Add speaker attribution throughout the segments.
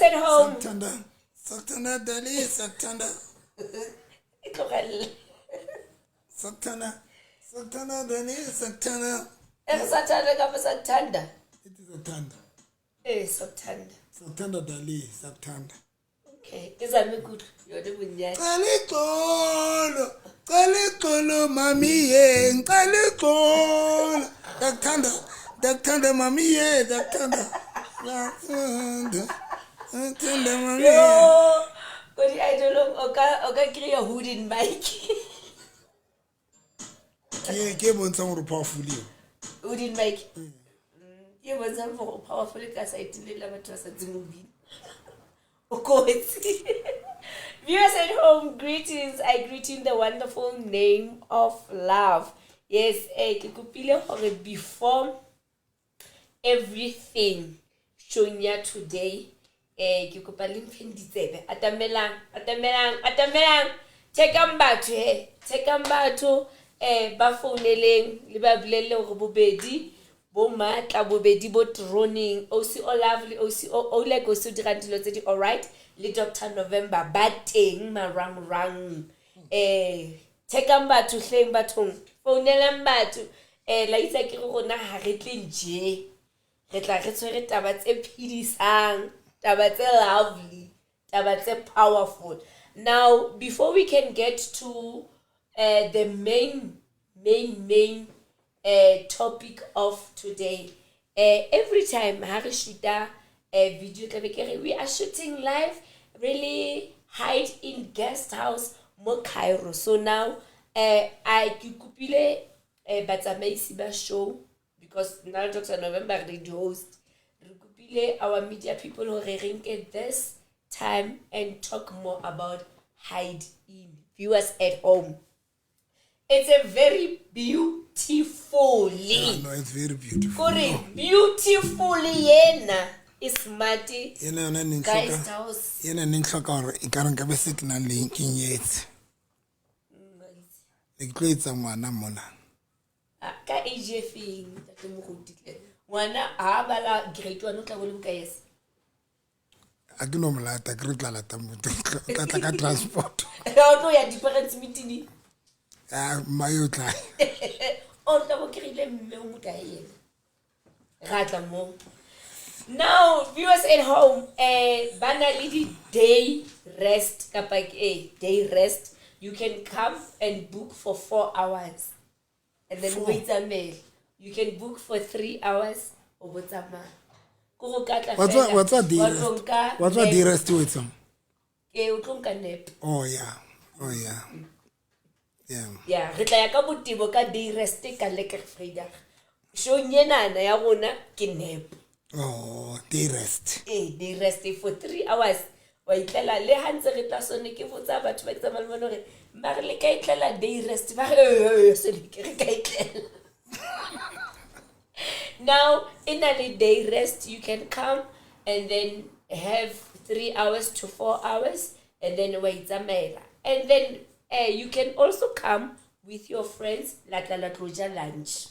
Speaker 1: at home.
Speaker 2: Sakuthanda, sakuthanda dali, sakuthanda.
Speaker 1: E tlogelle.
Speaker 2: Sakuthanda, sakuthanda dali, sakuthanda.
Speaker 1: E re sa thanda kapa sa thanda?
Speaker 2: Ithi sakuthanda.
Speaker 1: Ee, sakuthanda.
Speaker 2: Sakuthanda dali, sakuthanda.
Speaker 1: Okay, e zame kutlwa yone bonyane.
Speaker 2: Cela ixolo, cela ixolo mami ye, ngicela ixolo. Ndakuthanda, ndakuthanda mami ye, ndakuthanda. Ndakuthanda. Ndakuthanda mami ye.
Speaker 1: Yo, ko di-idolong o ka kry-a hoodin mike.
Speaker 2: Ke e bontshang gore o powerful eo.
Speaker 1: Hoodin mike ke e bontshang gore o powerful ka side le la batho ba sa tseng ho bina. O kotsi. Viewers at home, greetings. I greet you in the wonderful name of love. Yes, ke kopile hore before everything showing ya today, ke kopa le mfeng ditsebe. Atamelang, atamelang, atamelang. Thekang batho he, thekang batho ba founeleng le ba bolelle hore bobedi bo matla, bobedi bo troneng, OC o lovely, OC o like o se o dirang dilo tse di alright le Dr November ba teng marangrang. Thekang batho hleng, bathong, founelang batho. La itsa ke re rona ha re tle nje, re tla re tshwere taba tse phedisang, taba tse lovely, taba tse powerful. Now, before we can get to the main main main topic of today, every time ha re shoota video, tlabe ke re we are shooting live, really hide in guest house mo Cairo. So now I ke kopile batsamaisi ba show, because nna le Dr November re di-host, re kopile our media people hore re nke this time and talk more about Hide In. Viewers at home, it's a very beautifully
Speaker 2: Yeah, no, it's very beautiful.
Speaker 1: Kore beautiful yena e smart.
Speaker 2: Ena yona ne
Speaker 1: guest
Speaker 2: ntlhoka
Speaker 1: house.
Speaker 2: Ena ne ntlhoka hore e ka re nka be se ke nang le ke nyetse. Ne ke tlo etsa ngwana mona.
Speaker 1: Ah, ka age e feng, ntate moruti tle? Ngwana ha bala grade 1, o tla bo le bokae? Yes.
Speaker 2: A ke no molata, ke re tla lata motho, o tla tla ka transport.
Speaker 1: Ha o tlo ya di-parents meeting?
Speaker 2: Ah, mma yo tla.
Speaker 1: O tla bo kry-ile mme o mokae yena? Ra tla moo. Now, viewers at home, ba na le di-day rest kapa ke day rest. You can come and book for 4 hours and then o
Speaker 2: Four.
Speaker 1: itsamaele. You can book for 3 hours, o bo tsamaya. Ko go ka tla
Speaker 2: Wa tswa
Speaker 1: fela,
Speaker 2: wa tswa day
Speaker 1: wa tlo
Speaker 2: rest.
Speaker 1: nka
Speaker 2: Wa tswa
Speaker 1: nap.
Speaker 2: Day rest o etsang?
Speaker 1: Ee, o tlo nka nap.
Speaker 2: Oh yeah. Oh yeah. Yeah.
Speaker 1: Ya, re tla ya ka botebo ka day rest ka Lekker Vrydag. Showng enana ya rona ke nap.
Speaker 2: Oh, day rest.
Speaker 1: Ee, day rest for 3 hours, wa itlela. Le ha ntse re tla sone, ke botsa batho ba ke tsamaya le bone hore mare le ka itlela day rest, ba re, "Eh, eh, se le ke re ka itlela." Now, in a day rest, you can come and then have 3 hours to 4 hours and then wa itsamaela. And then you can also come with your friends, la tla la tlo ja lunch.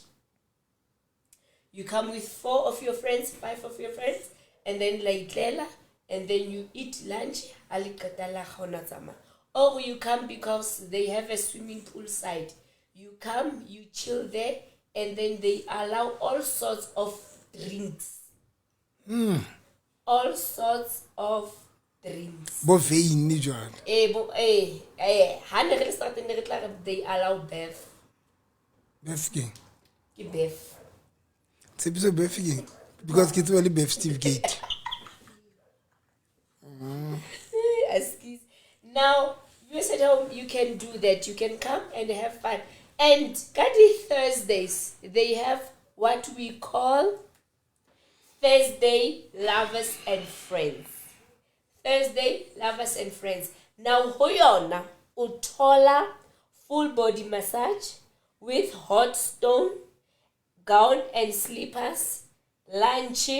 Speaker 1: You come with four of your friends, five of your friends, and then la itlela, and then you eat lunch, ha le qeta la kgona tsamaya. Or you come because they have a swimming pool side. You come, you chill there, and then they allow all sorts of drinks. All sorts of drinks.
Speaker 2: Bo vein jwale.
Speaker 1: Eh, bo, ha ne re le strateng ne re tla re they allow beef.
Speaker 2: Beef ke?
Speaker 1: Ke beef.
Speaker 2: Tshepiso, beef ke? Because ke tseba le beef certificate.
Speaker 1: Excuse. Now, you at home, you can do that. You can come and have fun. And Kadi Thursdays, they have what we call Thursday Lovers and Friends. Thursday Lovers and Friends. Now, ho yona, o thola full body massage with hot stone, gown and slippers, lunch,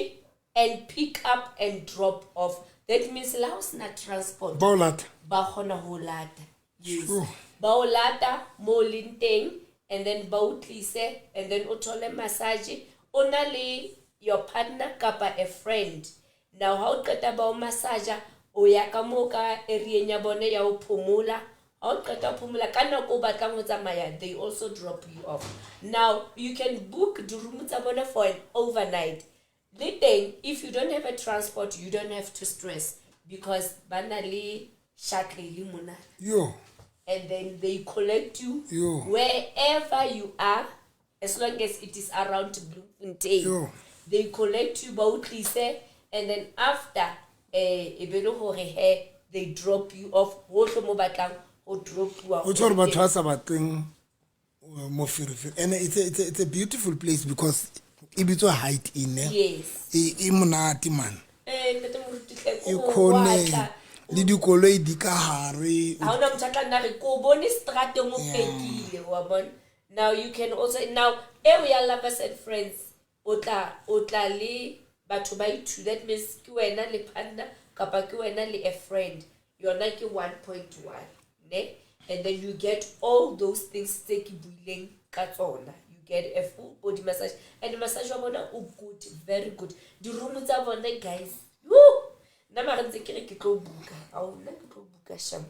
Speaker 1: and pick up and drop off. That means la ho sena transport,
Speaker 2: Ba o lata.
Speaker 1: Ba kgona ho lata. Yes.
Speaker 2: Sure.
Speaker 1: Ba o lata mo o leng teng and then ba o tlise and then o thole massage, o na le your partner kapa a friend. Now ha o qeta ba o massager, o ya ka moo ka area ya bone ya ho phomola. Ha o qeta ho phomola ka nako o batlang ho tsamaya, they also drop you off. Now you can book di-room tsa bona for an overnight. Le teng, if you don't have a transport, you don't have to stress because ba na le shuttle le mona.
Speaker 2: Yo.
Speaker 1: And then they collect you
Speaker 2: Yo.
Speaker 1: wherever you are, as long as it is around Bloemfontein.
Speaker 2: Yo.
Speaker 1: They collect you, ba o tlise, and then after, e be le hore he, they drop you off hohle mo batlang ho dropuwa.
Speaker 2: O tshware batho ba sa batleng moferefere. And it's a beautiful place because e bitswa Height Inn. Eh?
Speaker 1: Yes.
Speaker 2: E monate man.
Speaker 1: Ntate Moruti hle,
Speaker 2: E
Speaker 1: ko ho
Speaker 2: khone
Speaker 1: batla.
Speaker 2: le dikoloi di ka hare.
Speaker 1: Ha hona motho a tla nna re ko o bone strateng o phekile, wa bona. Now you can also, now eo ya lovers and friends, o tla le batho ba i-two, that means ke wena le partner kapa ke wena le a friend, yona ke 1.1, ne? And then you get all those things tse ke buileng ka tsona. You get a full body massage, and massage wa bona o good, very good. Di-room tsa bona, guys, woo! Nna mara ntse ke re ke tlo buka. Ao, nna ke tlo buka sham.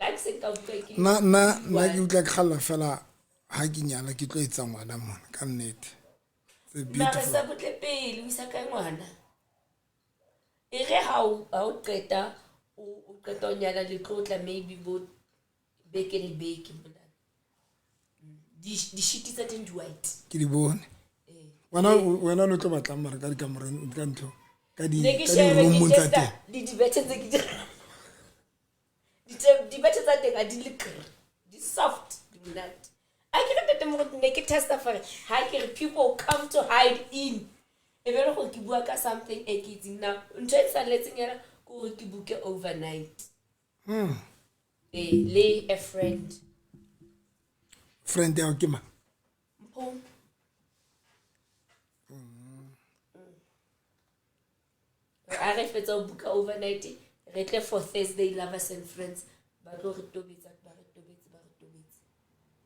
Speaker 1: Like se nka buka ke
Speaker 2: Nna ke utlwa ke kgalla fela ha ke nyala ke tlo etsa ngwana mona ka nnete. It's a
Speaker 1: Mara
Speaker 2: beautiful.
Speaker 1: sa botle pele o isa kae ngwana? E re ha o qeta, o qeta o nyala le tlo tla maybe bo beke le beke mona. Di-sheet tsa teng di white.
Speaker 2: Ke di bone. Wena o tlo batlang mara ka dikamoreng, ka ntho, ka di
Speaker 1: Ne ke
Speaker 2: ka
Speaker 1: shebe, ke
Speaker 2: di-room-ong tsa
Speaker 1: testa
Speaker 2: teng.
Speaker 1: le dibethe tse ke di dibethe tsa teng ha di le krr, di soft, di monate. A ke re ntate Moruti, ne ke testa for ha ke re people come to hide in. E be le gore ke bua ka something e ke itseng now. Ntho e salletseng yena ke hore ke book overnight. Le a friend.
Speaker 2: Friend ya ke mang?
Speaker 1: Mpho. A re fetsa ho book overnight, re tle for Thursday lovers and friends. Ba tlo re tobetsa, ba re tobetse, ba re tobetse.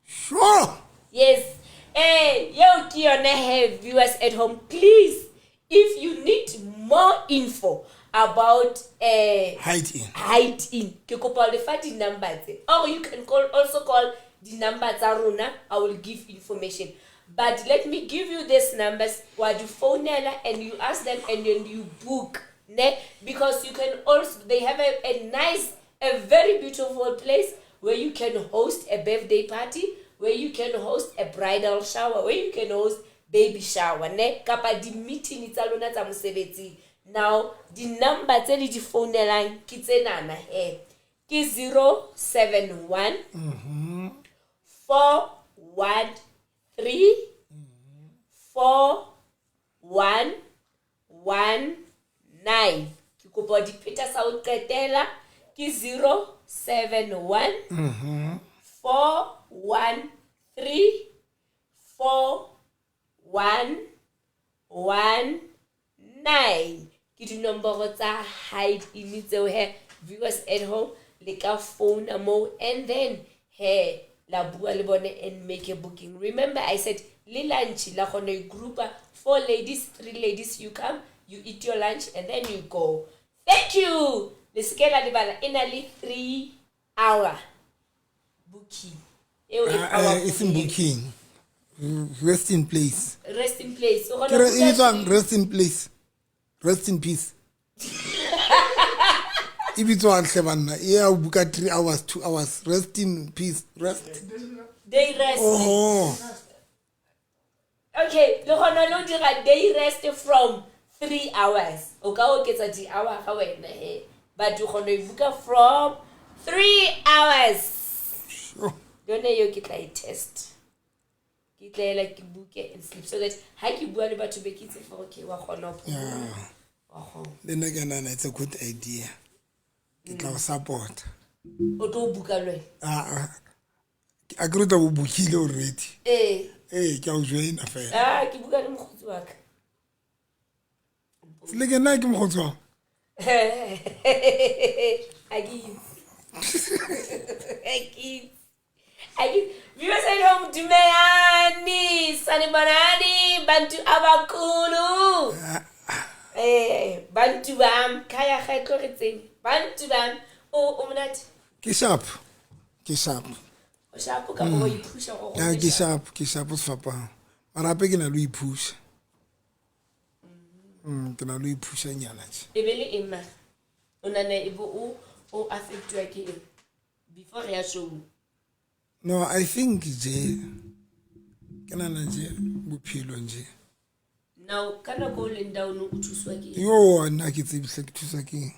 Speaker 2: Sure.
Speaker 1: Yes. Yo ke yone he, viewers at home, please, if you need more info about
Speaker 2: Hide In.
Speaker 1: Hide In, ke kopa ho lefa di-number tse, or you can also call di-number tsa rona. I will give information, but let me give you these numbers. Wa di founela and you ask them and then you book, ne? Because you can also, they have a nice, a very beautiful place where you can host a birthday party, where you can host a bridal shower, where you can host baby shower, ne? Kapa di-meeting tsa lona tsa mosebetsing. Now, di-number tse le di founelang ke tsenana he. Ke 071 413 4119. Ke kopa di pheta sa ho qetela ke 071 413 4119. Ke dinomoro tsa Hide In tseo he, viewers at home, le ka founa moo and then he la bua le bone and make a booking. Remember I said le lunch la kgona ho groupa 4 ladies, 3 ladies, you come, you eat your lunch and then you go. Thank you. Le se ke la lebala, e na le 3 hour booking. Eo e powerful
Speaker 2: It's in booking. Rest in place.
Speaker 1: Rest in place. O kgona
Speaker 2: Ke re,
Speaker 1: ho
Speaker 2: e
Speaker 1: book-a
Speaker 2: bitswang rest in place. Rest in peace. E bitswang hle banna. E ya o book-a 3 hours, 2 hours. Rest in peace. Rest.
Speaker 1: Day rest.
Speaker 2: Oh.
Speaker 1: Okay, le kgona le ho dira day rest from 3 hours. O ka oketsa di-hour ga wena he. But o kgona ho e book-a from 3 hours.
Speaker 2: Sure.
Speaker 1: Yone eo ke tla e test. Ke tla ela ke book-e and sleep so that ha ke bua le batho be ke itse for okay, wa kgona ho phomola.
Speaker 2: Yeah.
Speaker 1: Wa kgona.
Speaker 2: Le nna ke nahana it's a good idea. Ke tla o support.
Speaker 1: O tlo book-a le wena?
Speaker 2: Ah, a ke re o tla bo book-ile already.
Speaker 1: Ee.
Speaker 2: Ee, ke a o join-a fela.
Speaker 1: Ah, ke book-a le mokgotsi wa ka.
Speaker 2: Le ke nna ke mokgotsi wa hao?
Speaker 1: Ha ke itse. Ha ke itse. Ha ke itse. Viewers at home, dumelani, sanibonani, bantu abakhulu. Bantu bam khaya ga tlo re tseng bantu bam o monate.
Speaker 2: Ke sharp, ke sharp.
Speaker 1: O sharp ka go iphusha go
Speaker 2: Ya, ke sharp, ke sharp sefapano. Mara hape ke na le ho iphusha. Ke na le ho iphusha nyana tje.
Speaker 1: E be le eng mara? O nana e bo o affectiwa ke eng before re ya show?
Speaker 2: No, I think je ke nana je bophelo nje.
Speaker 1: Now ka nako o leng down o thuswa ke eng?
Speaker 2: Yo, nna ke tsebisa ke thuswa ke eng?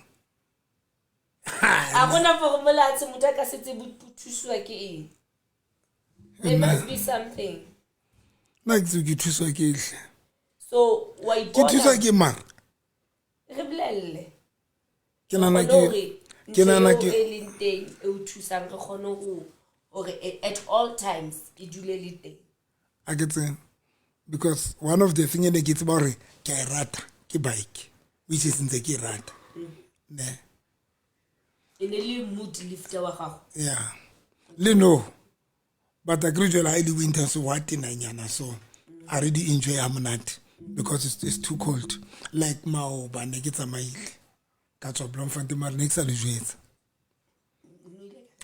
Speaker 1: A gona formula tse motho a ka se tsebe o thuswa ke eng? There must be something.
Speaker 2: Nna ke tsebe ke thuswa ke eng hle?
Speaker 1: So wa
Speaker 2: Ke
Speaker 1: ipona?
Speaker 2: thuswa ke mang?
Speaker 1: Re bolelle.
Speaker 2: Ke nana
Speaker 1: Re kgone hore
Speaker 2: ke nana
Speaker 1: ntho
Speaker 2: ke
Speaker 1: eo e leng teng e o thusang re kgone hore at all times e dule le teng.
Speaker 2: A ke tsene. Because one of the thing e ne ke tseba hore ke a e rata ke bike, which is ntse ke e rata. Ne.
Speaker 1: E ne le mood lifter wa gago.
Speaker 2: Yeah. Le no. But a kry jwale ha e le winter so wa tenanyana so I really enjoy ha monate because it's too cold. Like maoba ne ke tsamaile ka tswa Bloemfontein mara ne ke sa le jwetsa.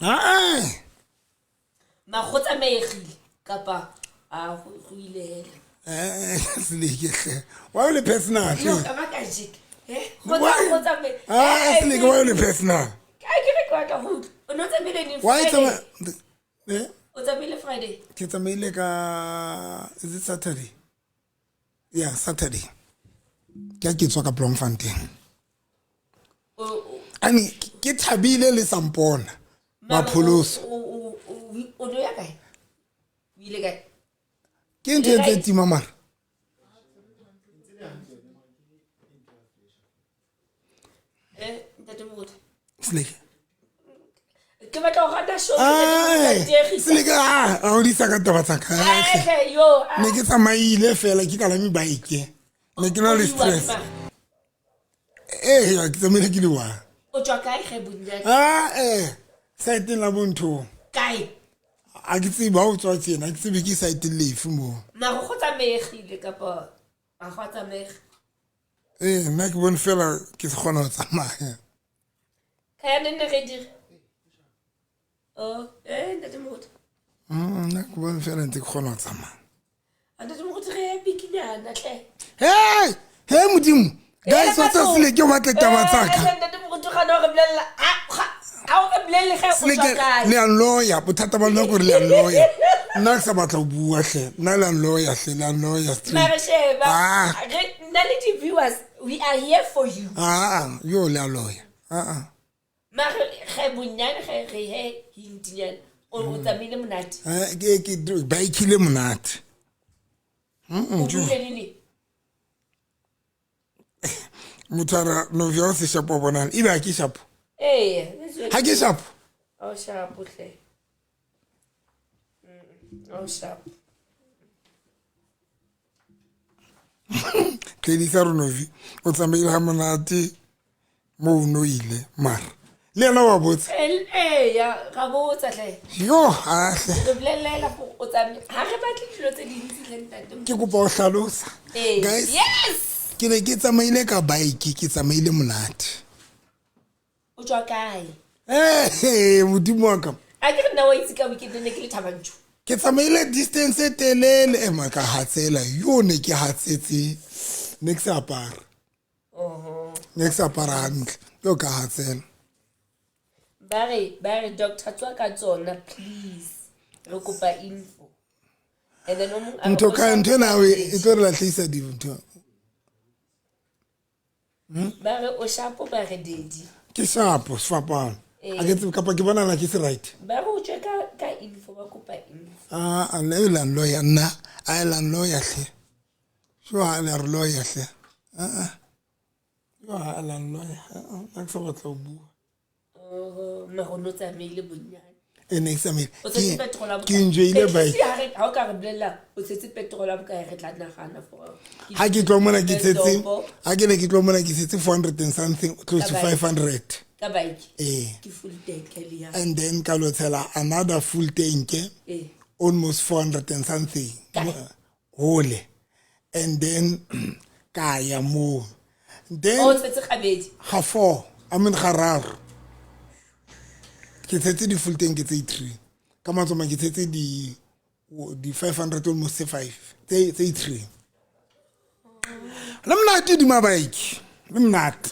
Speaker 2: Ah!
Speaker 1: Ma go tsamaegile kapa a go ile hela.
Speaker 2: Seleke hle. Why o le personal?
Speaker 1: No, ka ba ka jeka. Go
Speaker 2: Why?
Speaker 1: go tsamae.
Speaker 2: Ah, Seleke, why o le personal?
Speaker 1: Ka ke re ke batla go utlwa. O ne o tsamaile neng
Speaker 2: Why
Speaker 1: Friday?
Speaker 2: tsamaya? Eh?
Speaker 1: O tsamaile Friday?
Speaker 2: Ke tsamaile ka, is it Saturday? Yeah, Saturday. Ke ha ke tswa ka Bloemfontein. Ani ke thabile le sampona. Ba pholoso.
Speaker 1: O no ya kae? O ile kae?
Speaker 2: Ke ntho e ntse tima mara.
Speaker 1: Ntate Moruti.
Speaker 2: Seleke.
Speaker 1: Ke batla ho rata show.
Speaker 2: Ai, Seleke, a o di sa ka taba tsa ka.
Speaker 1: Ai, yo.
Speaker 2: Ne ke tsamaile fela ke kalame bike. Ne ke na le stress. Eh, ke tsamaile ke le one.
Speaker 1: O tswa kae ge bonnyane?
Speaker 2: Ah, site la bontho.
Speaker 1: Kae?
Speaker 2: A ke tsebe ha o tswa tjena, ke tsebe ke site lefe moo.
Speaker 1: Mara go tsamaegile kapa a go tsamaega?
Speaker 2: Nna ke bone fela ke se kgona ho tsamaya.
Speaker 1: Ka ya nne re dire. Oh, ntate Moruti.
Speaker 2: Nna ke bone fela ntse ke kgona ho tsamaya.
Speaker 1: Ntate Moruti re ya bikinyana hle.
Speaker 2: Hey, hey Modimo. Guys, what's up Seleke o batla taba tsa ka?
Speaker 1: Ntate Moruti gana re bolella. A o re bolelle ge o tswa
Speaker 2: Seleke
Speaker 1: kae.
Speaker 2: le a nloya, bothata ba lona ke hore le a nloya. Nna ke sa batla ho bua hle. Nna le a nloya hle, le a nloya straight.
Speaker 1: Mara sheba.
Speaker 2: Ah.
Speaker 1: Re nna le di-viewers, we are here for you.
Speaker 2: Ah, yo le a loya. Ah.
Speaker 1: Mara ge bonnyane ge re he hintinyana o tsamaile monate.
Speaker 2: Ke bike-ile monate.
Speaker 1: O buile le neng?
Speaker 2: Motho a re, no, vya o se shapo bonang. Ebe ha ke shapo.
Speaker 1: Ee,
Speaker 2: Ha ke shapo.
Speaker 1: Ha o shapo hle. Ha o shapo.
Speaker 2: Tledisa re Novi, o tsamaile ha monate mo o no ile mara. Le yena wa botsa.
Speaker 1: Eya, ra botsa hle.
Speaker 2: Yo, a hle.
Speaker 1: Re bolellela gore o tsamaile. Ha re batle dilo tse dintsi hle ntate.
Speaker 2: Ke kopa ho hlalosa.
Speaker 1: Ee.
Speaker 2: Guys,
Speaker 1: Yes.
Speaker 2: ke ne ke tsamaile ka bike, ke tsamaile monate.
Speaker 1: O tswa kae?
Speaker 2: Modimo wa ka.
Speaker 1: A ke re nna wa itse ka weekend ne ke le Thabanchu.
Speaker 2: Ke tsamaile distance e telele, ma ka hatsela. Yo ne ke hatsetse. Ne ke sa apara. Ne ke sa apara hantle. Yo ka hatsela.
Speaker 1: Ba re doctor tswa ka tsona please. Re kopa info. And then o mong a re
Speaker 2: Ntho
Speaker 1: o
Speaker 2: ka
Speaker 1: sa
Speaker 2: ntho ena e tlo re lahlehisa dintho.
Speaker 1: Ba re o shapo ba re dedi.
Speaker 2: Ke shapo sefapano. A ke tsebe kapa ke bona la ke se right.
Speaker 1: Ba re o tswe ka info ba kopa info.
Speaker 2: Ah, le la nloya nna, a la nloya hle. Sho ha le re loya hle. Ah. Yo ha la nloya. Ah, ke sa batla ho bua.
Speaker 1: Oh, mara o no tsamaile bonnyane.
Speaker 2: E ne ke tsamaile.
Speaker 1: O tshetse petrol ya bokae?
Speaker 2: Ke enjoyile
Speaker 1: At least
Speaker 2: bike.
Speaker 1: ha o ka re bolella, o tshetse petrol ya bokae, re tla nagana for
Speaker 2: Ha ke tlo mona ke tshetse,
Speaker 1: Topo.
Speaker 2: ha ke ne ke tlo mona ke tshetse 400 and something, close to
Speaker 1: Ka bike.
Speaker 2: 500.
Speaker 1: Ka bike.
Speaker 2: Eh.
Speaker 1: Ke full tank le ya.
Speaker 2: And then ka lo tshela another full tank,
Speaker 1: Eh.
Speaker 2: almost 400 and something.
Speaker 1: Kae?
Speaker 2: Hole. And then ka ya moo. Then
Speaker 1: O tshetse gabedi.
Speaker 2: Ga four, I mean ga raro. Ke tshetse di-full tank tse three. Ka matsoma ke tshetse di 500, almost five tse three. Le monate di bike, le monate.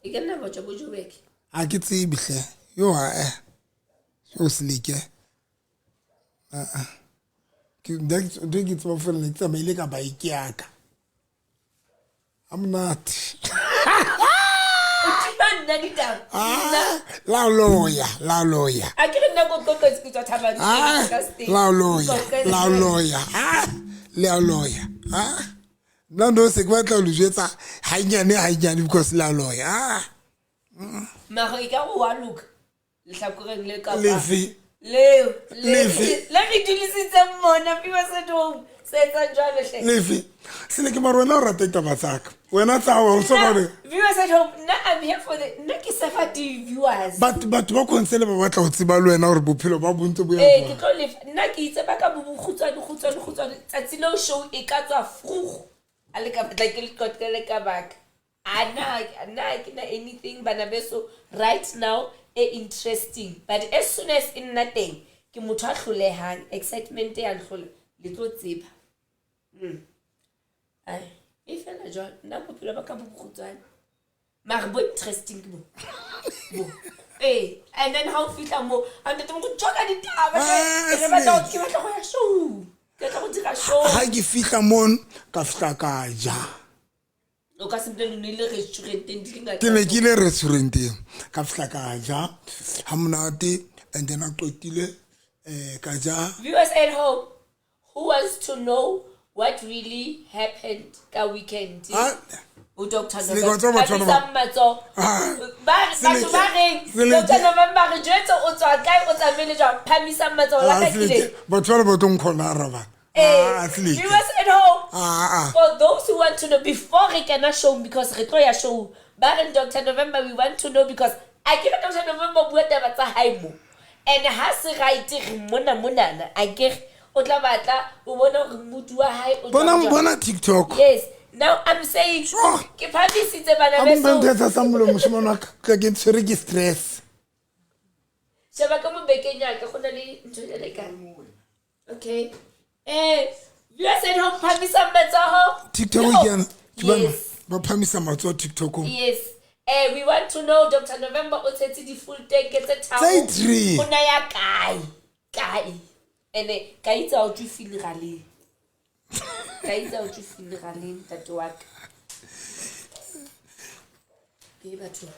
Speaker 1: E ka nna botswa bo Joburg.
Speaker 2: A ke tsebe hle. Yo ha eh. Yo seleke. Ah ah. Ke nna ke tseba fela ne ke tsamaile ka bike ya ka. Ha monate.
Speaker 1: O tima nna ditaba.
Speaker 2: Ah, la loya, la loya.
Speaker 1: A ke re nna ko qoqetse ke tswa Thaba
Speaker 2: Ah,
Speaker 1: ka state.
Speaker 2: la loya, la loya. Ah, le a loya. Ah. Nna no se ke batla ho le jwetsa hanyane hanyane because la loya. Ah.
Speaker 1: Mara e ka go wa loka lehlakoreng le ka
Speaker 2: Lefe?
Speaker 1: Leo
Speaker 2: Lefe?
Speaker 1: le re dulisitseng mona viewers at home se etsang jwalo hle.
Speaker 2: Lefe? Sele ke mara wena o rata ditaba tsa ka. Wena tsa hao ha o so bone.
Speaker 1: Viewers at home, nna I'm here for the nna ke sefa di-viewers.
Speaker 2: Batho ba khonsele ba batla ho tseba le wena hore bophelo ba bo ntse bo ya
Speaker 1: Ee, ke
Speaker 2: jwang.
Speaker 1: tlo lefa nna ke itse ba ka bo bokgutshwane kgutshwane kgutshwane tsatsi leo show e ka tswa frugo a le ka batla ke le qoqele ka baka a na ke na anything bana beso right now e interesting, but as soon as e nna teng ke motho a hlolehang excitement ya nhlola le tlo tseba. Ai e fela jwalo nna bophelo ba ka bo bokgutshwane mare bo interesting ke bo bo. Ee, and then ha o fihla mo a ntate mo go tjoka ditaba
Speaker 2: Ah,
Speaker 1: ke batla ke batla go ya show, ke batla go dira show.
Speaker 2: Ha ke fihla mono ka fihla ka ja.
Speaker 1: O ka se mpolelle o ne le restauranteng di le ngata.
Speaker 2: Ke ne ke ile restauranteng ka fihla ka ja ha monate and then a qetile ka ja.
Speaker 1: Viewers at home who wants to know what really happened ka weekend?
Speaker 2: Ah,
Speaker 1: O Dr.
Speaker 2: Seleke,
Speaker 1: November.
Speaker 2: wa tseba batho ba
Speaker 1: Phamisang matsoho.
Speaker 2: Ah,
Speaker 1: Batho ba reng
Speaker 2: Seleke.
Speaker 1: Dr. November re jwetse o tswa kae o tsamaile jwang, phamisang matsoho la
Speaker 2: Ah,
Speaker 1: ka ke
Speaker 2: Seleke,
Speaker 1: le.
Speaker 2: batho ba le ba tlo nkgona araba.
Speaker 1: Eh,
Speaker 2: Ah, Seleke.
Speaker 1: viewers at home,
Speaker 2: Ah, ah.
Speaker 1: for those who want to know before re kena show, because re tlo ya show ba reng Dr. November, we want to know because a ke re Dr. November o bua taba tsa hae mo and ha se right re mona monana a ke re o tla batla o bona hore mood wa hae o
Speaker 2: Bona
Speaker 1: jwang jwang.
Speaker 2: bona TikTok.
Speaker 1: Yes, now I'm saying
Speaker 2: Sure.
Speaker 1: ke phamisitse bana
Speaker 2: A mpa
Speaker 1: beso.
Speaker 2: ntho tsa sa molomo moshemane wa ka ka ke tshwere ke stress.
Speaker 1: Sheba ka mo bekeng ya ka go na le ntho e le ka. Okay. Viewers at home, phamisang matsoho.
Speaker 2: TikTok
Speaker 1: Yo.
Speaker 2: ke yana. Ke bana
Speaker 1: Yes.
Speaker 2: ba phamisa matsoho TikTokong.
Speaker 1: Yes. We want to know Dr. November o tshetse di-full tank tse tharo.
Speaker 2: Tse three.
Speaker 1: O na ya kae? Kae? Ene ka itse ha o tswe funeraleng. Ka itse ha o tswe funeraleng ntate wa ka. Ke batho.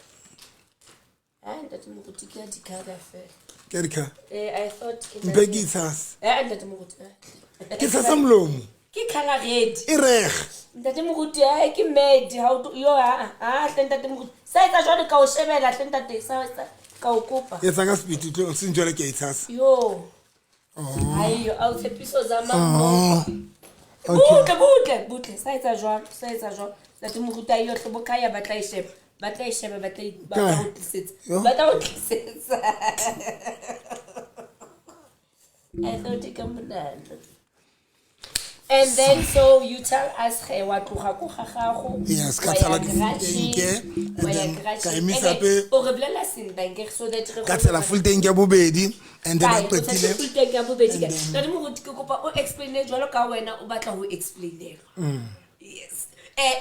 Speaker 1: Ah, ntate Moruti ke ya di-colour fela.
Speaker 2: Ke re ka.
Speaker 1: I thought ke
Speaker 2: Mpe ke itshase.
Speaker 1: Ntate Moruti.
Speaker 2: Ke tshasa molomo.
Speaker 1: Ke colour red.
Speaker 2: E reg.
Speaker 1: Ntate Moruti hae ke mad ha o yo ha ha hle ntate Moruti. Sa etsa jwale ka o shebela hle ntate sa etsa ka o kopa.
Speaker 2: Etsa ka speed tlo seng jwale ke a itshasa.
Speaker 1: Yo. Ai a o tshepiso zama mo.
Speaker 2: Oh. Okay.
Speaker 1: Butle butle butle sa etsa jwalo sa etsa jwalo. Ntate Moruti ai yohle bo kaya ba tla e sheba. Ba tla e sheba ba tla ba tla
Speaker 2: Kae?
Speaker 1: o tlisetsa.
Speaker 2: Yo.
Speaker 1: Ba tla o tlisetsa. I thought e ka monana. And then so you tell us ge wa tloga ko ga gago.
Speaker 2: Yes, ka
Speaker 1: wa ya
Speaker 2: tshela di-full
Speaker 1: garage-eng,
Speaker 2: tank, and
Speaker 1: wa ya
Speaker 2: then
Speaker 1: garage-eng.
Speaker 2: ka emisa
Speaker 1: And then
Speaker 2: hape-
Speaker 1: o re bolela sentle so that re
Speaker 2: Ka
Speaker 1: kgone
Speaker 2: tshela
Speaker 1: ho-
Speaker 2: full tank ya bobedi and then
Speaker 1: Kae?
Speaker 2: a
Speaker 1: O tshetse
Speaker 2: qetile.
Speaker 1: full tank ya bobedi kae? Ntate Moruti ke kopa o explain-e jwalo ka wena o batla ho explain-elwa. Yes.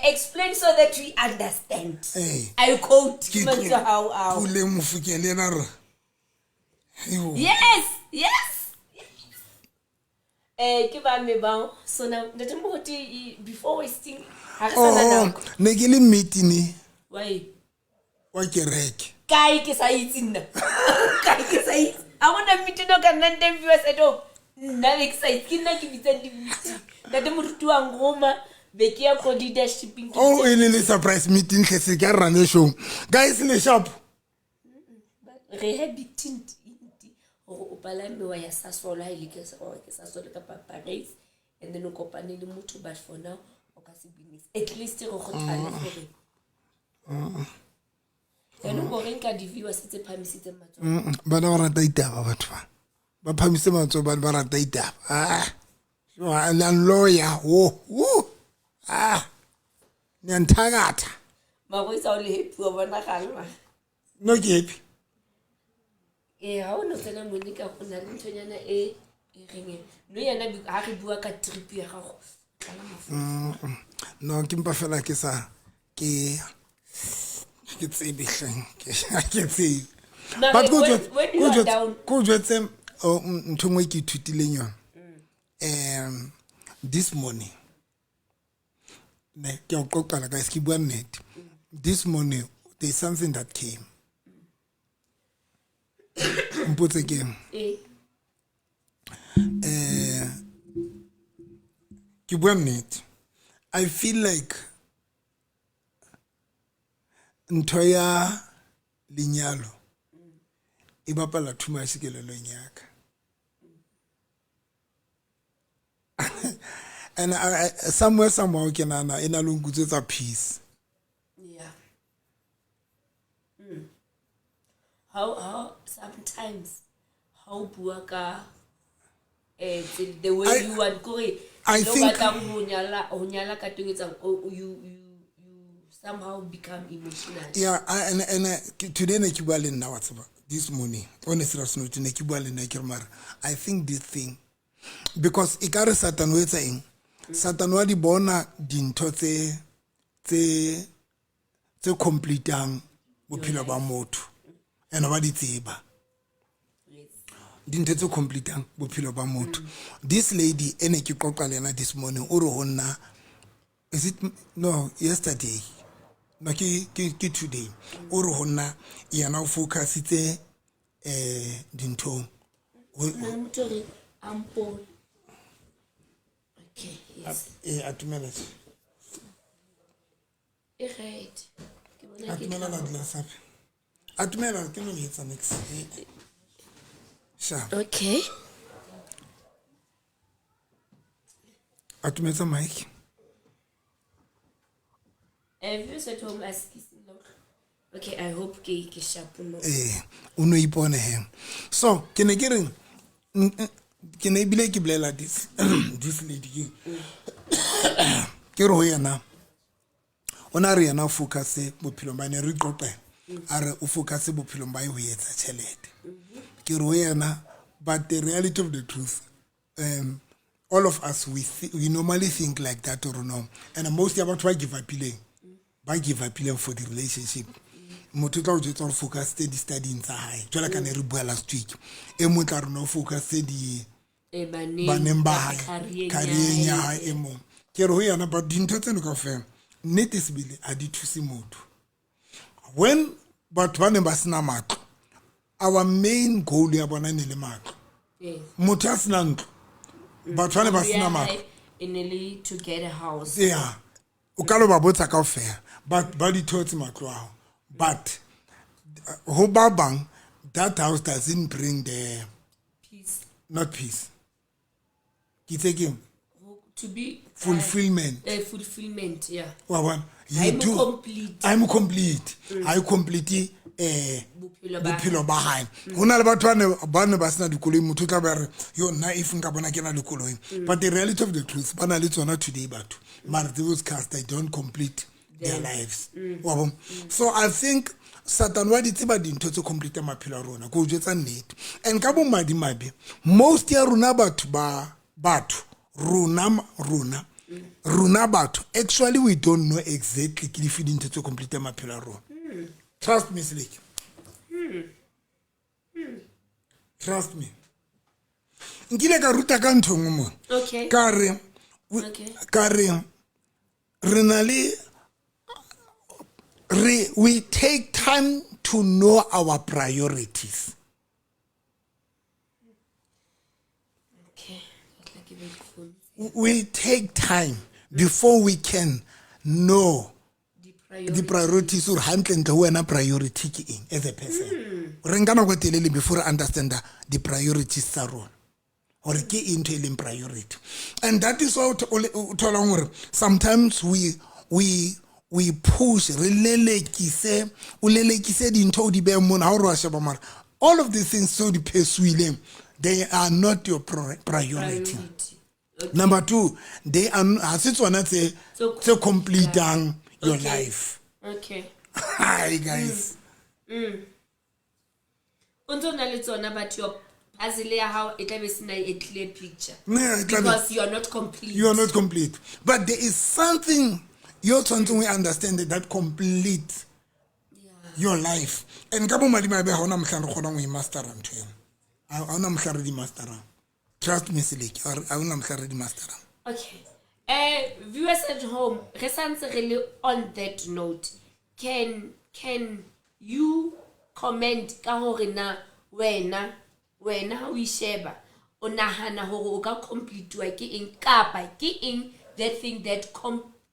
Speaker 1: Explain so that we understand.
Speaker 2: Eh.
Speaker 1: I quote
Speaker 2: Ke
Speaker 1: mantswe a hao ao.
Speaker 2: Pule Mofokeng le yena re. Yo.
Speaker 1: Yes, yes. Ke ba me bao. So now Ntate Moruti before wasting ha re sana
Speaker 2: Oh,
Speaker 1: nako.
Speaker 2: ne ke le meeting
Speaker 1: Why?
Speaker 2: wa kereke.
Speaker 1: Kae ke sa itse nna. Kae ke sa itse. A gona meeting o ka nnang teng viewers at home. Nna be ke sa itse ke nna ke bitsang di-meeting. Ntate Moruti wa nroma be ke ya ko leadershipeng ke
Speaker 2: Oh, e ne le surprise meeting hle se ka run le show. Guys le sharp.
Speaker 1: re he big tint hore o palame wa ya Sasol ha ile ke ke Sasol kapa Paris and then o kopane le motho, but for now o ka se bue niks. At least re kgothale gore yaanong o reng ka di-viewers tse phamisitseng matsoho?
Speaker 2: Bana ba rata ditaba batho ba. Ba phamise matsoho bane ba rata ditaba. Ah. La loya wo. Wo. Ah. Nyanthakatha.
Speaker 1: Mara o itsa o le happy wa bonagala mara.
Speaker 2: No, ke happy.
Speaker 1: Ee, ga o ne o tsena mone ka go na le nthonyana e e reng no yana ha re bua ka trip ya gago, tlala mafoko.
Speaker 2: No, ke mpa fela ke sa ke tsebe hleng, ha ke tsebe.
Speaker 1: Mara
Speaker 2: But ko
Speaker 1: when you are down-
Speaker 2: ko jwetse, oh, ntho e nngwe ke ithutileng yona. This morning ne ke a o qoqela, guys, ke bua nnete. This morning there's something that came. Mpotse ke eng?
Speaker 1: Ee.
Speaker 2: Ke bua nnete. I feel like ntho ya lenyalo e bapala too much kelellong ya ka. And somewhere, somehow ke nahana e na le ho nkutswetsa peace.
Speaker 1: Yeah. How sometimes how bua ka, the way you want kore
Speaker 2: I
Speaker 1: lo
Speaker 2: think
Speaker 1: batlang ho nyala, ho nyala ka teng etsang, oh, you somehow become emotional.
Speaker 2: Yeah, I, and today ne ke bua le nna, wa tseba, this morning, on a serious note, ne ke bua le nna ke re mara, I think this thing, because e ka re Satan o etsa eng? Satan wa di bona dintho tse completang bophelo ba motho, and ba di tseba.
Speaker 1: Yes.
Speaker 2: Dintho tse completang bophelo ba motho. This lady e ne ke qoqa le yena this morning, o re ho nna, is it, no, yesterday, no, ke today, o re ho nna yena o focusitse, dinthong.
Speaker 1: Nna motho re a mpone. Okay, yes.
Speaker 2: Atumela tje.
Speaker 1: E right. Ke bona ke
Speaker 2: Atumela la
Speaker 1: tla-
Speaker 2: glass hape. Atumela, ke no etsa next. Sharp.
Speaker 1: Okay.
Speaker 2: Atumetsa mic.
Speaker 1: Have you at home ask Okay, I hope ke sharp no.
Speaker 2: O no ipone he. So, ke ne ke reng, ke ne ebile ke bolela this lady ke. Ke re ho yena, o na re yena o focus bophelong ba ne re qoqela. A re o focus bophelong ba ho etsa tjhelete. Ke re ho yena, but the reality of the truth, all of us, we normally think like that or no. And most ya batho ba give up-ileng, ba give up-ileng for the relationship. Motho o tla o jwetsa hore focus tse di studying tsa hae. Jwalo ka ne re bua last week. E mong tla re no focus tse di
Speaker 1: Baneng
Speaker 2: baneng ba hae,
Speaker 1: career-eng
Speaker 2: career-eng ya
Speaker 1: ya
Speaker 2: hae e mong. Ke re ho yena, but dintho tseno kaofela, nnete sebele ha di thuse motho. When batho ba ne ba sena matlo, our main goal ya bona ne le matlo.
Speaker 1: Yes.
Speaker 2: Motho a sena ntlo, batho ba ne ba sena
Speaker 1: Ya
Speaker 2: matlo.
Speaker 1: hae e ne le to get a house.
Speaker 2: Yeah. O ka lo ba botsa kaofela, but ba di thotse matlo ao. But ho ba bang, that house doesn't bring the
Speaker 1: peace.
Speaker 2: Not peace. Ke itse keng?
Speaker 1: To be
Speaker 2: fulfillment.
Speaker 1: Fulfillment, yeah.
Speaker 2: Wa bona? You
Speaker 1: Ha e mo
Speaker 2: do
Speaker 1: complete.
Speaker 2: Ha e mo complete. Ha e complete,
Speaker 1: Bophelo ba
Speaker 2: bophelo ba hae. Ho na le batho ba ne ba sena dikoloi, motho o tla ba re, yo, nna if nka bona ke na le koloi. But the reality of the truth, ba na le tsona today batho. Mara those cars, they don't complete their lives. Wa bona? So I think Satan wa di tseba dintho tse complete maphelo a rona, ke o jwetsa nnete. And ka bomadimabe, most ya rona batho ba batho, rona rona, rona batho, actually we don't know exactly ke dife dintho tse complete maphelo a rona. Trust me, Seleke. Trust me. Nkile ka ruta ka ntho e nngwe mona.
Speaker 1: Okay.
Speaker 2: Ka re,
Speaker 1: Okay.
Speaker 2: ka re, re na le, re, we take time to know our priorities.
Speaker 1: Okay.
Speaker 2: We take time before we can know
Speaker 1: The
Speaker 2: the priorities or hantle ntle ho wena priority ke eng as a person. Re nka nako e telele before re understand the priorities tsa rona. Hore ke eng ntho e leng priority. And that is why o tholang hore sometimes we push, re lelekise, o lelekise dintho o di behe mona, ha o re wa sheba mara. All of these things so di pursue-ileng, they are not your priority.
Speaker 1: Priority. Okay.
Speaker 2: Number two, they are ha se tsona
Speaker 1: Tse
Speaker 2: tse completang your
Speaker 1: Okay.
Speaker 2: life.
Speaker 1: Okay.
Speaker 2: Hi guys.
Speaker 1: O ntse o na le tsona, but your puzzle ya hao e tla be sena a clear picture.
Speaker 2: Yeah, e tla be-
Speaker 1: Because you are not complete.
Speaker 2: You are not complete, but there is something you're tshwanetseng o understand that complete your life. And ka bomadimabe, ga ona mohlang re kgonang ho e mastera ntho eno. Ha hona mohlang re di masterang. Trust me, Seleke, ha hona mohlang re di masterang.
Speaker 1: Okay. Viewers at home, re santse re le on that note. Can you comment ka hore na wena ha o isheba, o nahana hore o ka completwa ke eng, kapa ke eng that thing that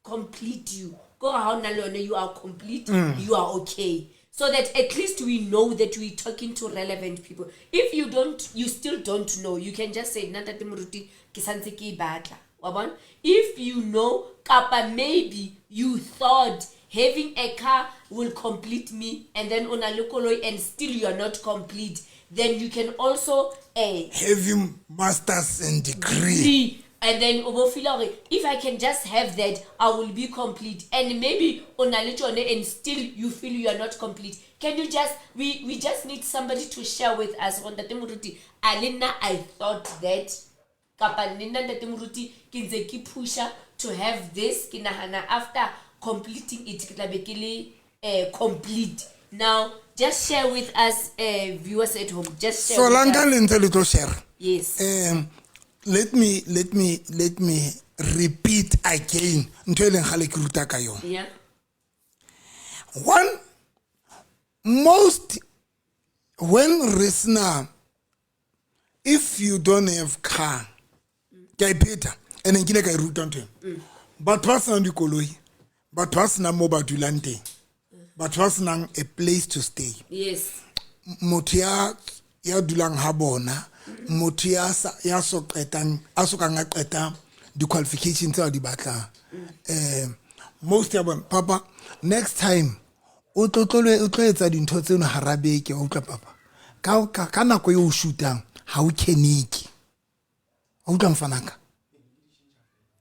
Speaker 1: complete you? Ko ha ona le yone, you are complete, you are okay. So that at least we know that we're talking to relevant people. If you don't, you still don't know, you can just say, "Nna ntate Moruti, ke santse ke e batla." Wa bona? If you know, kapa maybe you thought having a car will complete me, and then o na le koloi and still you are not complete, then you can also
Speaker 2: having masters and degree.
Speaker 1: Degree, and then o bo feel hore if I can just have that, I will be complete. And maybe o na le tsone and still you feel you are not complete. Can you just, we just need somebody to share with us. Gore ntate Moruti, a le nna I thought that, kapa le nna ntate Moruti ke ntse ke pusha to have this, ke nahana after completing it ke tla be ke le complete. Now just share with us, viewers at home, just share
Speaker 2: So
Speaker 1: with
Speaker 2: la nka
Speaker 1: us.
Speaker 2: Le ntse le tlo share.
Speaker 1: Yes.
Speaker 2: Let me repeat again ntho e leng gale ke ruta ka yona. One most when re sena, if you don't have car, ke a ipheta and nkile ka e ruta ntho eno. Batho ba senang dikoloi, batho ba senang mo ba dulang teng, batho ba senang a place to stay, motho ya dulang ha bona, motho ya so qetang, a so kang a qeta di-qualification tse a di batlang, most ya bona, papa, next time o tlo etsa dintho tseno hara beke. Wa utlwa, papa? Ka nako eo o shootang ha o keneke. Wa utlwa, mfanaka?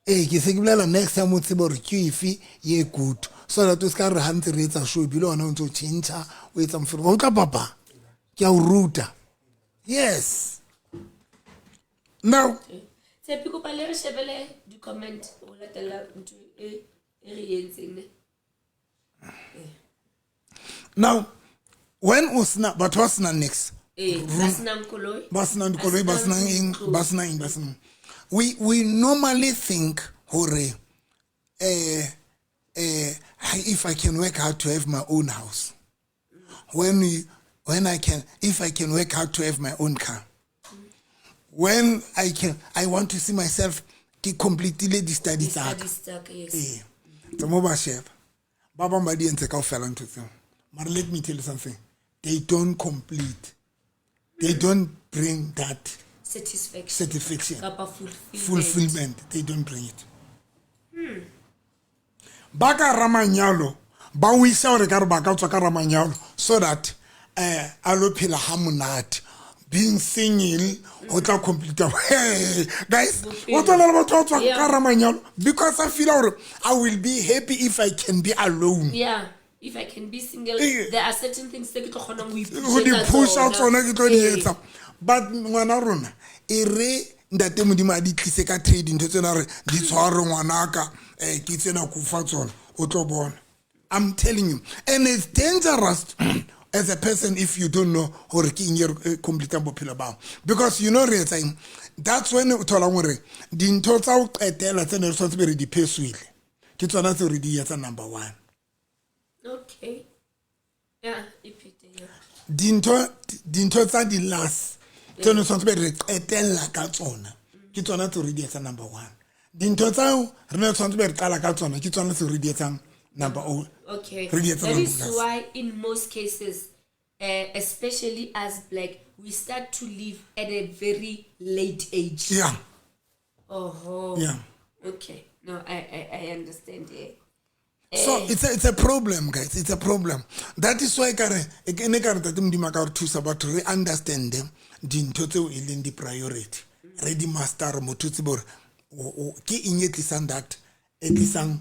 Speaker 2: Ee, ke se ke bolela, next time o tsebe hore ke efe ye good, so that o se ka re ha ntse re etsa show ebile ona o ntse o tjhentjha, o etsa mofero. Wa utlwa, papa? Ke a o ruta. Yes, now
Speaker 1: Tshepi, kopa le re shebele di-comment o latela ntho e re entseng ne.
Speaker 2: Now when o sena, batho ba senang next,
Speaker 1: Ee, ba senang koloi.
Speaker 2: Ba senang dikoloi, ba senang eng,
Speaker 1: ntlo.
Speaker 2: Ba senang eng, ba senang, we normally think hore if I can work hard to have my own house, when I can, if I can work hard to have my own car, when I can, I want to see myself ke completely di-study tsa ka.
Speaker 1: Studies tsa ka, yes.
Speaker 2: Ee, tsa mo ba sheba, ba bang ba di entse kaofela ntho tseo, mara let me tell you something, they don't complete, they don't bring that
Speaker 1: satisfaction.
Speaker 2: Satisfaction.
Speaker 1: Kapa fulfillment.
Speaker 2: Fulfillment, they don't bring it. Ba ka ramanyalo ba o isa gore ka re ba ka tswa ka ramanyalo so that a lo phela ha monate. Being single go tla complete. Hey, guys, o tswana le batho ba tswa ka ramanyalo because I feel gore I will be happy if I can be alone.
Speaker 1: Yeah, if I can be single, there are certain things tse ke tlo kgonang ho
Speaker 2: go di pusha
Speaker 1: tsona.
Speaker 2: Tsona ke tlo di etsa. But ngwana rona, e re ntate Modimo a di tlise ka trade ntho tsena, re di tshware ngwanaka, ke tsena ko fa tsona, o tlo bona. I'm telling you, and it's dangerous as a person if you don't know gore ke eng e re completang bophelo bao, because you know re etsa eng. That's when o tholang gore dintho tsa ho qetela tse ne re tshwanetse be re di pursuile ke tsona tseo re di etsa number one.
Speaker 1: Okay, yeah, e phete, yeah.
Speaker 2: Dintho tsa di-last tse ne tshwanetse be re qetella ka tsona ke tsona tseo re di etsang number one. Dintho tseo re ne tshwanetse be re qala ka tsona ke tsona tseo re di etsang number o
Speaker 1: Okay.
Speaker 2: re di etsa
Speaker 1: That
Speaker 2: number
Speaker 1: is
Speaker 2: last.
Speaker 1: why in most cases, especially as black, we start to live at a very late age. Oh. Okay. No, I understand. Yeah.
Speaker 2: So it's a problem, guys. It's a problem. That is why kare e ke ne ka re tate Modimo a ka re thusa batho re understand dintho tseo e leng di-priority, re di master, motho o tsebe gore ke eng e tlisang that, e tlisang.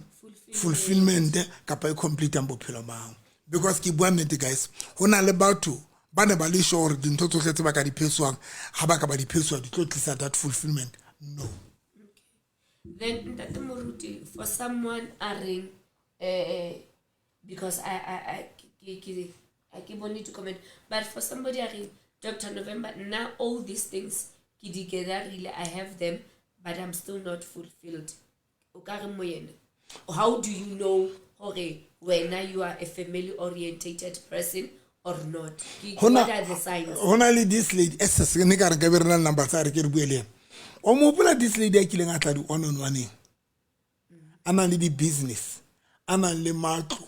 Speaker 2: Fulfillment kapa e completang bophelo ba hao. Because ke bua nnete, guys, ho na le batho ba ne ba le sure hore dintho tsohle tse ba ka di pheswang, ha ba ka ba di pheswa, di tlo tlisa that fulfillment. No.
Speaker 1: Then Ntate Moruti, for someone a reng, because I ke bone to comment, but for somebody a reng, Dr. November, now all these things ke di gatherile, I have them, but I'm still not fulfilled. O ka re mo yena, how do you know hore wena you are a family orientated person or not? What are the signs?
Speaker 2: Ho na le this lady, ss ne ka re ka be re na le number tsa re ke re bue le ena. O mo hopola this lady a kileng a tla di one on one, a nang le di-business, a nang le matlo,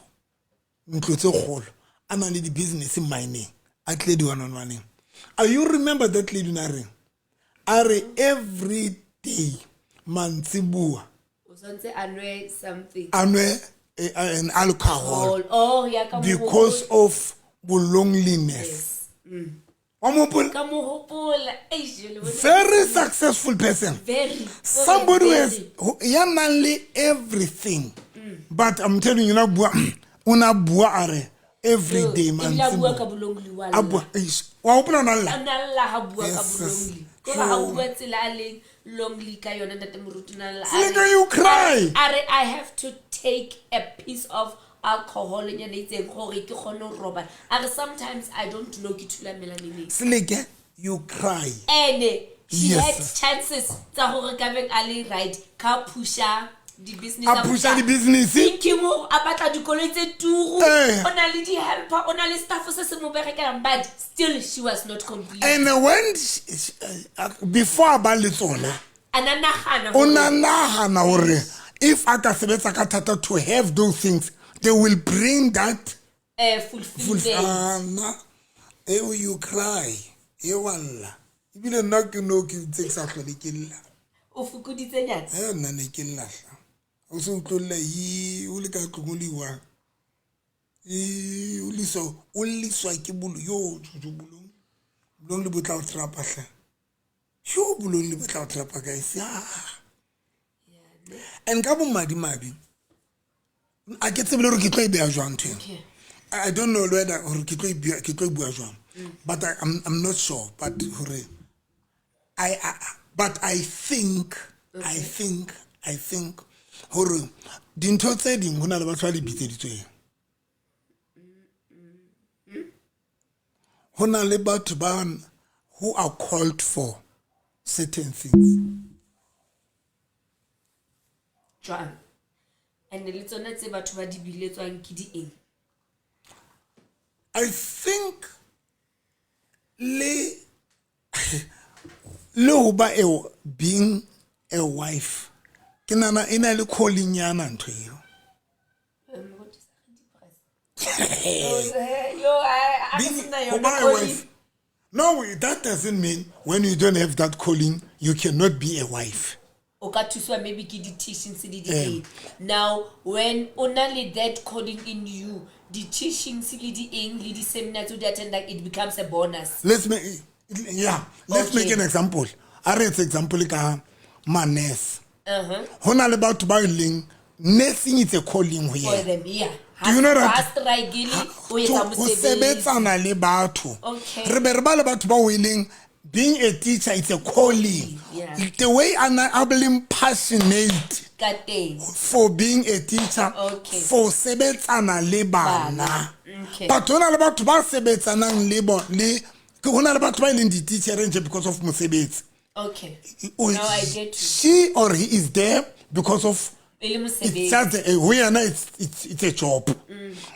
Speaker 2: ntlo tse kgolo, a nang le di-business mining, a tlile di one on one. Are you remember that lady? Na reng? A re every day mantsibuya
Speaker 1: o santse a nwe something,
Speaker 2: a nwe an alcohol.
Speaker 1: Oh, ya ka mo
Speaker 2: because
Speaker 1: hopola.
Speaker 2: Of loneliness. Wa mo hopola?
Speaker 1: Ka mo hopola. Eish, le bone-
Speaker 2: Very successful person.
Speaker 1: Very.
Speaker 2: Somebody who has
Speaker 1: Very.
Speaker 2: Ya nang le everything, but I'm telling you, na bua, o na bua a re every day
Speaker 1: Ebile a bua
Speaker 2: mantsibuya
Speaker 1: ka bolongly wa
Speaker 2: a
Speaker 1: lla.
Speaker 2: bua, eish, wa hopola o na lla?
Speaker 1: A na lla ha bua ka
Speaker 2: Yes, sis.
Speaker 1: bolongly. Kore ha bua tsela a leng lonely ka yona, Ntate Moruti, na lla. A
Speaker 2: Seleka,
Speaker 1: re-
Speaker 2: you cry.
Speaker 1: A re, "I have to take a piece of alcohol nyana e itseng gore ke kgone ho robala." A re, "Sometimes I don't know ke thulamela neneng."
Speaker 2: Seleke, you cry.
Speaker 1: Ene she
Speaker 2: Yes,
Speaker 1: had
Speaker 2: sis.
Speaker 1: Chances tsa gore ka beng a le right ka pusha di-business.
Speaker 2: A pusha di-business.
Speaker 1: Thinking hore a batla dikoloi tse turu,
Speaker 2: Eh.
Speaker 1: o na le di-helper, o na le staff se se mo berekelang, but still she was not complete.
Speaker 2: And when before a ba le tsona,
Speaker 1: A na nagana
Speaker 2: o na
Speaker 1: hore-
Speaker 2: nagana hore if a ka sebetsa ka thata to have those things, they will bring that
Speaker 1: fulfillment.
Speaker 2: Ana eo, you cry, e wa lla. Ebile nna ke no ke ntse ke sa tlhole ke lla.
Speaker 1: O fokoditse nyana.
Speaker 2: E nna ne ke llahla, o se utlwella e o le ka tlong, o le one e o liswa, o liswa ke bolo yo jojo. Bolong, bolong le botla o trapa hle. Yo, bolong le botla o trapa, guys. Ah, and ka bomadimabe a ke tsebe le gore ke tlo e beya jwang ntho ena.
Speaker 1: Okay.
Speaker 2: I don't know whether gore ke tlo e ke tlo e bua jwang, but I'm not sure, but hore I but I think hore dintho tse ding ho na le batho ba le bitseditsweng, ho na le batho ba who are called for certain things.
Speaker 1: Jwang? And le tsona tse batho ba di biletswang ke di eng?
Speaker 2: I think le ho ba a being a wife, ke nana e na le calling yana ntho eo.
Speaker 1: Yo, a re
Speaker 2: Being
Speaker 1: sena
Speaker 2: ho
Speaker 1: yona
Speaker 2: ba a
Speaker 1: calling.
Speaker 2: wife, no, that doesn't mean when you don't have that calling you cannot be a wife.
Speaker 1: O ka thusiwa maybe ke di-teachings le di eng. Now when o na le that calling in you, di-teachings le di eng le di-seminar tse o di attendang, it becomes a bonus.
Speaker 2: Let's make, yeah, let's make an example. A re etse example ka ma-nurse. Ho na le batho ba e leng nursing, it's a calling ho
Speaker 1: For
Speaker 2: yena.
Speaker 1: them, yeah.
Speaker 2: Do you know that-
Speaker 1: Ha struggle o etsa
Speaker 2: ho
Speaker 1: mosebetsi.
Speaker 2: Sebetsana le batho.
Speaker 1: Okay.
Speaker 2: Re be re ba le batho ba o e leng being a teacher, it's a calling. The way a leng passionate
Speaker 1: ka teng
Speaker 2: for being a teacher, for sebetsana le bana.
Speaker 1: Bana. Okay.
Speaker 2: But ho na le batho ba sebetsanang le bo le ke ho na le batho ba e leng di-teachereng nje because of mosebetsi.
Speaker 1: Now I get you.
Speaker 2: She or he is there because of
Speaker 1: E le
Speaker 2: it's
Speaker 1: mosebetsi.
Speaker 2: Just ho yena it's a job.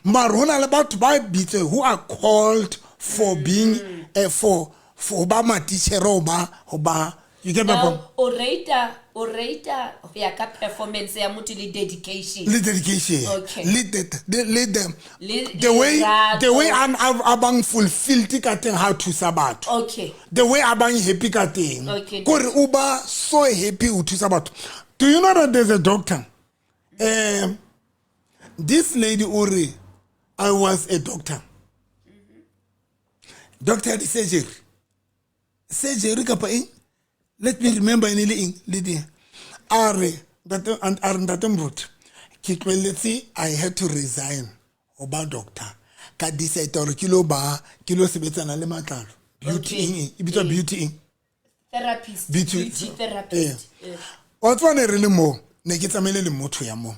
Speaker 2: Mara ho na le batho ba bitswe who are called for being for ba matitjhere, ho ba, you get my point?
Speaker 1: Now o rata ho ya ka performance ya motho le dedication.
Speaker 2: Le dedication. Le the
Speaker 1: Le
Speaker 2: the way
Speaker 1: lerato.
Speaker 2: The way a bang fulfilled ka teng ha a thusa batho, the way a bang happy ka teng. Kore o ba so happy o thusa batho. Do you know that there's a doctor, this lady o re, "I was a doctor, doctor ya di-surgery, surgery kapa eng, let me remember, e ne le eng le di." A re, "Ntate," a re, "Ntate Moruti, Ke tlohelletse, I had to resign ho ba doctor, ka decide hore ke lo ba, ke lo sebetsana le matlalo, beauty. Eng eng e bitswa? Beauty eng?
Speaker 1: Therapist.
Speaker 2: Beauty.
Speaker 1: Beauty therapist. Eh.
Speaker 2: Wa tseba, ne re le moo, ne ke tsamaile le motho ya moo.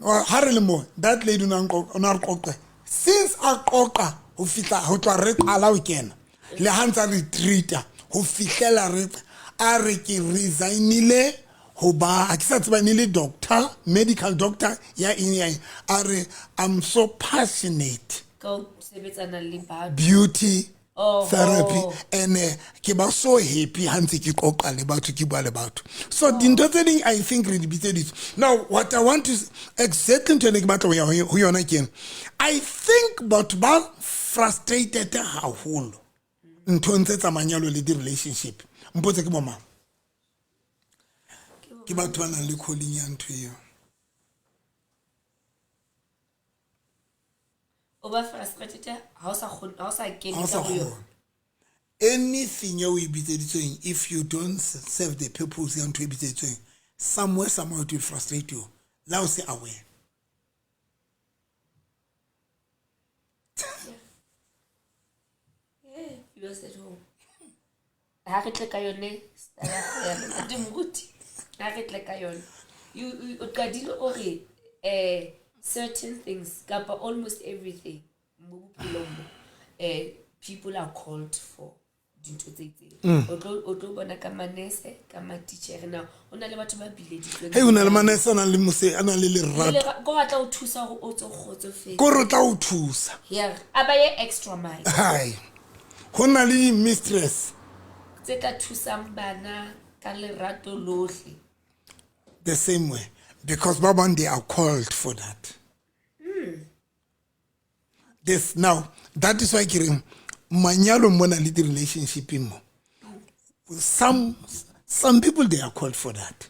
Speaker 2: Ha re le moo, that lady o na re qoqe since a qoqa ho fihla ho tloha re qala ho kena le ha ntsa re treata ho fihlela re a re ke resignile ho ba, ha ke sa tseba ne le doctor, medical doctor ya eng ya eng. A re, "I'm so passionate
Speaker 1: Ka ho sebetsana le batho.
Speaker 2: Beauty
Speaker 1: Oh,
Speaker 2: therapy
Speaker 1: oh.
Speaker 2: And ke ba so happy ha ntse ke qoqa le batho, ke bua le batho." So dintho tse ding, I think re di bitseditswe. Now what I want to exactly, ntho ene ke batla ho ya ho yona ke ena. I think batho ba frustrated haholo nthong tse tsa manyalo le di-relationship. Mpotse ke bomang? Ke batho ba nang le calling ya ntho eo.
Speaker 1: O ba frustrated ha o sa kgone, ha o sa kene
Speaker 2: Ha o sa
Speaker 1: ka ho yona.
Speaker 2: kgone anything eo o e bitseditsweng, if you don't serve the purpose ya ntho e bitseditsweng, somewhere, somewhere it will frustrate you la o se aware.
Speaker 1: Yeah, you are at home. Ha re tle ka yone style ya Ntate Moruti. Ha re tle ka yone. O qadile o re certain things kapa almost everything mo bophelong mo, people are called for dintho tse itseng. O tlo bona ka manese, ka matitjhere, now ho na le batho ba bileditsweng.
Speaker 2: Hei, o na le manese a nang le mose, a nang le lerato.
Speaker 1: Ko batla ho thusa hore o tswe kgotsofetse.
Speaker 2: Ko re o tla o thusa.
Speaker 1: Yeah, a ba ye extra mile.
Speaker 2: Hai, ho na le di-mistress
Speaker 1: tse ka thusang bana ka lerato lohle.
Speaker 2: The same way, because ba bang, they are called for that. This now, that is why ke reng manyalo mona le di-relationship mo, some people, they are called for that,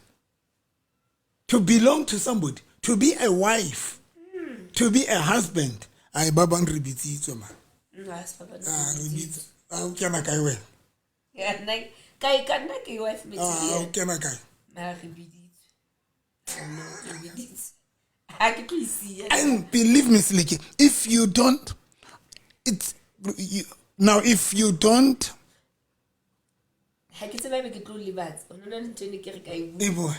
Speaker 2: to belong to somebody, to be a wife, to be a husband. Ai, ba bang re bitsitswe man.
Speaker 1: Ha se ba bang.
Speaker 2: Ah, re bitsa a o kena kae wena?
Speaker 1: Ya, kae ka nna ke wife
Speaker 2: Ah, o
Speaker 1: material.
Speaker 2: Kena kae?
Speaker 1: Ma re biditswe. Ah, no, re biditswe, ha ke tlo e siya.
Speaker 2: And believe me, Siliki, if you don't, it's you, now if you don't,
Speaker 1: Ha ke tsebe ebe ke tlo lebatsa o nona le ntho ene ke re ka e bua.
Speaker 2: Ebo,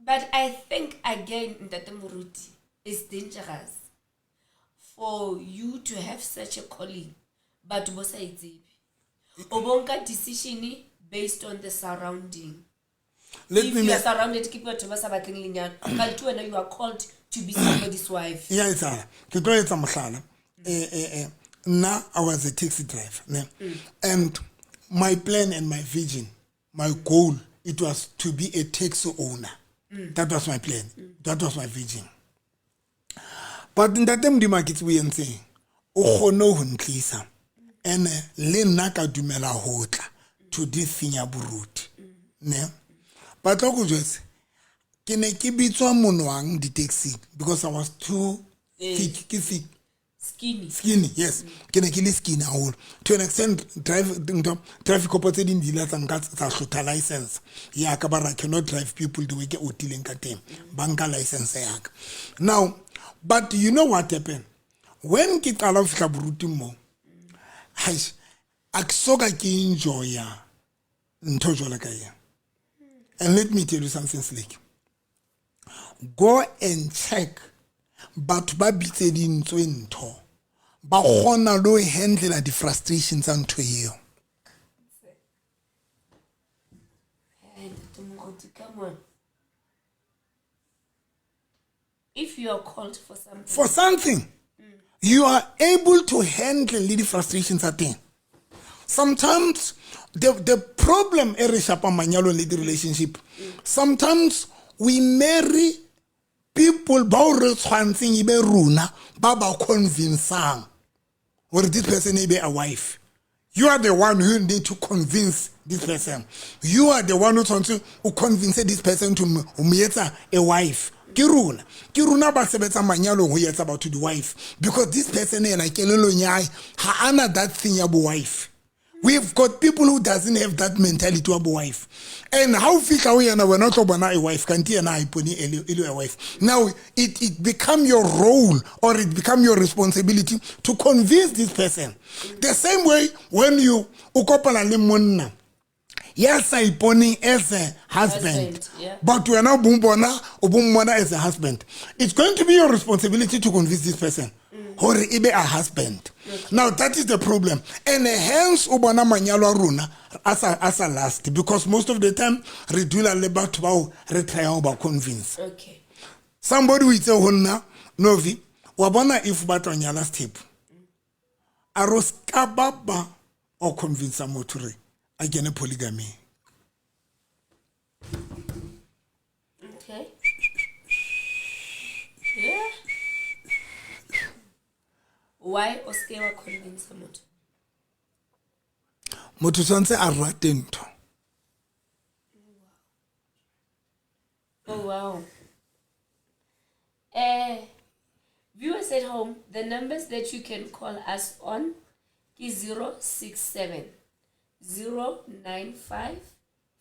Speaker 1: But I think again, Ntate Moruti, it's dangerous for you to have such a calling but bo sa e tsebe, o bo nka decision based on the surrounding.
Speaker 2: Let
Speaker 1: If
Speaker 2: me
Speaker 1: you are surrounded ke batho ba sa batleng lenyalo, kanti wena you are called to be somebody's wife.
Speaker 2: Ya etsahala. Ke tlo etsa mohlala. Nna, I was a taxi driver, ne? And my plan and my vision, my goal, it was to be a taxi owner. That was my plan. That was my vision. But ntate Modimo, ha ke tsebe o entseng, o kgonne ho ntlisa and le nna ka dumela ho tla to this thing ya boruti, ne? But tlo ko jwetse, ke ne ke bitswa monwang di-taxi because I was too thick, ke thick.
Speaker 1: Skinny.
Speaker 2: Skinny, yes. Ke ne ke le skinny haholo to an extent drive ntho traffic cop tse ding di ile tsa nka, tsa hlotha license ya ka, ba re I cannot drive people the way ke otileng ka teng. Ba nka license ya ka. Now, but you know what happened when ke qala ho fihla boruting mo? Haish, a ke so ka ke enjoya ntho jwalo ka ena. And let me tell you something, Slick. Go and check batho ba bitsedintswe ntho, ba kgona le ho handlela di-frustration tsa ntho eo.
Speaker 1: Hey, Ntate Moruti, come on. If you are called for something,
Speaker 2: For something, you are able to handle le di-frustration tsa teng. Sometimes the problem e re shapang manyalong le di-relationship, sometimes we marry people bao re tshwantseng e be rona ba ba convincang gore this person e be a wife. You are the one who need to convince this person. You are the one who tshwanetse o convince this person to ho mo etsa a wife. Ke rona ba sebetsang manyalong ho etsa batho di-wife, because this person ena kelellong ya hae ha ana that thing ya bo wife. We've got people who doesn't have that mentality wa bo wife. And ha o fihla ho yena, wena o tlo bona a wife, kanti yena ha ipone e le a wife. Now it become your role or it become your responsibility to convince this person. The same way when you o kopana le monna ya sa iponeng as a husband,
Speaker 1: Husband, yeah.
Speaker 2: but wena o bo bona, o bo mmona as a husband, it's going to be your responsibility to convince this person hore e be a husband. Now that is the problem, and hence o bona manyalo a rona a sa last, because most of the time re dula le batho bao re tryang ho ba convince. Somebody o itse ho nna, "Novi, wa bona, if o batla ho nyala Sethepu, a re o ska ba o convince motho re a kene polygamy."
Speaker 1: Okay. Yeah. Why o ske wa convince motho?
Speaker 2: Motho tshwanetse a rate ntho.
Speaker 1: Oh wow. Viewers at home, the numbers that you can call us on is 067 095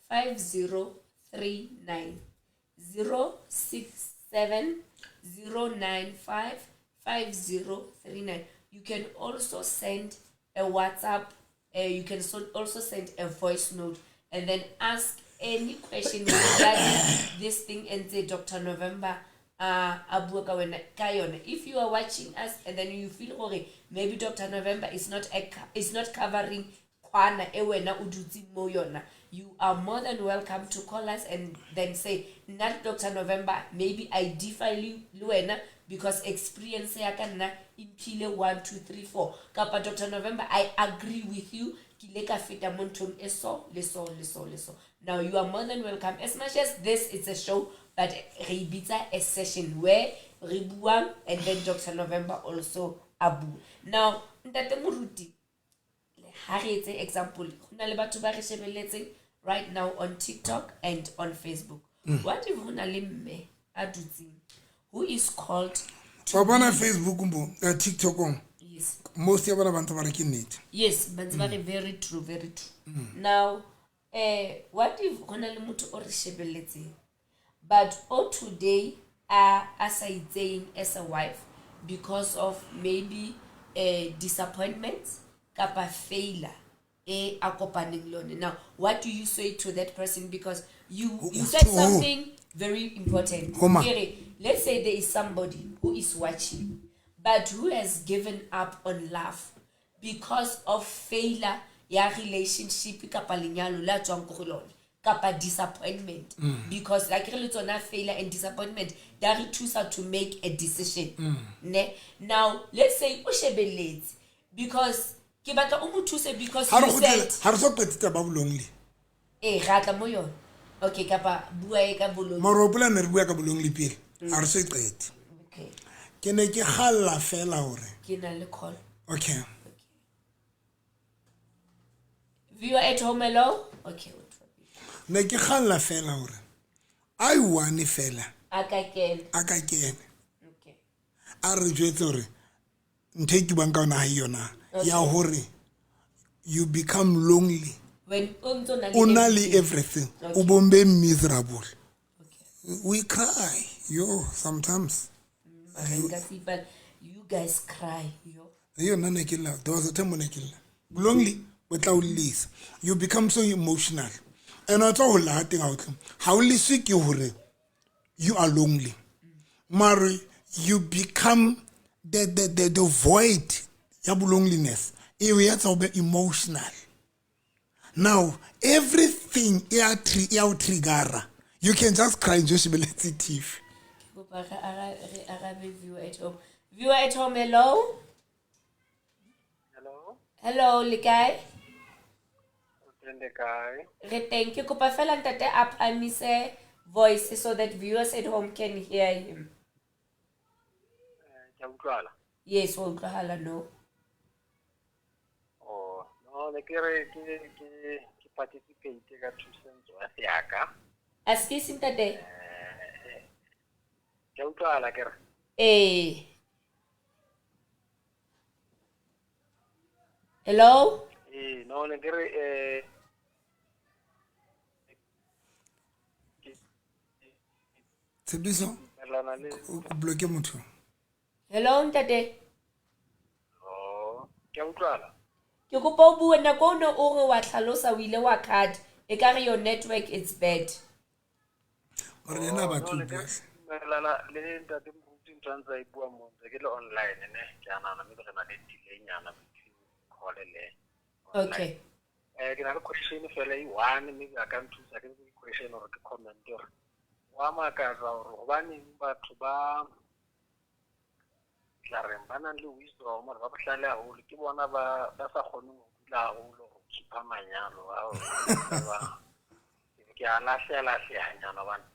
Speaker 1: 5039. 067 095 5039. You can also send a WhatsApp. You can also send a voice note and then ask any question regarding this thing and say Dr. November a bua ka wena ka yona. If you are watching us and then you feel hore maybe Dr. November is not covering kwana e wena o dutse mo yona, you are more than welcome to call us and then say, "Not Dr. November, maybe I differ le wena because experience ya ka nna e mphile 1 2 3 4," kapa, "Dr. November, I agree with you, ke ile ka feta mo nthong e so le so le so le so." Now you are more than welcome. As much as this is a show, but re e bitsa a session where re buang and then Dr. November also a bua. Now ntate moruti, ha re etse example, go na le batho ba re shebelletseng right now on TikTok and on Facebook. What if go na le mme a dutseng who is called to
Speaker 2: Wa bona, Facebook mo, TikTok, most ya bona ba ntse ba re ke nnete.
Speaker 1: Yes, ba ntse ba re very true, very true. Now what if go na le motho o re shebelletseng, but o today a sa itseyeng as a wife because of maybe disappointments kapa failure e a kopaneng le yone? Now what do you say to that person? Because you said
Speaker 2: To who?
Speaker 1: Something very important.
Speaker 2: Ho mang?
Speaker 1: Ke re, let's say there is somebody who is watching but who has given up on love because of failure ya relationship kapa lenyalo la tswang ko go lone kapa disappointment, because like re le tsona, failure and disappointment di re thusa to make a decision, ne? Now let's say o shebelletse, because ke batla o mo thuse because
Speaker 2: Ha re
Speaker 1: you
Speaker 2: kgutlele,
Speaker 1: said
Speaker 2: ha re so qete taba bolonely.
Speaker 1: Ee, ra tla mo yona. Okay, kapa bua e ka bolong.
Speaker 2: Mara hopola ne re bua ka bolonely pele, ha re so e qete.
Speaker 1: Okay.
Speaker 2: Ke ne ke kgalla fela hore
Speaker 1: Ke na le call.
Speaker 2: Okay.
Speaker 1: Viewer at home, hello. Okay, o drop-ile.
Speaker 2: Ne ke kgalla fela hore a one fela
Speaker 1: A ka kena.
Speaker 2: A ka kene.
Speaker 1: Okay.
Speaker 2: A re jwetse hore ntho e ke buang ka yona ha e yona ya hore you become lonely
Speaker 1: When o ntso na le
Speaker 2: o na le
Speaker 1: everything.
Speaker 2: everything, o bombe miserable.
Speaker 1: Okay.
Speaker 2: We cry, yo, sometimes.
Speaker 1: Mara nka se ipale. You guys cry, yo.
Speaker 2: Yona ne ke lla. There was a time when ne ke lla. Lonely bo tla o llisa. You become so emotional, and o tla ho lla ha teng, ha o tlo ha o leswe ke hore you are lonely, mare you become the void ya bo loneliness e o etsa o be emotional. Now everything e ya o triggera. You can just cry nje o shebeletse TV.
Speaker 1: Ke kopa re arabe viewer at home. Viewer at home, hello.
Speaker 3: Hello.
Speaker 1: Hello, le kae?
Speaker 3: O teng, le kae?
Speaker 1: Re teng. Ke kopa fela ntate a phamise voice so that viewers at home can hear him.
Speaker 3: Ke a utlwala.
Speaker 1: Yes, wa utlwahala no.
Speaker 3: Oh, no, ne ke re ke participate ka two cents worth ya ka.
Speaker 1: Askies, ntate.
Speaker 3: Ke a utlwala ke re.
Speaker 1: Eh. Hello?
Speaker 3: Eh, No, ne ke re
Speaker 2: Tshepiso,
Speaker 3: dumellana le
Speaker 2: o bloke motho.
Speaker 1: Hello ntate.
Speaker 3: Oh, ke a utlwala.
Speaker 1: Ke kopa o bue nako o ne o re wa tlhalosa o ile wa cut. Ekare your network is bad.
Speaker 2: Mara le yena ha
Speaker 3: No,
Speaker 2: batle ho
Speaker 3: ne ke
Speaker 2: bua
Speaker 3: re
Speaker 2: hle.
Speaker 3: dumellana le ntate Moruti ntho a ntse a e bua mo ntse ke le online ne. Ke a nahana maybe re na le delay nyana between call le online.
Speaker 1: Okay.
Speaker 3: Ke na le question fela e one, maybe a ka nthusa ke ke question or ke comment hore wa makatsa hore hobaneng batho ba tla reng ba nang le wisdom hore ba bohlale haholo ke bona ba sa kgoneng ho dula haholo ho keep-a manyalo ao. Ke a lahleha-lahlehanyana hobane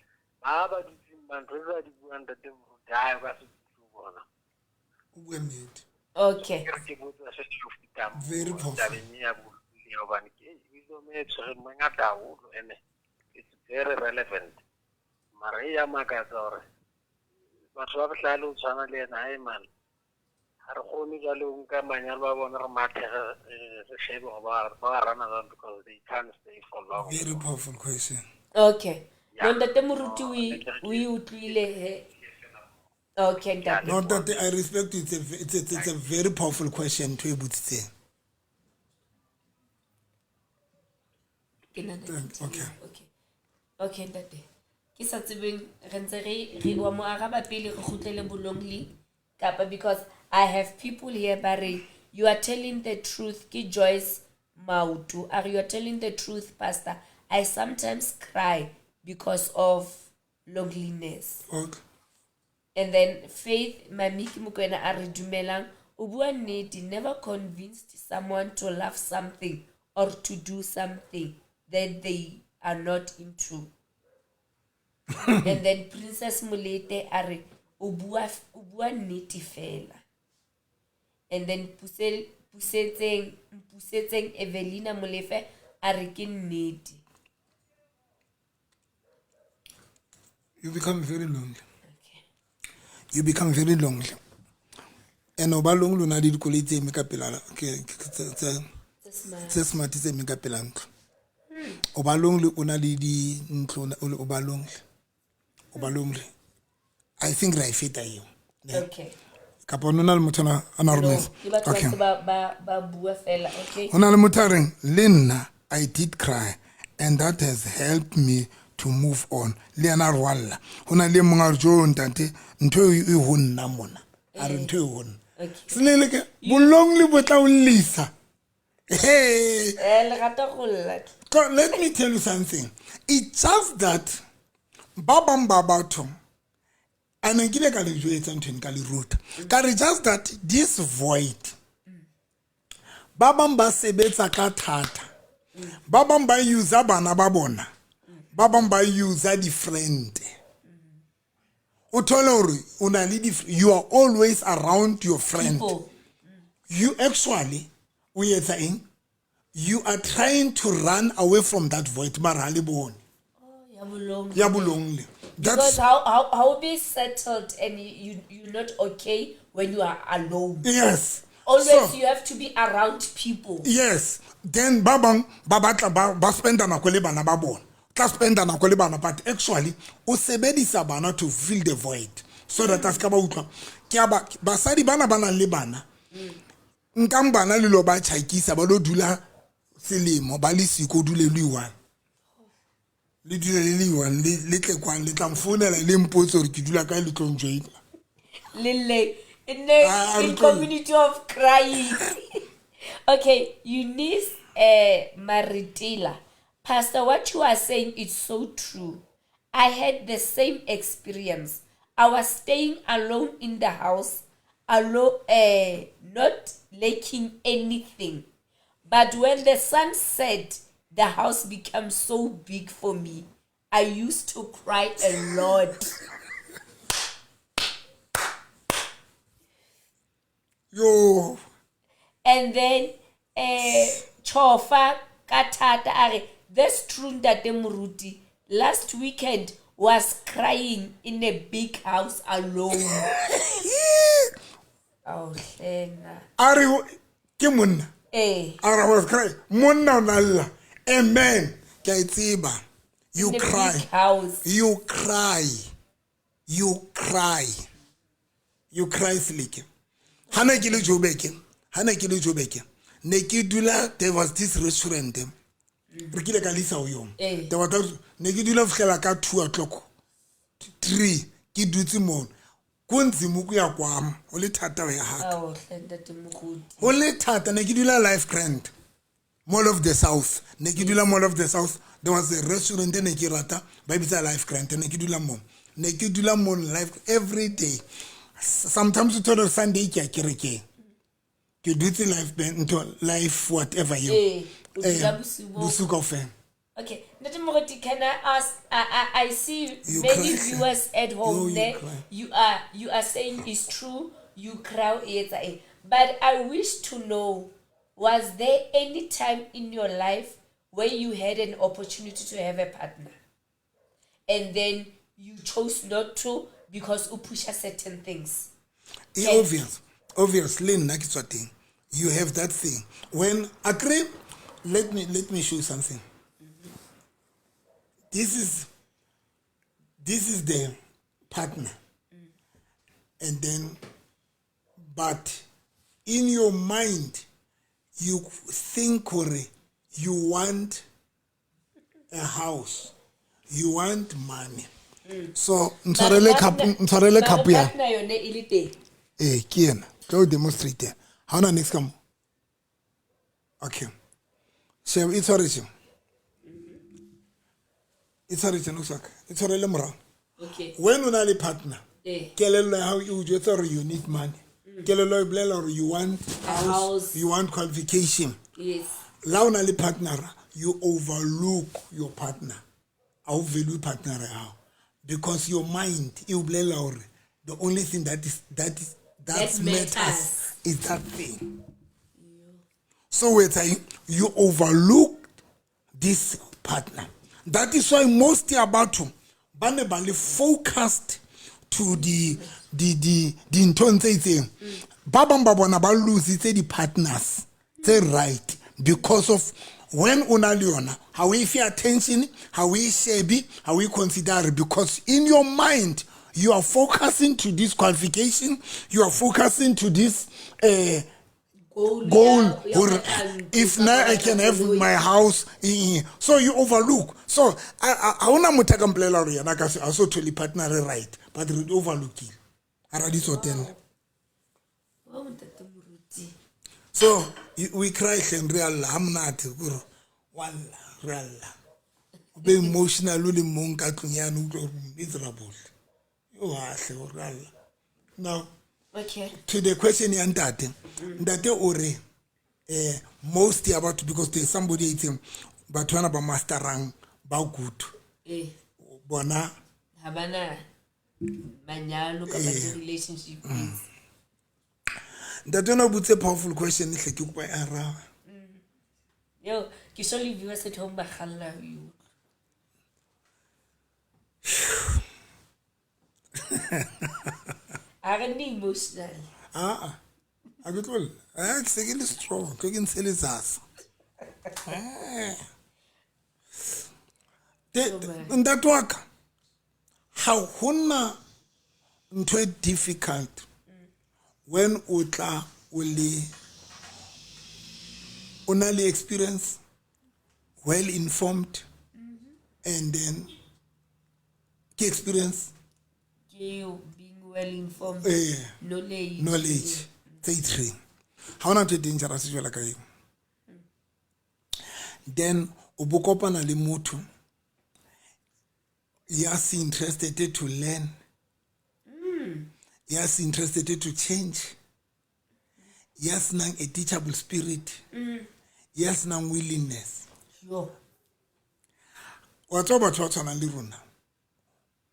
Speaker 3: ba dutseng ba ntho tse ba di buang ntate Moruti, ha ba se utlwe bona.
Speaker 2: O bua nnete.
Speaker 1: Okay.
Speaker 3: Ke re ke botsa se ke fetang
Speaker 2: Very powerful.
Speaker 3: tabeng e ya bolokolohi hobane ke wisdom e tshwereng mo e ngata haholo ene it's very relevant. Mara e ya makatsa hore batho ba bohlale ho tshwana le yena, hae man, ha re kgone jwale ho nka manyalo a bona re mathe re shebe hore ba rana jwang because they can't stay for long.
Speaker 2: Very powerful question.
Speaker 1: Okay.
Speaker 3: Yeah.
Speaker 1: No ntate Moruti o e utlwile he. Okay ntate.
Speaker 2: No, ntate, I respect you. It's a very powerful question ntho e botsitseng.
Speaker 1: Ke nahana
Speaker 2: Thank-
Speaker 1: ke
Speaker 2: okay.
Speaker 1: Okay. Okay ntate. Ke sa tsebeng re ntse re wa mo araba pele re kgutlele bolongly kapa because I have people here ba re you are telling the truth ke Joyce Mautu. Are you telling the truth, Pastor? I sometimes cry because of loneliness.
Speaker 2: Okay.
Speaker 1: And then Faith Mamiki Mokoena a re dumelang o bua nnete, never convinced someone to love something or to do something that they are not into. And then Princess Molete a re o bua nnete fela. And then Pusetseng Evelina Molefe a re ke nnete.
Speaker 2: You become very lonely.
Speaker 1: Okay.
Speaker 2: You become very lonely. And o ba lonely o na le dikoloi tse eme ka pela ke
Speaker 1: Tse smart.
Speaker 2: tse smart tse eme ka pela ntlo. O ba lonely o na le dintlo, o ba lonely. O ba lonely. I think ra e feta eo. Ne?
Speaker 1: Okay.
Speaker 2: Kapa o na le motho a na
Speaker 1: No,
Speaker 2: rometse?
Speaker 1: ke batho ba
Speaker 2: Okay.
Speaker 1: ntse ba bua fela, okay?
Speaker 2: Ho na le motho a reng, le nna, I did cry and that has helped me to move on. Le yena a rwalla. Ho na le e mong a re, jo ntate, ntho eo e ho nna mona. A re ntho e ho nna.
Speaker 1: Okay.
Speaker 2: Selele ke, bolong bo tla o llisa. Hey.
Speaker 1: Le rata go lla.
Speaker 2: Let me tell you something. It's just that ba bang ba batho, and nkile ka le jwetsa ntho eno, ka le ruta. Ka re just that this void, ba bang ba sebetsa ka thata, ba bang ba user bana ba bona, ba bang ba user di-friend. O thole hore o na le you are always around your friend.
Speaker 1: People.
Speaker 2: You actually, o etsa eng? You are trying to run away from that void, mara ha le bone.
Speaker 1: Oh, ya bolong.
Speaker 2: Ya bolong.
Speaker 1: Because
Speaker 2: That's
Speaker 1: how be settled and you're not okay when you are alone.
Speaker 2: Yes.
Speaker 1: Always
Speaker 2: So,
Speaker 1: you have to be around people.
Speaker 2: Yes. Then ba bang ba batla ba spenda nako le bana ba bona. Tla spenda nako le bana, but actually o sebedisa bana to fill the void so that a ska ba utlwa. Ke a ba basadi bana ba nang le bana. Nkang bana le lo ba tjhakisa ba lo dula selemo ba le siko dule le one. Le dule le le one le tle kwang le tla mfounela le mpotse hore ke dula kae le tlo njoina.
Speaker 1: Le le in the
Speaker 2: Ah,
Speaker 1: in
Speaker 2: re tlo-
Speaker 1: community of crying. Okay, Eunice Maritila. Pastor, what you are saying is so true. I had the same experience. I was staying alone in the house, alone, not lacking anything. But when the sun set, the house became so big for me. I used to cry a lot.
Speaker 2: Yo.
Speaker 1: And then Chofa Katata are this true Ntate Moruti last weekend was crying in a big house alone. Oh, hlena.
Speaker 2: A re ke monna.
Speaker 1: Eh.
Speaker 2: I was crying. Monna o na lla. Amen. Ke a e tseba. You
Speaker 1: In a
Speaker 2: cry.
Speaker 1: big house.
Speaker 2: You cry. You cry. You cry, Seleke. Ha ne ke le Joburg, ha ne ke le Joburg, ne ke dula, there was this restaurant. Re kile ka lisa ho yona.
Speaker 1: Eh.
Speaker 2: There was that, ne ke dula ho fihlela ka 2 o'clock. 3 ke dutse mono. Kunzima ukuya kwami, ho le thata ho ya ha ka.
Speaker 1: Ao, hle, ntate Moruti.
Speaker 2: Ho le thata, ne ke dula Life Grand, Mall of the South. Ne ke dula Mall of the South. There was a restaurant ne ke rata, ba e bitsa Life Grand, ne ke dula moo. Ne ke dula moo life every day. Sometimes o thole Sunday ke ya kerekeng. Ke dutse life band, ntho life whatever eo.
Speaker 1: Eh, o dula
Speaker 2: Eh,
Speaker 1: bosiu bo.
Speaker 2: bosiu kaofela.
Speaker 1: Okay, Ntate Moruti, can I ask? I see
Speaker 2: You
Speaker 1: many
Speaker 2: cry.
Speaker 1: viewers at home.
Speaker 2: No, you
Speaker 1: there.
Speaker 2: cry.
Speaker 1: You are saying it's true. You cry, etsa eng. But I wish to know: was there any time in your life where you had an opportunity to have a partner, and then you chose not to because you push certain things?
Speaker 2: E
Speaker 1: Okay.
Speaker 2: obvious. Obvious, le nna ke tswa teng. You have that thing. When agree, let me show you something. This is the partner. And then, but in your mind, you think hore you want a house, you want money. So ntshwarele cup, ntshwarele cup ya.
Speaker 1: Partner yone e le teng.
Speaker 2: Eh, ke ena. Tlo demonstrate. Ha ona next ka mo. Okay. Sheba e tshware tje. E tshware tje no saka. E tshwarele morao.
Speaker 1: Okay.
Speaker 2: When o na le partner,
Speaker 1: Eh.
Speaker 2: kelello ya hao e o jwetsa hore you need money. Kelello e bolela hore you want
Speaker 1: A
Speaker 2: house,
Speaker 1: house.
Speaker 2: you want qualification.
Speaker 1: Yes.
Speaker 2: La o na le partner, you overlook your partner. Ha o value partner ya hao because your mind e o bolela hore the only thing that
Speaker 1: That
Speaker 2: matters
Speaker 1: matters.
Speaker 2: is that thing. So it's like you overlook this partner. That is why most ya batho ba ne ba le focused to the dinthong tse itseng. Ba bang ba bona ba lositse di-partners tse right because of when o na le yona ha o e fe attention, ha o e shebe, ha o e consider, because in your mind you are focusing to this qualification, you are focusing to this
Speaker 1: Goal.
Speaker 2: goal
Speaker 1: ya
Speaker 2: hore
Speaker 1: batla ntlo
Speaker 2: if
Speaker 1: kapa
Speaker 2: now I
Speaker 1: batla
Speaker 2: can have
Speaker 1: koloi.
Speaker 2: my house eh, eh. So you overlook. So ha hona motho a ka mpolelela hore yena a ka se a so thole partner e right, but re di overlookile ha ra di tsotella.
Speaker 1: Oh, ntate Moruti.
Speaker 2: So we cry hleng, re a lla ha monate kore wa lla, re a lla, o be emotional o le mong ka tlung yane, o utlwa hore o miserable yo hahle o re a lla. Now
Speaker 1: Okay.
Speaker 2: to the question ya ntate, ntate o re most ya batho, because there's somebody e itseng batho bana ba masterang ba good
Speaker 1: Eh,
Speaker 2: bona.
Speaker 1: ha bana manyalo kapa di-relationship.
Speaker 2: Ntate ona o botse powerful question hle, ke kopa e araba.
Speaker 1: Yo, ke so le viewers at home ba kgalla ho e utlwa. Ha re nne emotional.
Speaker 2: Aa, a ke tlo lla. Eh, ke se ke le strong, tlo ke ntshe letsasa. Eh. Ntate wa ka, ha hona ntho e difficult when o tla o le o na le experience, well informed, and then ke experience,
Speaker 1: Ke being well informed.
Speaker 2: eh,
Speaker 1: Knowledge.
Speaker 2: knowledge tse three, ha hona ntho e dangerous jwalo ka eo. Then o bo kopana le motho ya se interested to learn, ya se interested to change, ya senang a teachable spirit, ya senang willingness.
Speaker 1: Yo.
Speaker 2: Wa tseba batho ba tshwanang le rona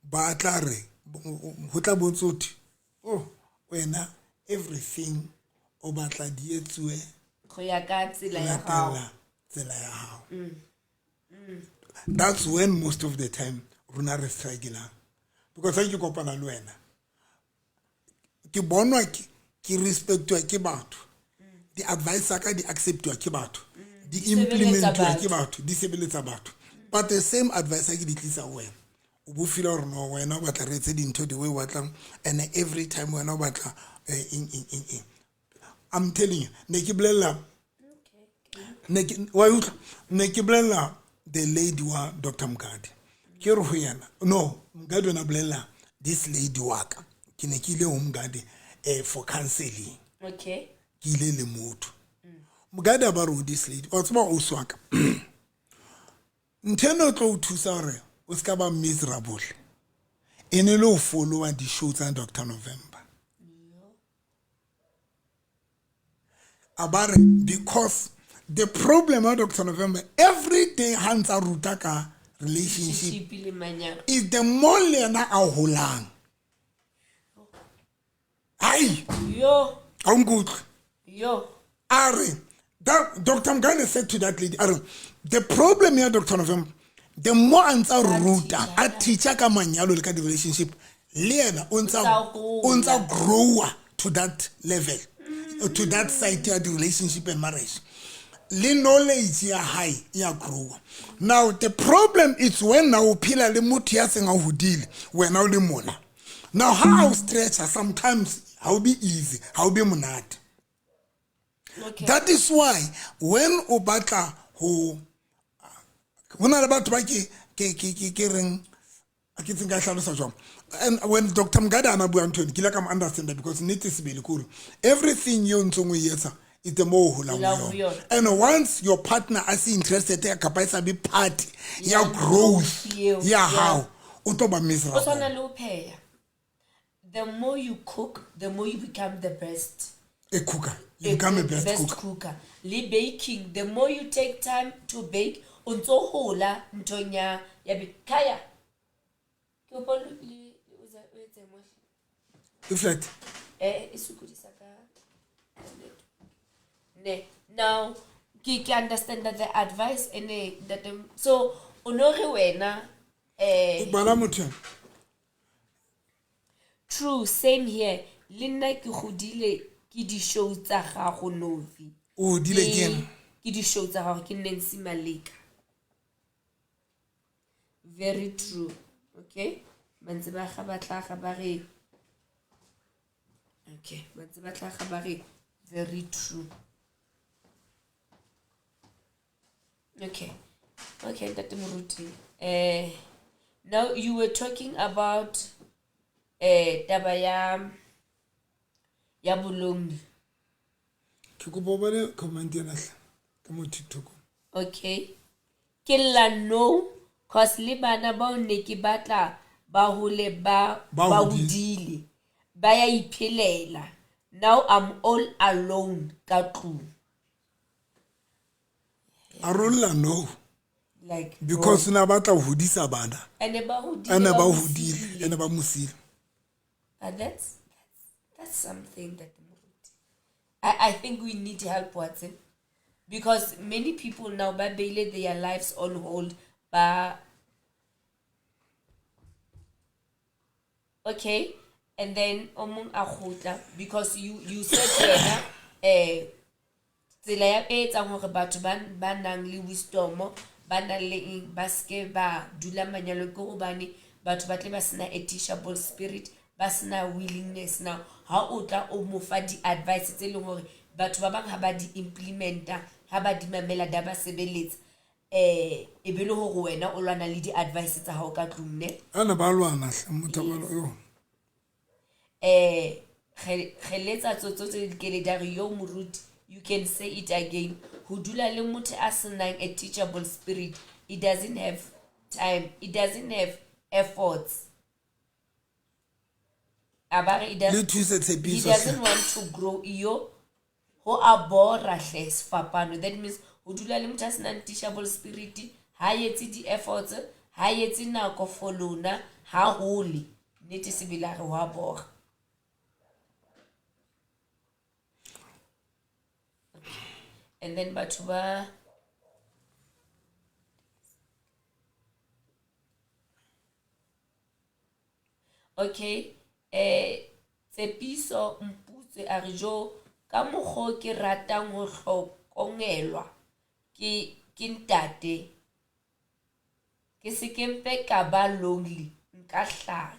Speaker 2: ba tla re ho tla bontse ho thwe, oh wena everything o batla di etsuwe
Speaker 1: Go ya ka tsela ya hao.
Speaker 2: latela tsela ya hao. That's when most of the time rona re struggling, because ha ke kopana le wena ke bonwa ke respectwa ke batho. Di-advice tsa ka di acceptiwa ke batho, di
Speaker 1: Sebeletsa
Speaker 2: implementiwa ke
Speaker 1: batho.
Speaker 2: batho, di sebeletsa batho, but the same advice a ke di tlisa ho wena, o bo feela gore no, wena o batla re etse dintho the way o batlang, and every time wena o batla eng eng eng eng. I'm telling you, ne ke bolella, ne ke wa utlwa, ne ke bolella the lady wa Dr Mokadi, ke re ho yena, no, Mokadi o na bolella this lady wa ka, ke ne ke ile ho Mokadi for counseling. Ke ile le motho, Mokadi a ba re ho this lady, wa tseba ausi wa ka, ntho eno e tlo o thusa hore o se ka ba miserable e ne le ho followa di-show tsa Dr November. A ba re because the problem ya Dr November, every day ha ntsa ruta ka relationship
Speaker 1: Ship le manyalo.
Speaker 2: is the more le yena a holang, hai.
Speaker 1: Yo.
Speaker 2: Ha o nkutlwe?
Speaker 1: Yo.
Speaker 2: A re that Dr Mgane said to that lady, a re the problem ya Dr November, the more a ntsa ruta, a teacher ka manyalo le ka di-relationship, le yena o ntsa
Speaker 1: O ntsa hola.
Speaker 2: o ntsa grower to that level, to that side ya di-relationship and marriage, le knowledge ya hae ya grower. Now the problem is when now o phela le motho ya seng a hodile, wena o le mona now, ha o stretcha sometimes ha o be easy, ha o be monate. That is why when o batla ho na le batho ba ke reng, a ke tseng ka hlalosa jwang. And when Dr Mgada ana bua ntho eno, ke ile ka mo understand, because nnete sebele ke hore everything eo ntsong o e etsa is the more o holang
Speaker 1: Holang
Speaker 2: ho
Speaker 1: ho
Speaker 2: yona.
Speaker 1: yona.
Speaker 2: And once your partner a se interested kapa e sa be part ya
Speaker 1: Ya
Speaker 2: growth
Speaker 1: growth eo,
Speaker 2: ya hao, o tlo ba
Speaker 1: O tshwana
Speaker 2: miserable.
Speaker 1: le ho pheha. The more you cook, the more you become the best.
Speaker 2: A cooker, you become a best cooker.
Speaker 1: Cooker. Le baking, the more you take time to bake, o ntso hola nthong ya kaya ke kopa o o etse mohle.
Speaker 2: E flat.
Speaker 1: E sokodisa ka ne. Now ke understand that the advice ene that so o no re wena
Speaker 2: Bala motho ena.
Speaker 1: True, same here, le nna ke godile ke di-show tsa gago, Novi.
Speaker 2: O hodile ke ena.
Speaker 1: Ke di-show tsa gago, ke Nancy Maleka. Very true. Okay, ba ntse ba ga ba tlhaga ba re, okay, ba ntse ba tlhaga ba re very true. Okay, ntate Moruti, now you were talking about taba ya bologna.
Speaker 2: Ke kopa o bale comment ena hle ka mo TikTok.
Speaker 1: Okay, ke lla no, cause le bana bao ne ke batla ba hole ba
Speaker 2: Ba
Speaker 1: ba
Speaker 2: hodile.
Speaker 1: hodile, ba ya iphelela. Now I'm all alone ka tlung.
Speaker 2: A rolla no.
Speaker 1: Like,
Speaker 2: because na batla ho hodisa bana.
Speaker 1: Ene ba hodile,
Speaker 2: ene ba
Speaker 1: ba mo
Speaker 2: hodile,
Speaker 1: siile.
Speaker 2: Ene ba mo siile.
Speaker 1: But that's something that Moruti, I think we need help, Watson, because many people now ba beile their lives on hold. Ba okay, and then o mong a kgutla because you said wena tsela ya e etsang hore batho ba nang le wisdom, ba nang le eng, ba seke ba dula manyalong ke hobane batho ba tle ba sena a teachable spirit, ba sena willingness. Now ha o tla o mo fa di-advice tse leng hore batho ba bang ha ba di implementa, ha ba di mamela, da ba sebeletsa, e be le hore wena o lwana le di-advice tsa hao ka tlung ne.
Speaker 2: Ana ba lwana hle motho a ba yo.
Speaker 1: Kgeletsa tsotso tse dikeledi a re yo Moruti, you can say it again. Ho dula le motho a senang a teachable spirit, it doesn't have time, it doesn't have efforts. A ba re, it
Speaker 2: Le thuse
Speaker 1: he
Speaker 2: tshepiso
Speaker 1: doesn't
Speaker 2: hle.
Speaker 1: want to grow. Iyo ho a bora hle sefapano. That means ho dula le motho a senang teachable spirit, ha etse di-efforts, ha etse nako for lona, ha hole. Nnete sebele a re ho a bora. And then batho ba okay, Tshepiso Mputswe a re jo Ka mokgo ke ratang ho hlokomelwa ke ntate, ke se ke mpe ka ba lonely, nka hlanya.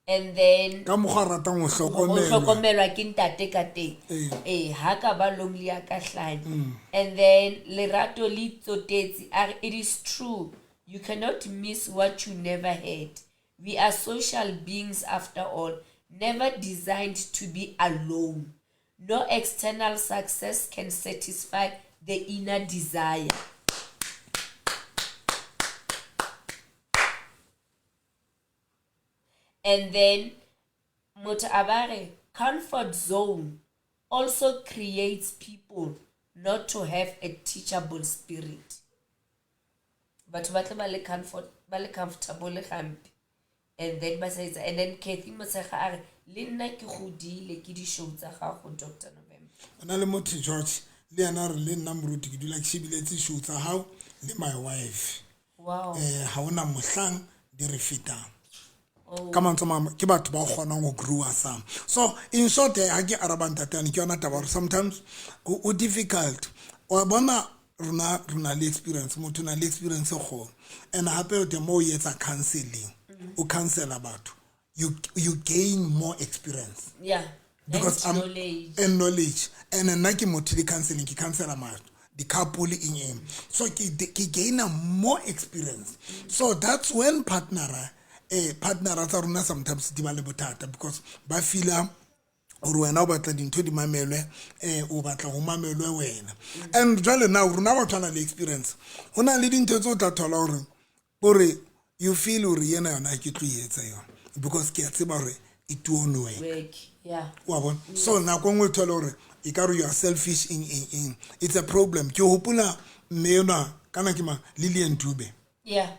Speaker 1: And then
Speaker 2: Ka mokgwa a ratang ho
Speaker 1: ho
Speaker 2: hlokomelwa.
Speaker 1: hlokomelwa ke ntate ka teng.
Speaker 2: Ee.
Speaker 1: Ee, ha ka ba lonely a ka hlanya. And then Lerato le Tsotetsi a re, it is true, you cannot miss what you never had. We are social beings after all, never designed to be alone. No external success can satisfy the inner desire. And then motho a ba re, comfort zone also creates people not to have a teachable spirit. Batho ba tle ba le comfort, ba le comfortable gampe. And then ba sa etsa. And then Kathy Motshekga a re, le nna ke godile ke di-show tsa gago, Dr. November.
Speaker 2: O na le motho George le yena a re, le nna moruti ke dula ke shebile show tsa hao le my wife.
Speaker 1: Wow.
Speaker 2: Ha hona mohlang di re fetang.
Speaker 1: Oh.
Speaker 2: Ka mantswe a mang, ke batho ba kgonang ho grow-a some. So in short, ha ke araba ntate, ke yona taba hore sometimes o difficult. Wa bona rona re na le experience, motho o na le experience e kgolo. And hape the more o etsa counseling, o counsela batho, you gain more experience.
Speaker 1: Yeah.
Speaker 2: Because
Speaker 1: and
Speaker 2: I'm
Speaker 1: knowledge.
Speaker 2: And knowledge. And nna ke motho le counseling, ke counsela batho, di-couple eng eng. So ke gain-a more experience. So that's when partnera tsa rona sometimes di ba le bothata, because ba feela hore wena o batla dintho di mamelwe, o batla ho mamelwe wena. And jwale now rona batho ba na le experience, ho na le dintho tse o tla thola hore you feel hore yena yona ha ke tlo e etsa yona, because ke a tseba hore it won't work.
Speaker 1: Work, yeah.
Speaker 2: Wa bona? So nako nngwe o thole hore ekare you are selfish in, in, in. It's a problem. Ke hopola mme enwa, kana ke mang? Lillian Dube.
Speaker 1: Yeah.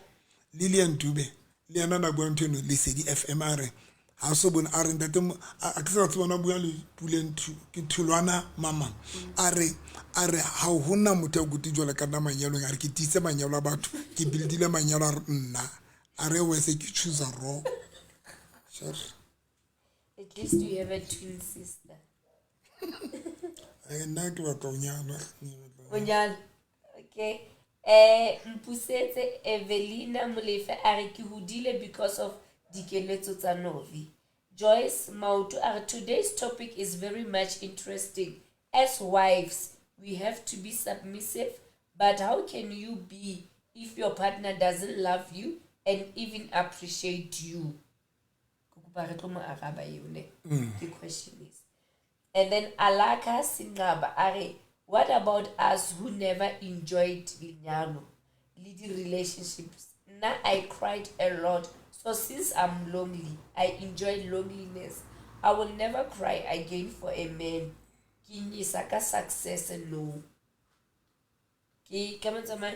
Speaker 2: Lillian Dube. Le yena na bua ntho eno, Lesedi FM a re, ha so bone, a re ntate mo, a ke sa tsebe bona bua le Puleng ke Thulwana Mama. A re, ha hona motho a kuti jwalo ka nna manyalong, a re ke tiise manyalo a batho, ke build-ile manyalo a re nna. A re we se ke choose wrong. Sure.
Speaker 1: At least you have a twin sister.
Speaker 2: Nna ke batla ho nyalwa.
Speaker 1: O nyalwa. Okay. Mpusetse Evelina Molefe a re ke hodile because of dikeletso tsa Novi. Joyce Mautu a re today's topic is very much interesting. As wives, we have to be submissive, but how can you be if your partner doesn't love you and even appreciate you? Ke kopa re tlo mo araba eo ne. The question is. And then Alaka Singaba a re, what about us who never enjoyed lenyalo le di-relationships? Nna I cried a lot. So since I'm lonely, I enjoy loneliness. I will never cry again for a man. Ke nyisa ka success no. Ke ka mantswe a mang,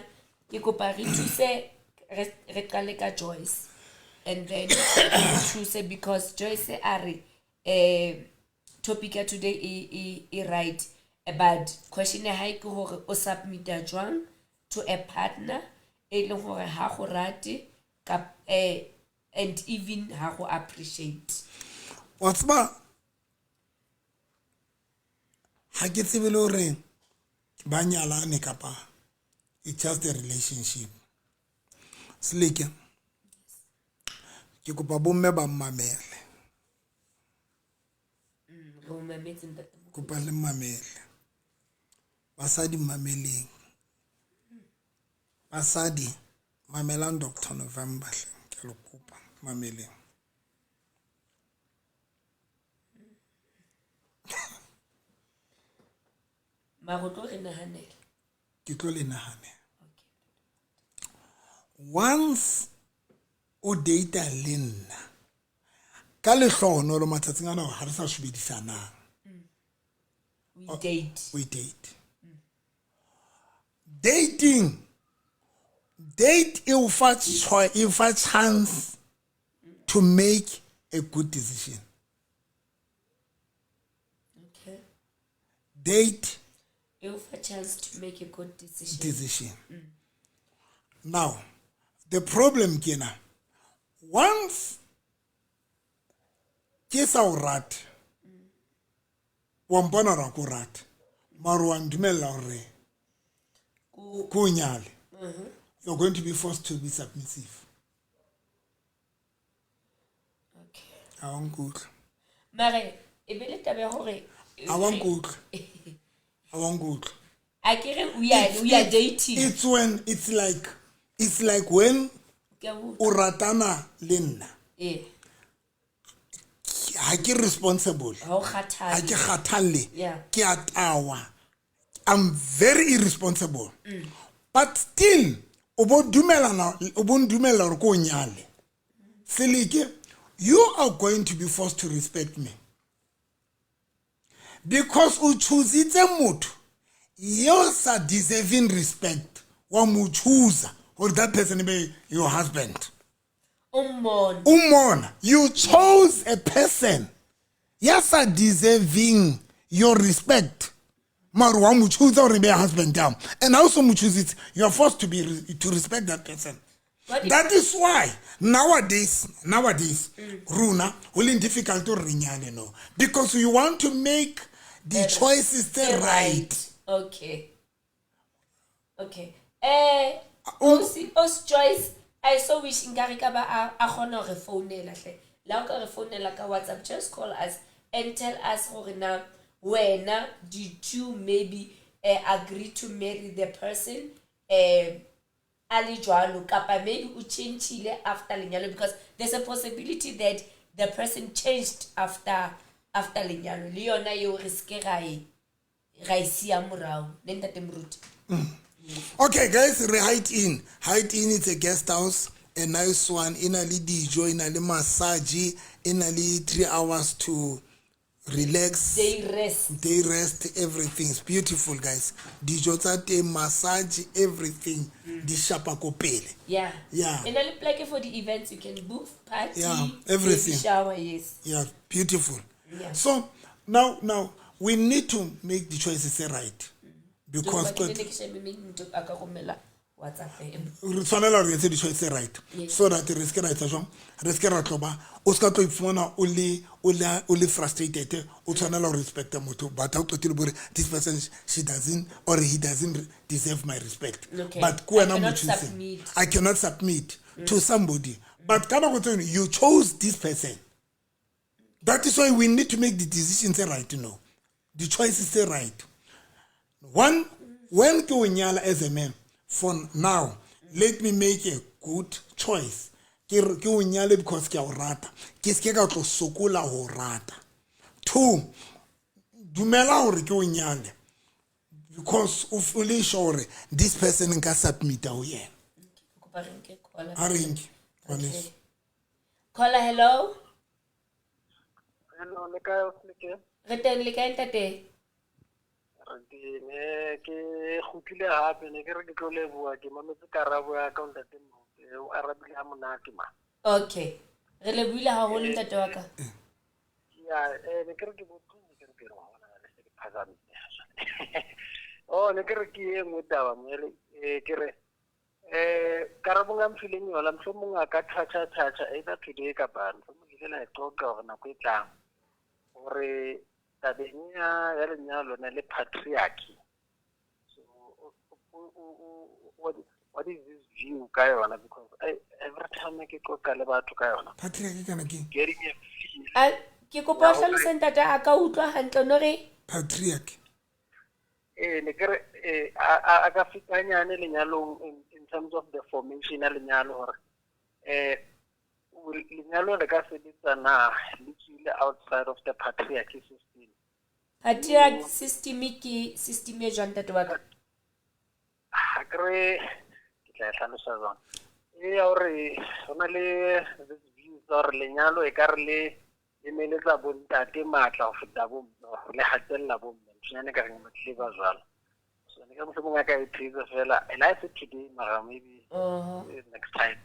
Speaker 1: ke kopa re thuse, re qale ka Joyce. And then re thuse because Joyce a re, topic ya today e right. But question ya hae ke hore o submit-a jwang to a partner e leng hore ha go rate ka, and even ha go appreciate.
Speaker 2: Wa tseba, ha ke tsebe le hore ba nyalane kapa it's just a relationship. Seleke, ke kopa bomme ba mmamele.
Speaker 1: Re o mametse ntate Mokgotsi.
Speaker 2: Kopa le mmamele. Basadi mmameleng. Basadi mamelang Doctor November hle, ke a le kopa mameleng.
Speaker 1: Mara o tlo re nahanela.
Speaker 2: Ke tlo le nahanela.
Speaker 1: Okay.
Speaker 2: Once o data le nna, ka lehlohonolo matsatsing ana ha re sa shobedisanang.
Speaker 1: We date.
Speaker 2: We date. Dating. Date e o fa e fa chance to make a good decision.
Speaker 1: Okay.
Speaker 2: Date
Speaker 1: E o fa chance to make a good decision.
Speaker 2: Decision. Now, the problem ke ena, once ke sa o rate, Wa mpona ra ko rata mare wa ndumella hore ko o nyale, you're going to be forced to be submissive.
Speaker 1: Okay.
Speaker 2: A wa nkutlwa?
Speaker 1: Mare e be le taba ya hore
Speaker 2: A wa nkutlwa? A wa nkutlwa?
Speaker 1: A ke re we are dating.
Speaker 2: It's when it's like when
Speaker 1: Ke a utlwa.
Speaker 2: o ratana le nna, ha ke responsible.
Speaker 1: Ha o
Speaker 2: Ha
Speaker 1: kgathale.
Speaker 2: Ke kgathalle.
Speaker 1: Yeah.
Speaker 2: Ke a tawa, I'm very irresponsible, but still o bo dumelana, o bo ndumella hore ko o nyale seleke, you are going to be forced to respect me because o choositse motho yo sa deserving respect, wa mo choosa hore that person be your husband.
Speaker 1: O mmona.
Speaker 2: O mmona, you chose a person ya sa deserving your respect, mare wa mo choose gore e be husband ya, and also mo choositse, you are forced to respect that person. That is why nowadays rona ho leng difficult hore re nyale no, because you want to make the choices tse right.
Speaker 1: Okay, os Joyce, I so wish nkare ka ba a kgona ho re founela hle. La o ka re founela ka WhatsApp, just call us and tell us hore na wena did you maybe agree to marry the person a le jwalo, kapa maybe o changile after lenyalo, because there's a possibility that the person changed after lenyalo. Le yona eo re seke ra e siya morao le ntate Moruti.
Speaker 2: Okay guys, re Height Inn. Height Inn, it's a guest house, a nice one. E na le dijo, e na le massage, e na le 3 hours to relax.
Speaker 1: They rest.
Speaker 2: Day rest, everything is beautiful, guys. Dijo tsa teng, massage, everything di shapa ko pele.
Speaker 1: E na le pleke for the events. You can book party,
Speaker 2: Yeah, everything.
Speaker 1: baby shower, yes.
Speaker 2: Yeah, beautiful.
Speaker 1: Yeah.
Speaker 2: So now we need to make the choices right because
Speaker 1: Ke ne ke shebe mme motho a ka romela WhatsApp e.
Speaker 2: Re tshwanela re etse di-choice tse right so that re seke ra etsa jwang, re seke ra tlo ba o se ka tlo iphumana o le frustrated. O tshwanela ho respecta motho, but ha o qetile bore this person, she doesn't or he doesn't deserve my respect.
Speaker 1: Okay.
Speaker 2: But ke wena
Speaker 1: I
Speaker 2: mo
Speaker 1: cannot
Speaker 2: choosing.
Speaker 1: Submit.
Speaker 2: I cannot submit to somebody, but ka nako tse dingwe, you chose this person. That is why we need to make the decisions tse right, no, the choices tse right. One, when ke o nyala as a man, for now let me make a good choice. Ke o nyale because ke a o rata, ke seke ka tlo sokola ho rata. Two, dumela hore ke o nyale because o le sure hore this person nka submita ho yena.
Speaker 1: Ke kopa re nke caller.
Speaker 2: A re nke, ngwaneso.
Speaker 1: Okay. Caller, hello.
Speaker 3: Hello, le kae, Seleke?
Speaker 1: Re teng, le kae ntate?
Speaker 3: Re teng. Ke kgutlile hape, ne ke re ke tlo leboha, ke mametse karabo ya ka ntate Moruti, o arabile ha monate ma.
Speaker 1: Okay, re lebohile haholo ntate wa ka.
Speaker 3: Ya, ne ke re ke botse, ne ke re ke re wa bona le se ke phazamise. Oh, ne ke re ke e nngwe taba moele, ke re karabong a mfileng yona, mohlomong a ka thatha thatha either today kapa mohlomong ke ile la e qoqa hore nako e tlang hore tabeng ya lenyalo na le patriarchy, so what is this view ka yona? Because every time ke qoqa le batho ka yona,
Speaker 2: Patriarchy kana ke
Speaker 3: getting a feel.
Speaker 1: Ke kopa o hlalose ntate, a ka utlwa hantle no re.
Speaker 2: Patriarchy.
Speaker 3: Ne ke re a ka feta nyane lenyalong in terms of the formation ya lenyalo, hore lenyalo le ka sebetsa na le tswile outside of the patriarchy system?
Speaker 1: Patriarch system ke system e jwang, ntate wa ka?
Speaker 3: Ha ke re ke tla e hlalosa jwang, e ya hore ho na le this view tsa hore lenyalo e ka re le emeletsa bontate matla ho feta bomme, hore le hatella bomme, nthonyana e ka reng batlile ba jwalo. So ne ka mohlomong a ka e thetsa fela, and I said today, mara maybe next time,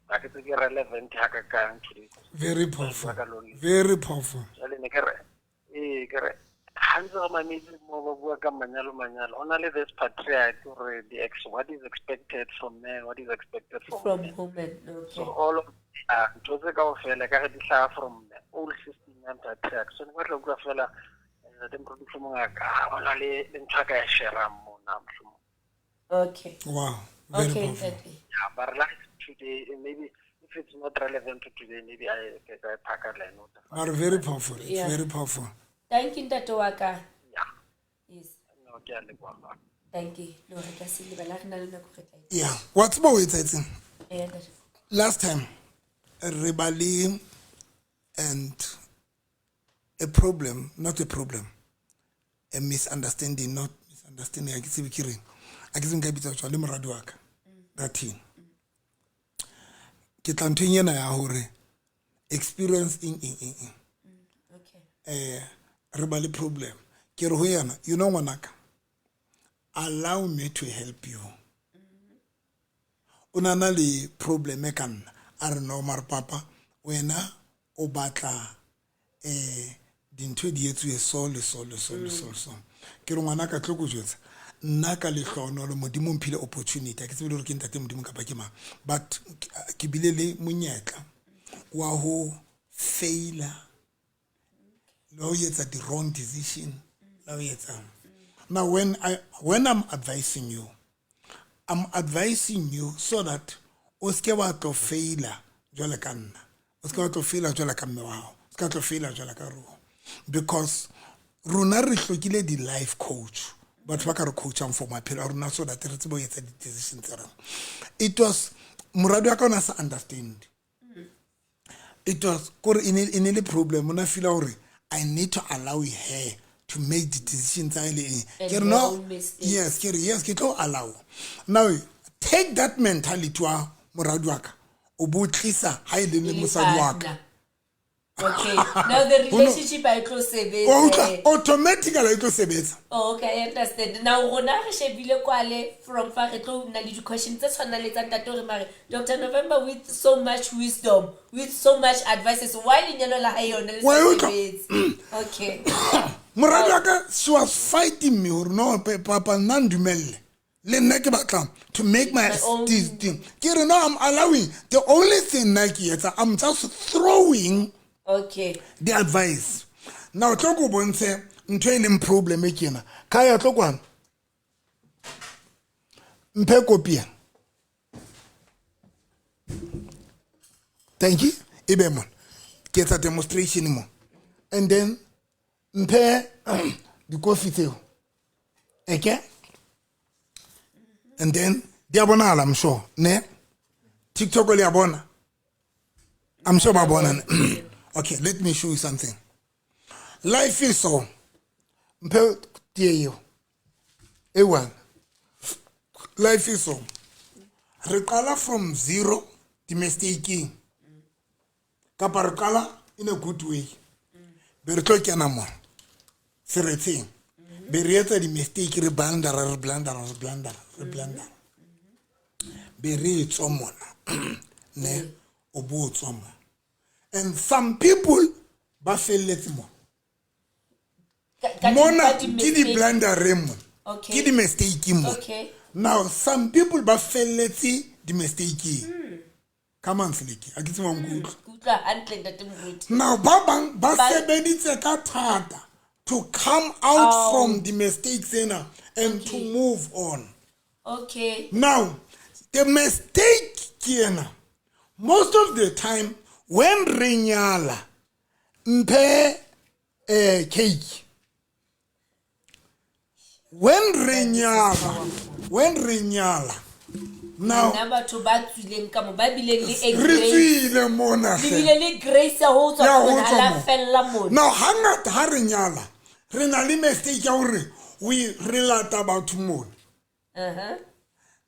Speaker 3: ba ke tse ke relevant ha ka kang today.
Speaker 2: Very powerful.
Speaker 3: Ka lone.
Speaker 2: Very powerful.
Speaker 3: Jwale ne ke re ke re ha ntse re mametse mo ba bua ka manyalo manyalo, ho na le this patriarchy hore the ex what is expected from men, what is expected from
Speaker 1: From
Speaker 3: women.
Speaker 1: Women, okay.
Speaker 3: So all of ntho tse kaofela ka re di hlaha from the old system ya patriarchy. So ne ke batla ho utlwa fela Ntate Moruti, mohlomong a ka bona le ntho a ka e sharang mona mohlomong.
Speaker 1: Okay.
Speaker 2: Wow, very
Speaker 1: Okay,
Speaker 2: powerful.
Speaker 1: ntate.
Speaker 3: Yeah, but like today, maybe if it's not relevant to today, maybe I ke ka e phaka le ena o tla
Speaker 2: But very powerful. It's
Speaker 1: Yeah.
Speaker 2: very powerful.
Speaker 1: Thank you, ntate wa ka.
Speaker 3: Yeah.
Speaker 1: Yes.
Speaker 3: No, ke a leboha.
Speaker 1: Thank you. No, re ka se lebala re na le nako re tla e-
Speaker 2: Yeah. Wa tseba ho etsahetseng?
Speaker 1: Eh, ntate.
Speaker 2: Last time re ba le and a problem, not a problem, a misunderstanding, not misunderstanding, ha ke tsebe ke reng, ha ke tsebe nka e bitsa jwang, le moradi wa ka that thing. Ke tla nthong ena ya hore experience eng eng eng eng.
Speaker 1: Okay.
Speaker 2: Re ba le problem, ke re ho yena, you know, ngwanaka, allow me to help you. O na na le problem e ka nna, a re no, mare papa wena o batla dintho di etsuwe so le so le so le so le so. Ke re, ngwanaka, tlo ko jwetsa, nna ka lehlohonolo Modimo o mphile opportunity, ha ke tsebe le hore ke ntate Modimo kapa ke mang, but ke bile le monyetla wa ho faila le ho etsa the wrong decision le ho etsa. Now when I'm advising you, I'm advising you so that o ske wa tlo faila jwale ka nna, o ske wa tlo faila jwale ka mme wa hao, o ske wa tlo faila jwale ka rona, because rona re hlokile di-life coach, batho ba ka re coachang for maphelo a rona so that re tsebe ho etsa di-decision tse reng. It was moradi wa ka o na sa understand. It was kore e ne le problem, o na feela hore I need to allow her to make the decision tsa hae le eng.
Speaker 1: And
Speaker 2: Ke re
Speaker 1: her
Speaker 2: no,
Speaker 1: own mistakes.
Speaker 2: yes, ke re yes, ke tlo allow. Now take that mentality wa moradi wa ka, o bo tlisa ha e le
Speaker 1: Le
Speaker 2: mosadi wa ka.
Speaker 1: partner. Okay. Now the relationship ha e tlo sebetsa.
Speaker 2: Wa utlwa, automatically e tlo sebetsa.
Speaker 1: Oh, okay, I understand. Now rona re shebile kwale from far, re tlo nna le di-question tse tshwanang le tsa ntate hore mare Dr. November with so much wisdom, with so much advices, why lenyalo la hae yona le
Speaker 2: Wa
Speaker 1: sa
Speaker 2: utlwa?
Speaker 1: sebetse? Okay.
Speaker 2: Moradi wa ka, she was fighting me hore no, papa, nna ndumelle le nna ke batla to make my
Speaker 1: My own-
Speaker 2: this thing. Ke re no, I'm allowing. The only thing nna ke etsa, I'm just throwing the advice. Now tlo ko bontshe ntho e leng problem e ke ena ka ya tlo kwana, mphe kopi ena. Thank you. E be mona ke etsa demonstration mo, and then mphe dikofi tseo, okay, and then di a bonahala, I'm sure ne TikTok le a bona, I'm sure ba bona ne. Okay, let me show you something. Life is so, mphe tee eo e one. Life is so, re qala from zero di-mistakeng, kapa re qala in a good way, be re tlo kena mo seretseng, be re etsa di-mistake, re blandara, re blandara, re blandara, re blandara, be re tswa mona ne, o bo o tswa mona, and some people ba felletse mona.
Speaker 1: Ka
Speaker 2: Mona
Speaker 1: ka
Speaker 2: ke
Speaker 1: di-mistake.
Speaker 2: di-blendereng mona.
Speaker 1: Okay.
Speaker 2: Ke di-mistake mo. Now some people ba felletse di-mistakeng. Come on, Seleke, ha ke tsebe wa nkutlwa.
Speaker 1: Ke utlwa hantle, ntate Moruti.
Speaker 2: Now ba bang ba
Speaker 1: Ba-
Speaker 2: sebeditse ka thata to come out
Speaker 1: Oh.
Speaker 2: from the mistakes ena and to move on. Now the mistake ke ena, most of the time when re nyala, mphe cake, when re nyala, when re nyala now,
Speaker 1: Nna batho ba tswileng ka mo ba bileng le a
Speaker 2: re
Speaker 1: grace.
Speaker 2: tswile mona
Speaker 1: Le
Speaker 2: hle.
Speaker 1: bile le grace ya ho tswa
Speaker 2: Ya ho
Speaker 1: mona,
Speaker 2: tswa
Speaker 1: la
Speaker 2: mo.
Speaker 1: fella mona.
Speaker 2: Now hangata ha re nyala re na le mistake ya hore we re lata batho mona.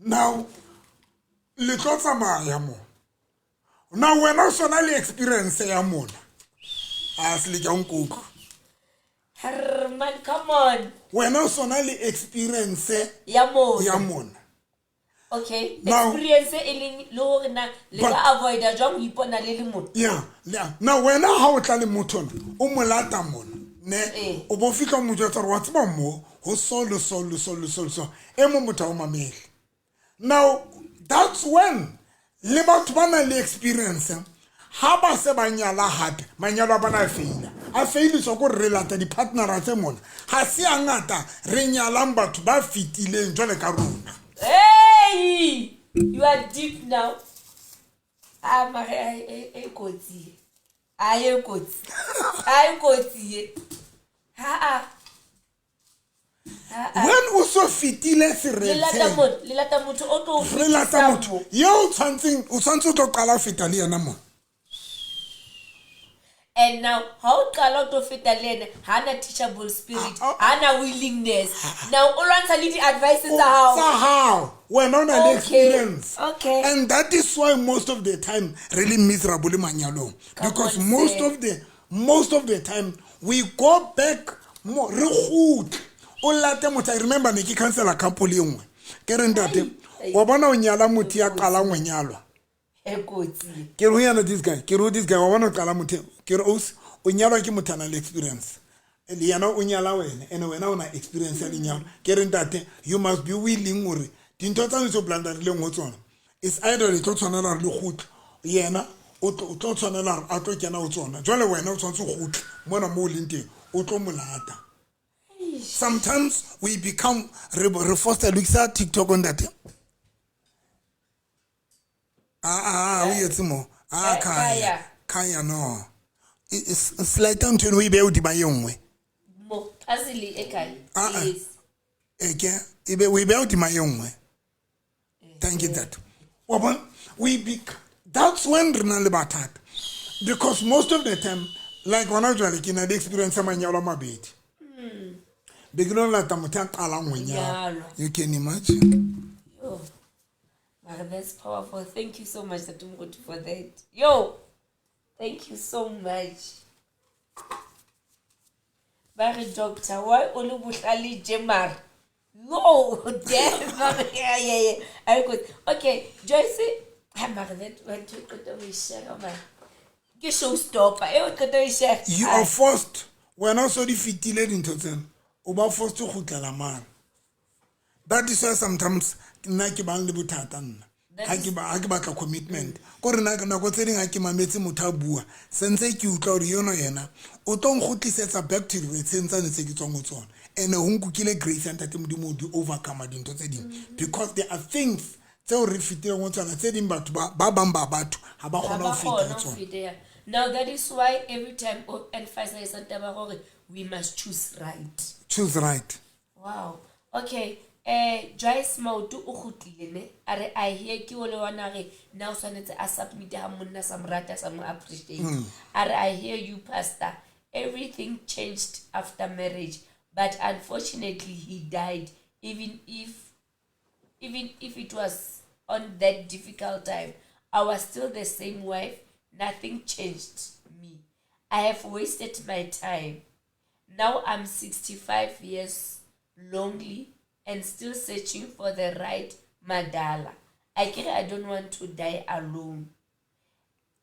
Speaker 2: Now le tlo tsamaya mo, now wena o sona le experience ya mona, a se le ke a nkutlwa.
Speaker 1: Herr, man, come on.
Speaker 2: Wena o sona le experience
Speaker 1: Ya mona.
Speaker 2: ya mona.
Speaker 1: Okay.
Speaker 2: Now-
Speaker 1: Experience e leng le hore na le
Speaker 2: But-
Speaker 1: ka avoida jwang ho ipona le le mona.
Speaker 2: Yeah, yeah. Now wena ha o tla le motho ona, o mo lata mona ne,
Speaker 1: Eh.
Speaker 2: o bo fihla o mo jwetsa hore wa tseba mo ho so le so le so le so le so, e mong motho ha o mamele. Now that's when le batho ba nang le experience ha ba se ba nyala hape, manyalo a bona a feila A failiswa ko re lata di-partnera tse mona. Ga se a ngata re nyalang batho ba fetileng jwale ka rona.
Speaker 1: Hey, you are deep now. Ah, mare e kotsi. A e kotsi. A e kotsi e. Ha a.
Speaker 2: When o so fetile
Speaker 1: Le lata
Speaker 2: seretseng
Speaker 1: motho, le lata motho o tlo o
Speaker 2: re lata
Speaker 1: fetisang
Speaker 2: motho
Speaker 1: mo.
Speaker 2: yo o tshwantseng o tshwanetse o tlo qala ho feta le yena mona.
Speaker 1: And now ha o qala o tlo feta le ena, ha na teachable spirit,
Speaker 2: Ah, ah.
Speaker 1: ha na willingness. Now o lwantsha le di-advice tsa hao.
Speaker 2: Tsa hao wena o na le
Speaker 1: Okay,
Speaker 2: experience.
Speaker 1: okay.
Speaker 2: And that is why most of the time re le miserable manyalong.
Speaker 1: Come
Speaker 2: Because
Speaker 1: on,
Speaker 2: most
Speaker 1: sir.
Speaker 2: of the most of the time we go back mo re kgutle o late motho. I remember ne ke cancela couple e nngwe ke re ntate
Speaker 1: Ai.
Speaker 2: wa bona o nyala motho ya qalang ho nyalwa.
Speaker 1: E kotsi.
Speaker 2: Ke re ho yena this guy, ke re ho this guy wa bona o qala motho, ke re ausi o nyalwa ke motho a nang le experience le yena o nyala wena and wena o na experience ya lenyalo. Ke re ntate you must be willing hore dintho tsa ntse o blandarileng ho tsona is either le tlo tshwanela hore le kgutle, yena o tlo tshwanela hore a tlo kena ho tsona, jwale wena o tshwanetse o kgutle mona mo o leng teng o tlo mo lata. Sometimes we become re foster lokisa TikTok ntate. Ah, o etse mo. Ah,
Speaker 1: Eh,
Speaker 2: Khaya.
Speaker 1: Khaya.
Speaker 2: Khaya no. Slide ntho eno o e behe hodima e nngwe.
Speaker 1: Mo puzzle e kae?
Speaker 2: Ah, ah.
Speaker 1: Yes.
Speaker 2: Eke e be o e beha hodima e nngwe. Thank you that. Wa bona we be that's when re nang le mathata. Because most of the time like hona jwale ke na le experience ya manyalo a mabedi. Be ke lo lata motho a qalang ho nyalwa.
Speaker 1: Nyalwa.
Speaker 2: You can imagine.
Speaker 1: Yo. Mara, that's powerful. Thank you so much, Ntate Moruti, for that. Yo, thank you so much. Ba re doctor, why o le bohlale tje mara? Yo, damn. Mara, yeah, yeah, yeah. I could. Okay, Joyce, ha mara, that one to qeta ho e share mara. Ke showstopper. E o qeta ho e share.
Speaker 2: You are forced wena o so di fetile dintho tsena o ba forced ho kgutlela mane. That is why sometimes nna ke bang le bothata nna
Speaker 1: That
Speaker 2: ha
Speaker 1: is-
Speaker 2: ke ba ha ke batla commitment ko re nna nako tse ding ha ke mametse motho a bua sentse ke utlwa hore yono yena o tlo nkgutlisetsa back to diretseng tsane tse ke tswang ho tsona and ho nkukile grace ya ntate Modimo ho di overcome dintho tse ding because there are things tseo re fetileng ho tsona tse ding batho ba bang ba batho ha ba
Speaker 1: Ha
Speaker 2: kgona ho
Speaker 1: ba
Speaker 2: feta
Speaker 1: kgona
Speaker 2: ho
Speaker 1: ho
Speaker 2: tsona.
Speaker 1: feta, yeah. Now that is why every time o emphasize taba hore we must choose right.
Speaker 2: Choose right.
Speaker 1: Wow. Okay. Joyce Mautu o kgutlile ne a re I hear ke o le wana re na o tshwanetse a submit ha monna sa mo rata sa mo appreciate. A re I hear you, pastor. Everything changed after marriage, but unfortunately he died even if it was on that difficult time. I was still the same wife. Nothing changed me. I have wasted my time. Now I'm 65 years lonely and still searching for the right madala. I care I don't want to die alone.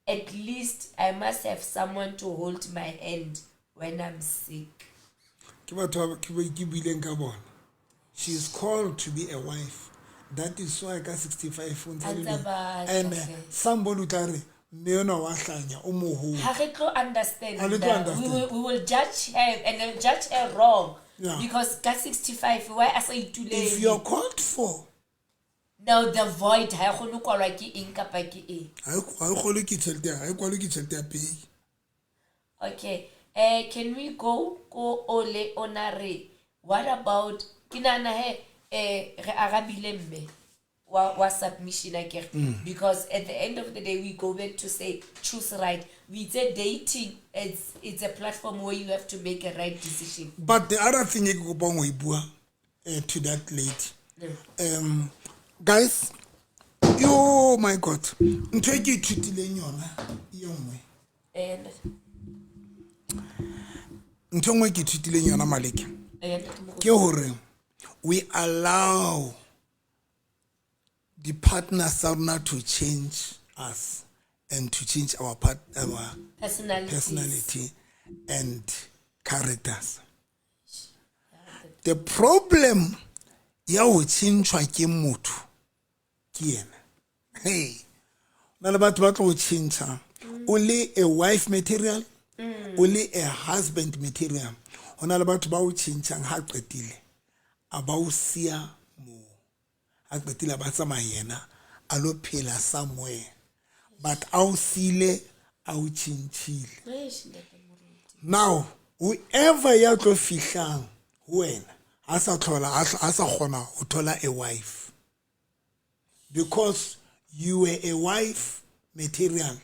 Speaker 1: At least I must have someone to hold my hand when I'm sick.
Speaker 2: Ke batho ba ke ke buileng ka bona. She is called to be a wife. That is why ka 65 o ntse
Speaker 1: A
Speaker 2: le
Speaker 1: ntse a batla,
Speaker 2: and
Speaker 1: hle.
Speaker 2: somebody o tla re mme enwa wa hlanya o moholo.
Speaker 1: Ha re tlo understand
Speaker 2: Ha le tlo
Speaker 1: that.
Speaker 2: understand.
Speaker 1: We will judge her and then judge her wrong.
Speaker 2: Yeah.
Speaker 1: Because ka 65 why a sa itulele?
Speaker 2: If you are called for
Speaker 1: Now the void ha e kgone ho kwalwa ke eng kapa ke eng.
Speaker 2: ha e kgolwe ke tjhelete ha e kwalwe ke tjhelete ya pay.
Speaker 1: Okay. Can we go ko ole onare? What about ke nahana he re arabile mme wa submission akere, because at the end of the day we go back to say choose right. We say dating, it's a platform where you have to make a right decision.
Speaker 2: But the other thing e ke kopang ho e bua to that lady, guys, yo my God, ntho e ke ithutileng yona e nngwe
Speaker 1: And
Speaker 2: ntho e nngwe ke ithutileng yona Maleke
Speaker 1: and
Speaker 2: ke hore we allow the partners tsa rona to change us and to change our part, our
Speaker 1: personality.
Speaker 2: Personality and characters. The problem ya ho tjhentjhwa ke motho ke yena. Hey, na le batho ba tlo o tjhentjha o le a wife material. O le a husband material, ho na le batho ba o tjhentjhang ha qetile a ba o siya moo, ha qetile a ba tsamaya yena a lo phela somewhere, but a o siile, a o tjhentjhile.
Speaker 1: Eish, ntate Moruti.
Speaker 2: Now whoever ya tlo fihlang ho wena ha sa tlhola, ha sa kgona ho thola a wife, because you were a wife material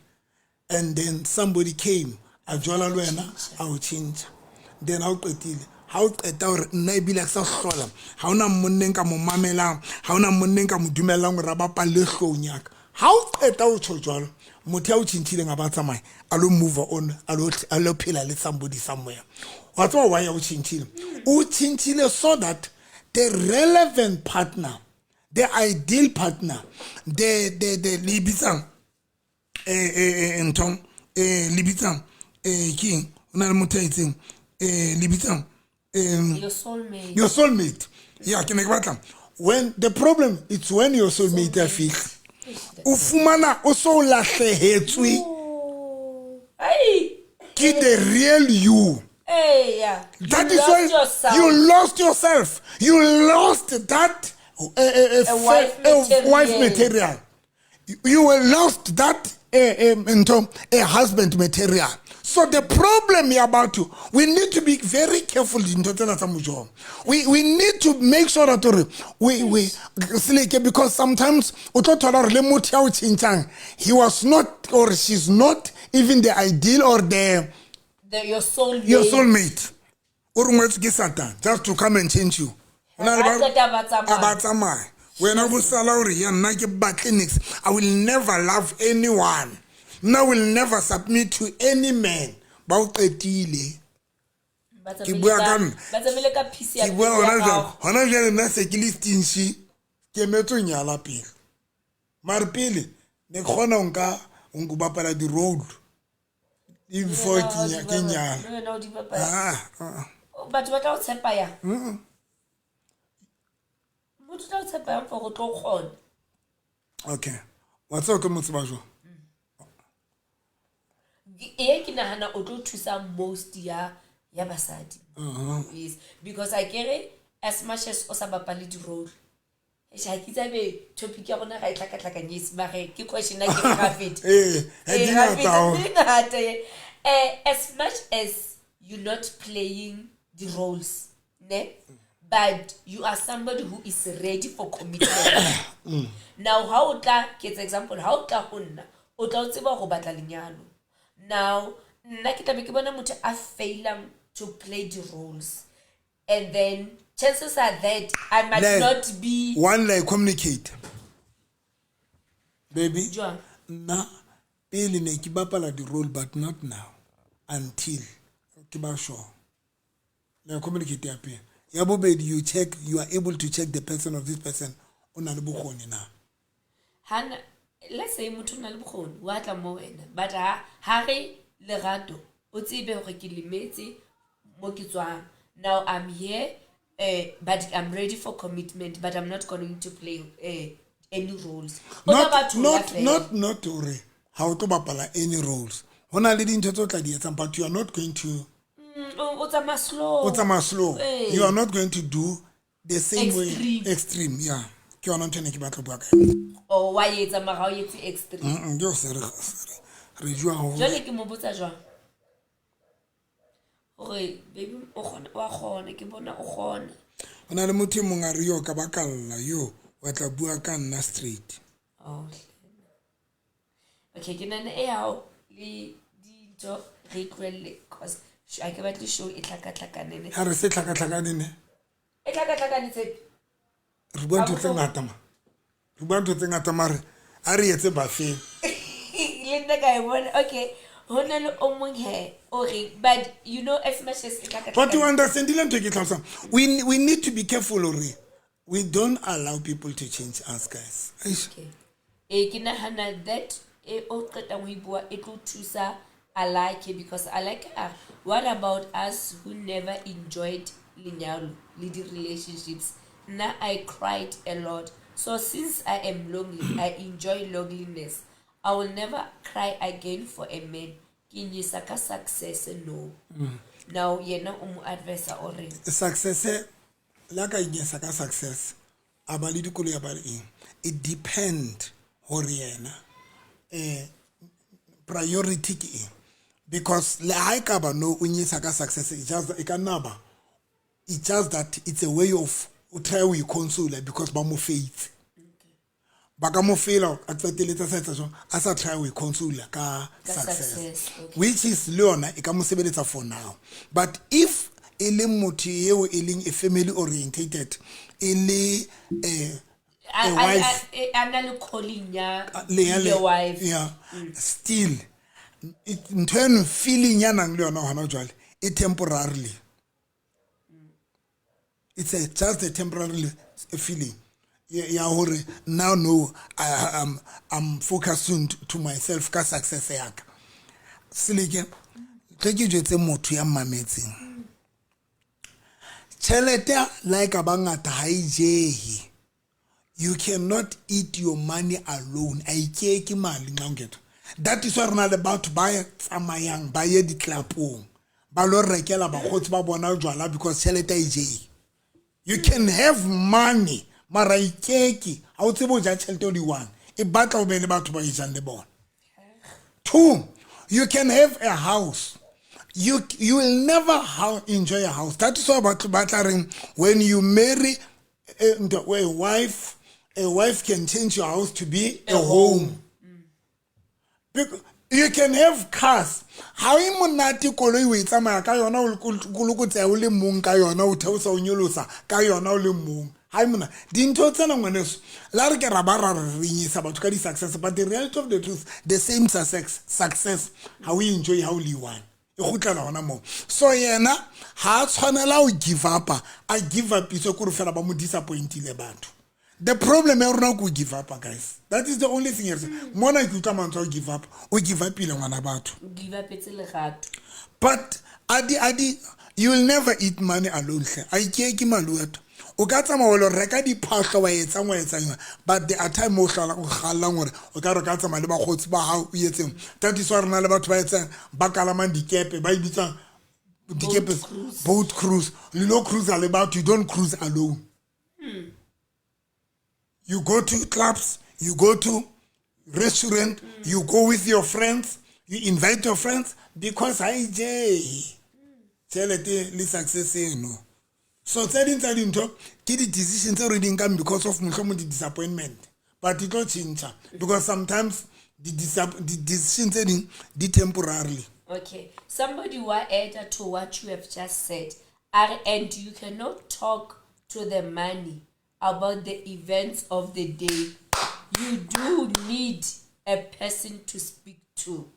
Speaker 2: and then somebody came a jola le wena, a o tjhentjha. Then ha o qetile, ha o qeta hore nna ebile ha ke sa hlola, ha hona monneng ka mo mamelang, ha hona monneng ka mo dumellang hore a bapalle hloohong ya ka. Ha o qeta o tjho jwalo, motho ya o tjhentjhileng a ba tsamaya a lo move on, a lo phela le somebody somewhere. Wa tseba why o tjhentjhile? O tjhentjhile so that the relevant partner, the ideal partner, the le bitsang ntho le bitsang ke eng, o na le motho a itseng le bitsang
Speaker 1: Your soulmate.
Speaker 2: Your soulmate, yeah. Ke ne ke batla, when the problem, it's when your soulmate a fihla, o fumana o so lahlehetswe
Speaker 1: Oh. Hey.
Speaker 2: ke the real you.
Speaker 1: Hey, yeah.
Speaker 2: That
Speaker 1: You
Speaker 2: is
Speaker 1: lost
Speaker 2: why
Speaker 1: yourself.
Speaker 2: you lost yourself. You lost that
Speaker 1: wife material.
Speaker 2: Wife material. You were lost that into a husband material. So the problem here about you, we need to be very careful dintho tsena tsa mojolo. We need to make sure that hore we seleke, because sometimes o tlo thola hore le motho ya o tjhentjhang, he was not or she's not even the ideal or the
Speaker 1: Your soulmate.
Speaker 2: Your soulmate. O rongwetswe ke Satan just to come and change you. Ho na le
Speaker 1: Ha qeta ba tsamaya.
Speaker 2: A ba tsamaya, wena o bo sala hore ya nna ke batle nix, I will never love anyone, nna will never submit to any man. Ba o qetile.
Speaker 1: Ba
Speaker 2: Ke bua ka nna.
Speaker 1: Ba tsamaile ka piece ya
Speaker 2: Ke bua
Speaker 1: pelo ya
Speaker 2: hona jwale.
Speaker 1: gago.
Speaker 2: Hona jwale nna se ke le stingy, ke emetse ho nyala pele, mare pele ne ke kgona ho nka ho bapala di-role before ke nyala.
Speaker 1: Le wena o di bapala.
Speaker 2: Ah, ah.
Speaker 1: Batho ba tla o tshepa yang? Motho o tla o tshepa yang for o tlo kgona?
Speaker 2: Okay, wa tseba ke mo tseba jwang?
Speaker 1: E ke nahana o tlo thusa most ya basadi. Yes, because a kere as much as o sa bapale di-role. Eish, ha ke tsabe topic ya rona ga e tlhakatlhakanye, yes, mare ke question a ke re ga feta.
Speaker 2: Ee,
Speaker 1: Eh,
Speaker 2: di
Speaker 1: ga
Speaker 2: ngata
Speaker 1: feta,
Speaker 2: haholo.
Speaker 1: di ngata, eh. As much as you're not playing the roles, ne? But you are somebody who is ready for commitment. Now, ha o tla, ke etsa example, ha o tla ho nna, o tla o tseba go batla lenyalo. Now, nna ke tlabe ke bona motho a failang to play the roles. And then chances are that I might not be
Speaker 2: One, like, communicate, baby.
Speaker 1: Jwang?
Speaker 2: Nna pele ne ke bapala di-role, but not now, until ke ba sure. Like, communicate ya pele. Ya bobedi, you check, you are able to check the person of this person, o na le bokgoni na.
Speaker 1: Hana, let's say motho o na le bokgoni, wa tla mo wena, but ha re lerato, o tsebe hore ke lemetse mo ke tswang. Now I'm here, but I'm ready for commitment, but I'm not going to play any roles. O tla ba
Speaker 2: Not
Speaker 1: thola
Speaker 2: not
Speaker 1: feela.
Speaker 2: not hore ha o tlo bapala any roles. Ho na le dintho tse o tla di etsang, but you are not going to
Speaker 1: O tsamaya slow.
Speaker 2: O tsamaya slow.
Speaker 1: Ee.
Speaker 2: You are not going to do the same way.
Speaker 1: Extreme.
Speaker 2: Extreme, yeah. Ke yona ntho e ne ke batla ho bua ka yona.
Speaker 1: Or wa etsa mara ha o etse extreme.
Speaker 2: Ke se re jwa haholo.
Speaker 1: Jwale ke mo botsa jwang hore baby o kgona, wa kgona, ke bona o kgona.
Speaker 2: Ho na le motho e mong a re yo ka ba ka lla yo wa tla bua ka nna straight.
Speaker 1: Oh, hle. Okay, ke nahana e hao le dintho re e tlohelle, cause ha ke batle show e tlhakatlhakane ne.
Speaker 2: Ha re se tlhakatlhakane ne.
Speaker 1: E tlhakatlhakane, Tshepi.
Speaker 2: Re bua ntho tse ngata ma. Re bua ntho tse ngata mare a re etse buffet.
Speaker 1: Le nna ka e bona. Okay, ho na le o mong he o reng, but you know, as much as e
Speaker 2: But you
Speaker 1: tlhakatlhakane.
Speaker 2: understand ntho e ke tlhalosang. We need to be careful hore we don't allow people to change us, guys. Eish.
Speaker 1: Okay. E ke nahana that e o qetang ho e bua e tlo thusa Alake, because Alake a re, what about us who never enjoyed lenyalo le di-relationships? Nna I cried a lot. So since I am lonely, I enjoy loneliness. I will never cry again for a man. Ke Ke nyesa ka success no. Now yena o mo advisa o reng?
Speaker 2: Success, la ka inyesa ka success, a ba le dikoloi, a ba le eng, it depend hore yena priority ke eng, because le ha e ka ba no o nyesa ka success, it just e ka nna ba, it's just that it's a way of o try ho iconsola because ba mo faitse, ba ka mo fela, a qeteletse sa etsa jwang, a sa try ho iconsola ka
Speaker 1: Ka
Speaker 2: success,
Speaker 1: success, okay.
Speaker 2: which is le yona e ka mo sebeletsa for now. But if e le motho eo e leng a family orientated, e le a wife,
Speaker 1: A na le calling ya
Speaker 2: le ya
Speaker 1: be a wife.
Speaker 2: Yeah, still ntho eno, feeling ya nang le yona hona jwale, e temporarily, it's a, just a temporary feeling ya hore now no, I'm focusing to myself ka success ya ka. Seleke tle ke jwetse motho ya mmametseng, tjhelete la e ka ba ngata ha e jehe. You cannot eat your money alone. A ikeke mali nxa ungethwa. That is why re na le batho ba tsamayang ba ye ditlapong ba lo rekela bakgotsi ba bona jwala, because tjhelete a e jehe. You can have money, mara ikeke ha o tsebe ho ja tjhelete o le one, e batla o be le batho ba e jang le bona. Two, you can have a house, you will never enjoy a house. That is why batho ba tla reng when you marry a wife, a wife can change your house to be a home. You can have cars, ha e monate koloi o e tsamaya ka yona o kolokotseya o le mong ka yona, o theosa o nyolosa ka yona o le mong, ha e mona. Dintho tsena, ngwaneso, la re ke ra ba ra re renyisa batho ka di-success, but the reality of the truth, the same success ha o enjoy ha o le one, e kgutlela hona moo. So yena ha a tshwanela ho give up, a give up iswe kore fela ba mo disappointile batho. The problem ya rona ke o give up, guys. That is the only thing. Mona ke utlwa mantswe a o give up, o give up ile ngwana batho.
Speaker 1: Give up etse lerato.
Speaker 2: But adi adi, you will never eat money alone hle, a ikeke malueto. O ka tsamaya o lo reka diphahlo, wa etsang, wa etsang, but there are time o hlola o kgallang hore o ka re ka tsamaya le bakgotsi ba hao, o etseng. That is why re na le batho ba etsang, ba kalamang dikepe, ba e bitsang dikepe,
Speaker 1: cruise.
Speaker 2: Boat cruise. Le lo cruise le batho, you don't cruise alone. You go to clubs, you go to restaurant, you go with your friends, you invite your friends, because ha e jehe tjhelete le success eno. So tse ding tsa dintho ke di-decision tse re di nkang because of mohlomong di-disappointment, but e tlo tjhentjha because sometimes di-decision tse ding di temporarily.
Speaker 1: Okay, somebody will add to what you have just said. And you cannot talk to the money about the events of the day. You do need a person to speak to.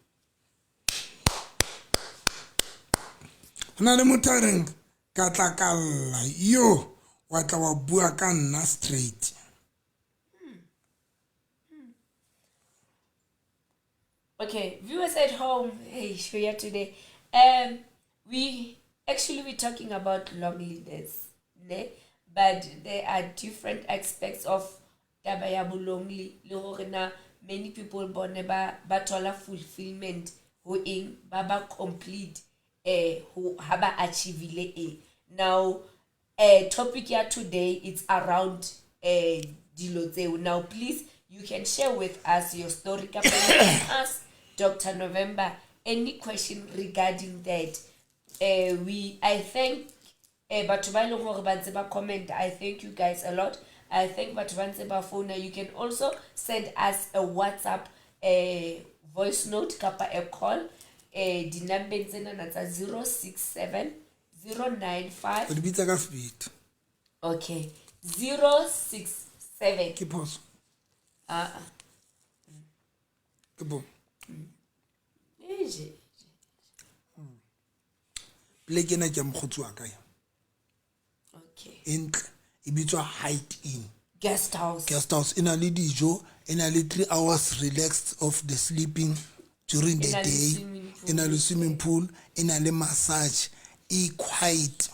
Speaker 2: Ho na le motho a reng ka tla ka lla yo wa tla wa bua ka nna straight.
Speaker 1: Okay, viewers at home, hey, here today. We actually we're talking about loneliness, ne? But there are different aspects of taba ya lonely. Le hore na many people bone ba thola fulfillment ho eng, ba ba complete ho ha ba achievile eng. Now, topic ya today, it's around dilo tseo. Now please, you can share with us your story kapa you can ask Dr. November any question regarding that. We I thank batho ba e leng hore ba ntse ba comment. I thank you guys a lot. I thank batho ba ntse ba founa. You can also send us a WhatsApp voice note kapa a call dinambeng tsenana tsa 067 095.
Speaker 2: O di bitsa ka speed.
Speaker 1: Okay, 067.
Speaker 2: Ke phoso.
Speaker 1: Ah ah.
Speaker 2: Ke bo
Speaker 1: Eje.
Speaker 2: Pleke ena ke ya mokgotsi wa ka ya.
Speaker 1: Okay.
Speaker 2: E ntle, e bitswa Height Inn.
Speaker 1: Guest house.
Speaker 2: Guest house e na le dijo, e na le 3 hours relaxed of the sleeping during the
Speaker 1: E na le
Speaker 2: day.
Speaker 1: swimming pool.
Speaker 2: E na le swimming pool, e na le massage, e quiet,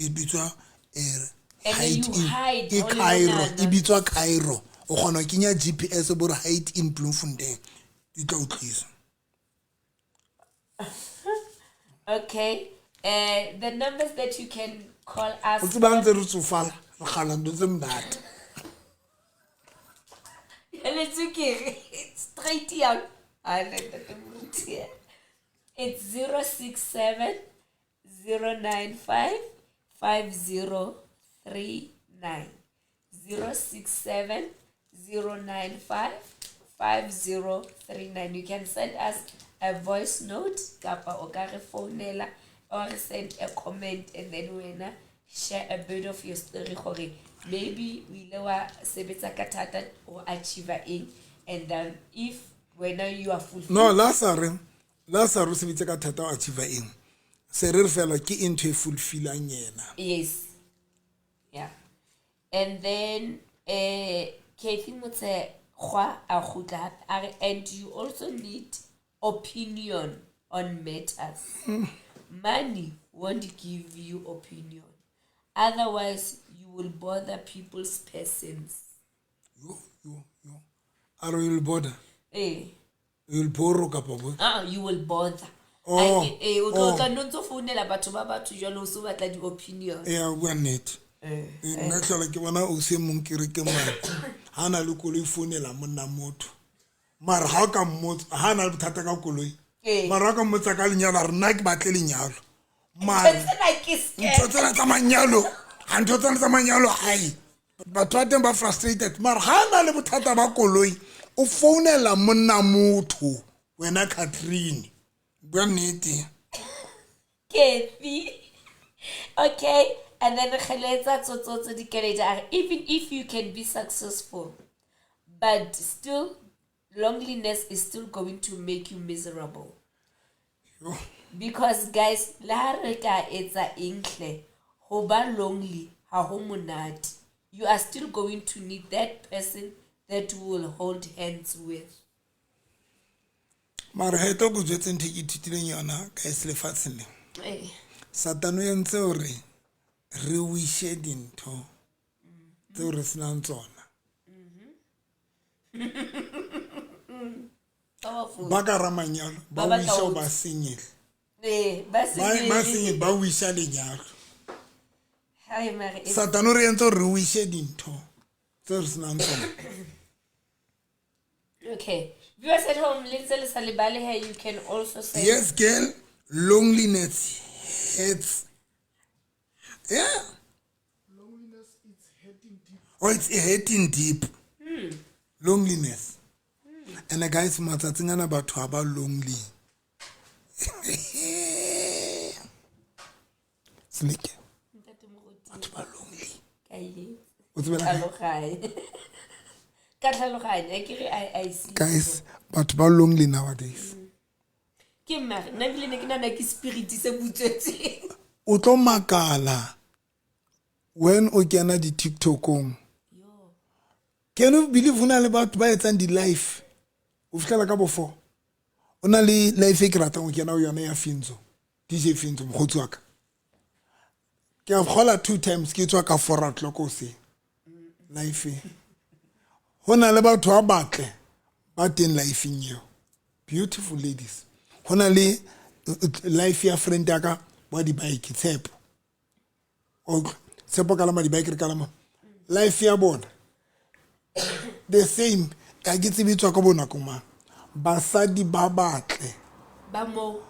Speaker 2: e bitswa
Speaker 1: And
Speaker 2: Height
Speaker 1: you
Speaker 2: Inn.
Speaker 1: hide
Speaker 2: E
Speaker 1: ha o le
Speaker 2: Cairo.
Speaker 1: monana.
Speaker 2: E bitswa Cairo. O kgona ho kenya GPS, bo re Height Inn Bloemfontein, di tla o tlisa.
Speaker 1: Okay. The numbers that you can call us
Speaker 2: O tseba ntse re tsofala re kgala ntho tse monate.
Speaker 1: Le tswekere, straight yang. Ah, le ntate Moruti. It's 067 095 5039. 067 095 5039. You can send us a voice note kapa o ka re founela or send a comment, and then wena share a bit of your story gore maybe o ile wa sebetsa ka thata o achieve eng, and then if wena you are fulfilled.
Speaker 2: No, la sa re o sebetse ka thata o achieve eng, se re re fela ke ntho e fulfillang yena.
Speaker 1: Yes. Yeah. And then Kathy Motshekgwa a kgutla hape a re, and you also need opinion on matters. Money won't give you opinion. Otherwise, you will bother people's persons.
Speaker 2: Yo, yo, yo. A re you will bother?
Speaker 1: Eh.
Speaker 2: You will borrow kapa bo?
Speaker 1: Ah, you will bother.
Speaker 2: Oh,
Speaker 1: O tlo
Speaker 2: oh.
Speaker 1: tla no ntso founela batho ba batho jwalo, o se o batla di-opinion.
Speaker 2: Eh, o bua nnete. Nna hlola ke bona o se mong ke re ke mang. Ha na le koloi founela monna motho. Mara ha o ka mmotsa, ha na le bothata ka koloi.
Speaker 1: Eh.
Speaker 2: Mara ha o ka mmotsa ka lenyalo, a re nna ke batle lenyalo. Mara
Speaker 1: Ntho tsena ke scam.
Speaker 2: ntho tsena tsa manyalo, ha ntho tsena tsa manyalo, hai. Batho ba teng ba frustrated. Mara ha na le bothata ba koloi, o founela monna motho, wena Catherine. Bua nnete.
Speaker 1: Kathy. Okay. And then kgeletsa tsotsotso dikeledi a re, even if you can be successful, but still loneliness is still going to make you miserable.
Speaker 2: Yo.
Speaker 1: Because guys, le ha re ka etsa eng hle, ho ba lonely ha ho monate. You are still going to need that person that you will hold hands with.
Speaker 2: Mara he tlo go jwetse ntho e ke ithutileng yona ka e se lefatsheng le.
Speaker 1: Eh.
Speaker 2: Satane o entse hore re wishe dintho tseo re senang tsona.
Speaker 1: Powerful.
Speaker 2: Ba ka ra manyalo, ba
Speaker 1: Ba batla
Speaker 2: wisha
Speaker 1: ho
Speaker 2: ho ba senyele.
Speaker 1: Eh, ba
Speaker 2: Ba
Speaker 1: senyele.
Speaker 2: ba senyele, ba wisha lenyalo.
Speaker 1: Hai, mare e-
Speaker 2: Satane o re entse hore re wishe dintho tseo re senang tsona.
Speaker 1: Okay. Viewers at home, le ntse le sa lebale he, you can also send
Speaker 2: Yes, girl, loneliness hurts. Yeah.
Speaker 4: Loneliness is hurting deep.
Speaker 2: Oh, it's hurting deep. Loneliness. And guys, matsatsing ana batho ha ba lonely. Seleke.
Speaker 1: Ntate Moruti.
Speaker 2: Batho ba lonely.
Speaker 1: Ka e
Speaker 2: O tsebela kae?
Speaker 1: tlhaloganya. Ka tlhaloganya, ke re I see.
Speaker 2: Guys, batho ba lonely nowadays.
Speaker 1: Ke mare, nna ebile ne ke nahana ke spirit se butswetseng.
Speaker 2: O tlo makala when o kena di-TikTok-ong. Can you believe ho na le batho ba etsang di-live? O fihlela ka bo 4. O na le live e ke ratang ho kena ho yona ya Finzo. DJ Finzo, mokgotsi wa ka. Ke a kgola 2 times ke tswa ka 4 o'clock hoseng. Live e. Ho na le batho ba batle ba teng live-eng eo. Beautiful ladies. Ho na le live ya friend ya ka wa di-bike, Tshepo. O utlwa? Tshepo kalama di-bike re kalama. Life ya bona the same. Ha ke tsebe e tswa ka bo nako mang. Basadi ba batle.
Speaker 1: Ba moo.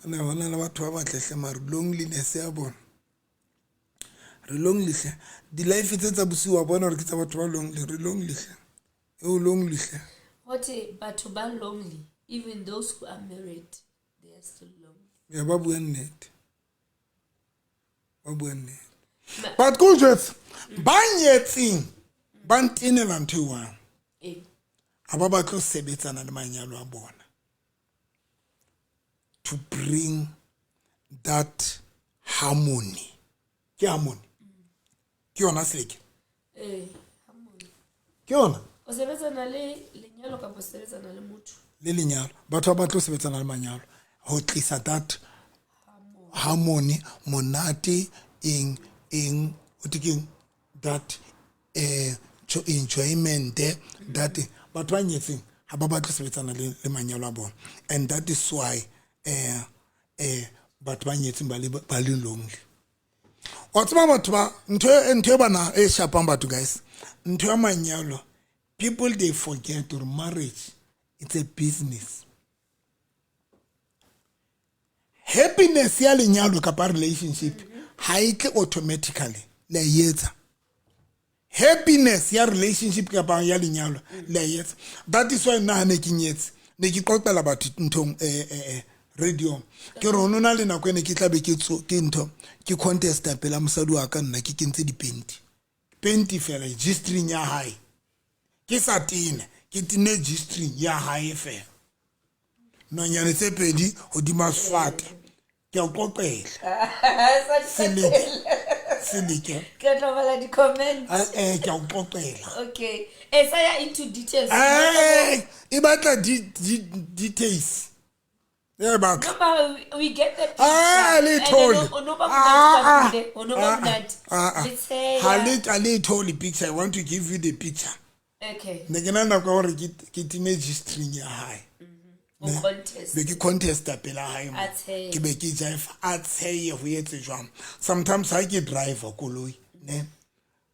Speaker 2: Ne hona le batho ba batle hle, mare loneliness ya bona. Re lonely hle. Di-life tse tsa bosiu wa bona hore ke tsa batho ba lonely. Re lonely hle. E o lonely hle.
Speaker 1: Hote batho ba lonely, even those who are married, they are still lonely.
Speaker 2: Ya ba bua nnete. Ba bua nnete. But ko jwetse, ba nyetseng ba ntenela ntho e one.
Speaker 1: Eh.
Speaker 2: Ha ba batle ho sebetsana le manyalo a bona. To bring that harmony. Ke harmony. Ke yona seleke.
Speaker 1: Eh, harmony.
Speaker 2: Ke yona.
Speaker 1: O sebetsana le lenyalo kapa o sebetsana le motho?
Speaker 2: Le lenyalo. Batho ba batle ho sebetsana le manyalo. Ho tlisa that harmony, monate, eng, eng, ho thwe keng? That enjoyment, that batho ba nyetseng Ha ba batle ho sebetsana le manyalo a bona. And that is why batho ba nyetseng ba le lonely. Wa tseba, batho ba ntho e bana e shapang batho, guys, ntho ya manyalo, people, they forget gore marriage, it's a business. Happiness ya lenyalo kapa relationship ha e tle automatically. Le a e etsa. Happiness ya relationship kapa ya lenyalo, le a e etsa. That is why nna ha ne ke nyetse, ne ke qoqela batho nthong, radio, ke re ho na le nako e ne ke tlabe ke tso ke ntho ke contesta pela mosadi wa ka, nna ke kentse dipenti, penti fela, G-string ya hae, ke sa tena, ke tene G-string ya hae fela, nonyane tse pedi hodima swata. Ke a qoqela. Seleke, seleke.
Speaker 1: Ke tlo bala di-comment.
Speaker 2: Ke a o qoqela.
Speaker 1: Okay, e sa ya into details.
Speaker 2: E batla details, e batla.
Speaker 1: No, but we get the picture.
Speaker 2: Ah, le
Speaker 1: And
Speaker 2: thole.
Speaker 1: then o no ba
Speaker 2: Ah,
Speaker 1: monate, o no ba
Speaker 2: ah,
Speaker 1: monate.
Speaker 2: ah, ah.
Speaker 1: Le tsheya.
Speaker 2: Ha le thole picture. I want to give you the picture.
Speaker 1: Okay.
Speaker 2: Ne ke na nako ya hore ke time G-string ya hae.
Speaker 1: O contest.
Speaker 2: Be ke contesta pela hae mo.
Speaker 1: A tshehe.
Speaker 2: Ke be ke jive, a tsheye, ho etse jwang. Sometimes ha ke driver koloi, ne,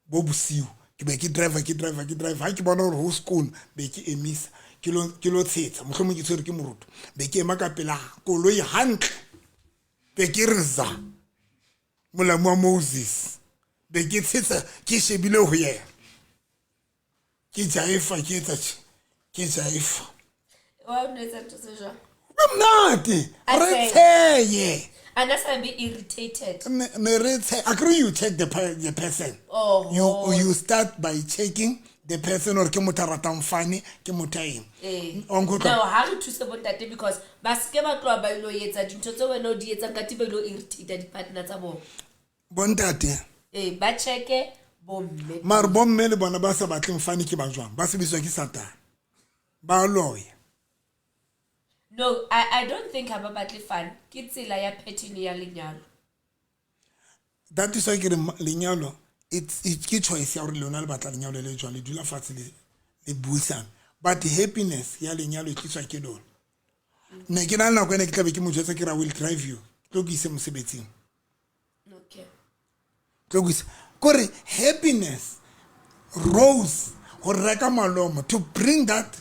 Speaker 2: bo bosiu, ke be ke driver, ke driver, ke driver, ha ke bona hore ho skoon, be ke emisa, ke lo tshetsa, mohlomong ke tshwere ke moruto, be ke ema ka pela koloi hantle, be ke re za molamu wa Moses, be ke tshetsa, ke shebile ho yena, ke jaifa, ke etsa tje, ke jaifa.
Speaker 1: Wa o no etsa ntho tse jwang?
Speaker 2: Be monate.
Speaker 1: A
Speaker 2: Re
Speaker 1: tshehe.
Speaker 2: tsheye.
Speaker 1: A na sa be irritated?
Speaker 2: Ne re tshe akere you check the person.
Speaker 1: Oh.
Speaker 2: You start by checking the person or ke motho a ratang fane, ke motho a eng.
Speaker 1: Ee.
Speaker 2: Wa nkutlwa?
Speaker 1: Now ha re thuse bontate, because ba seke ba tloha ba ilo etsa dintho tse wena o di etsang, kate ba ilo irritate di-partner tsa bona.
Speaker 2: Bontate.
Speaker 1: Ee, ba checke bomme.
Speaker 2: Mare bomme le bona ba sa batleng fane ke ba jwang, ba sebediswa ke Satane, ba loya.
Speaker 1: No, I don't think ha ba batle fun. Ke tsela ya pattern ya lenyalo.
Speaker 2: That is why ke re lenyalo, ke choice ya gore lona le batla lenyalo le jwang, le dula fatshe le buisana. But happiness ya lenyalo e tliswa ke lona. Ne ke na le nako ene ke tlabe ke mo jwetsa, ke re, "I will drive you, tlo ke ise mosebetsing." Tlo ke ise, kore happiness rose go reka malomo to bring that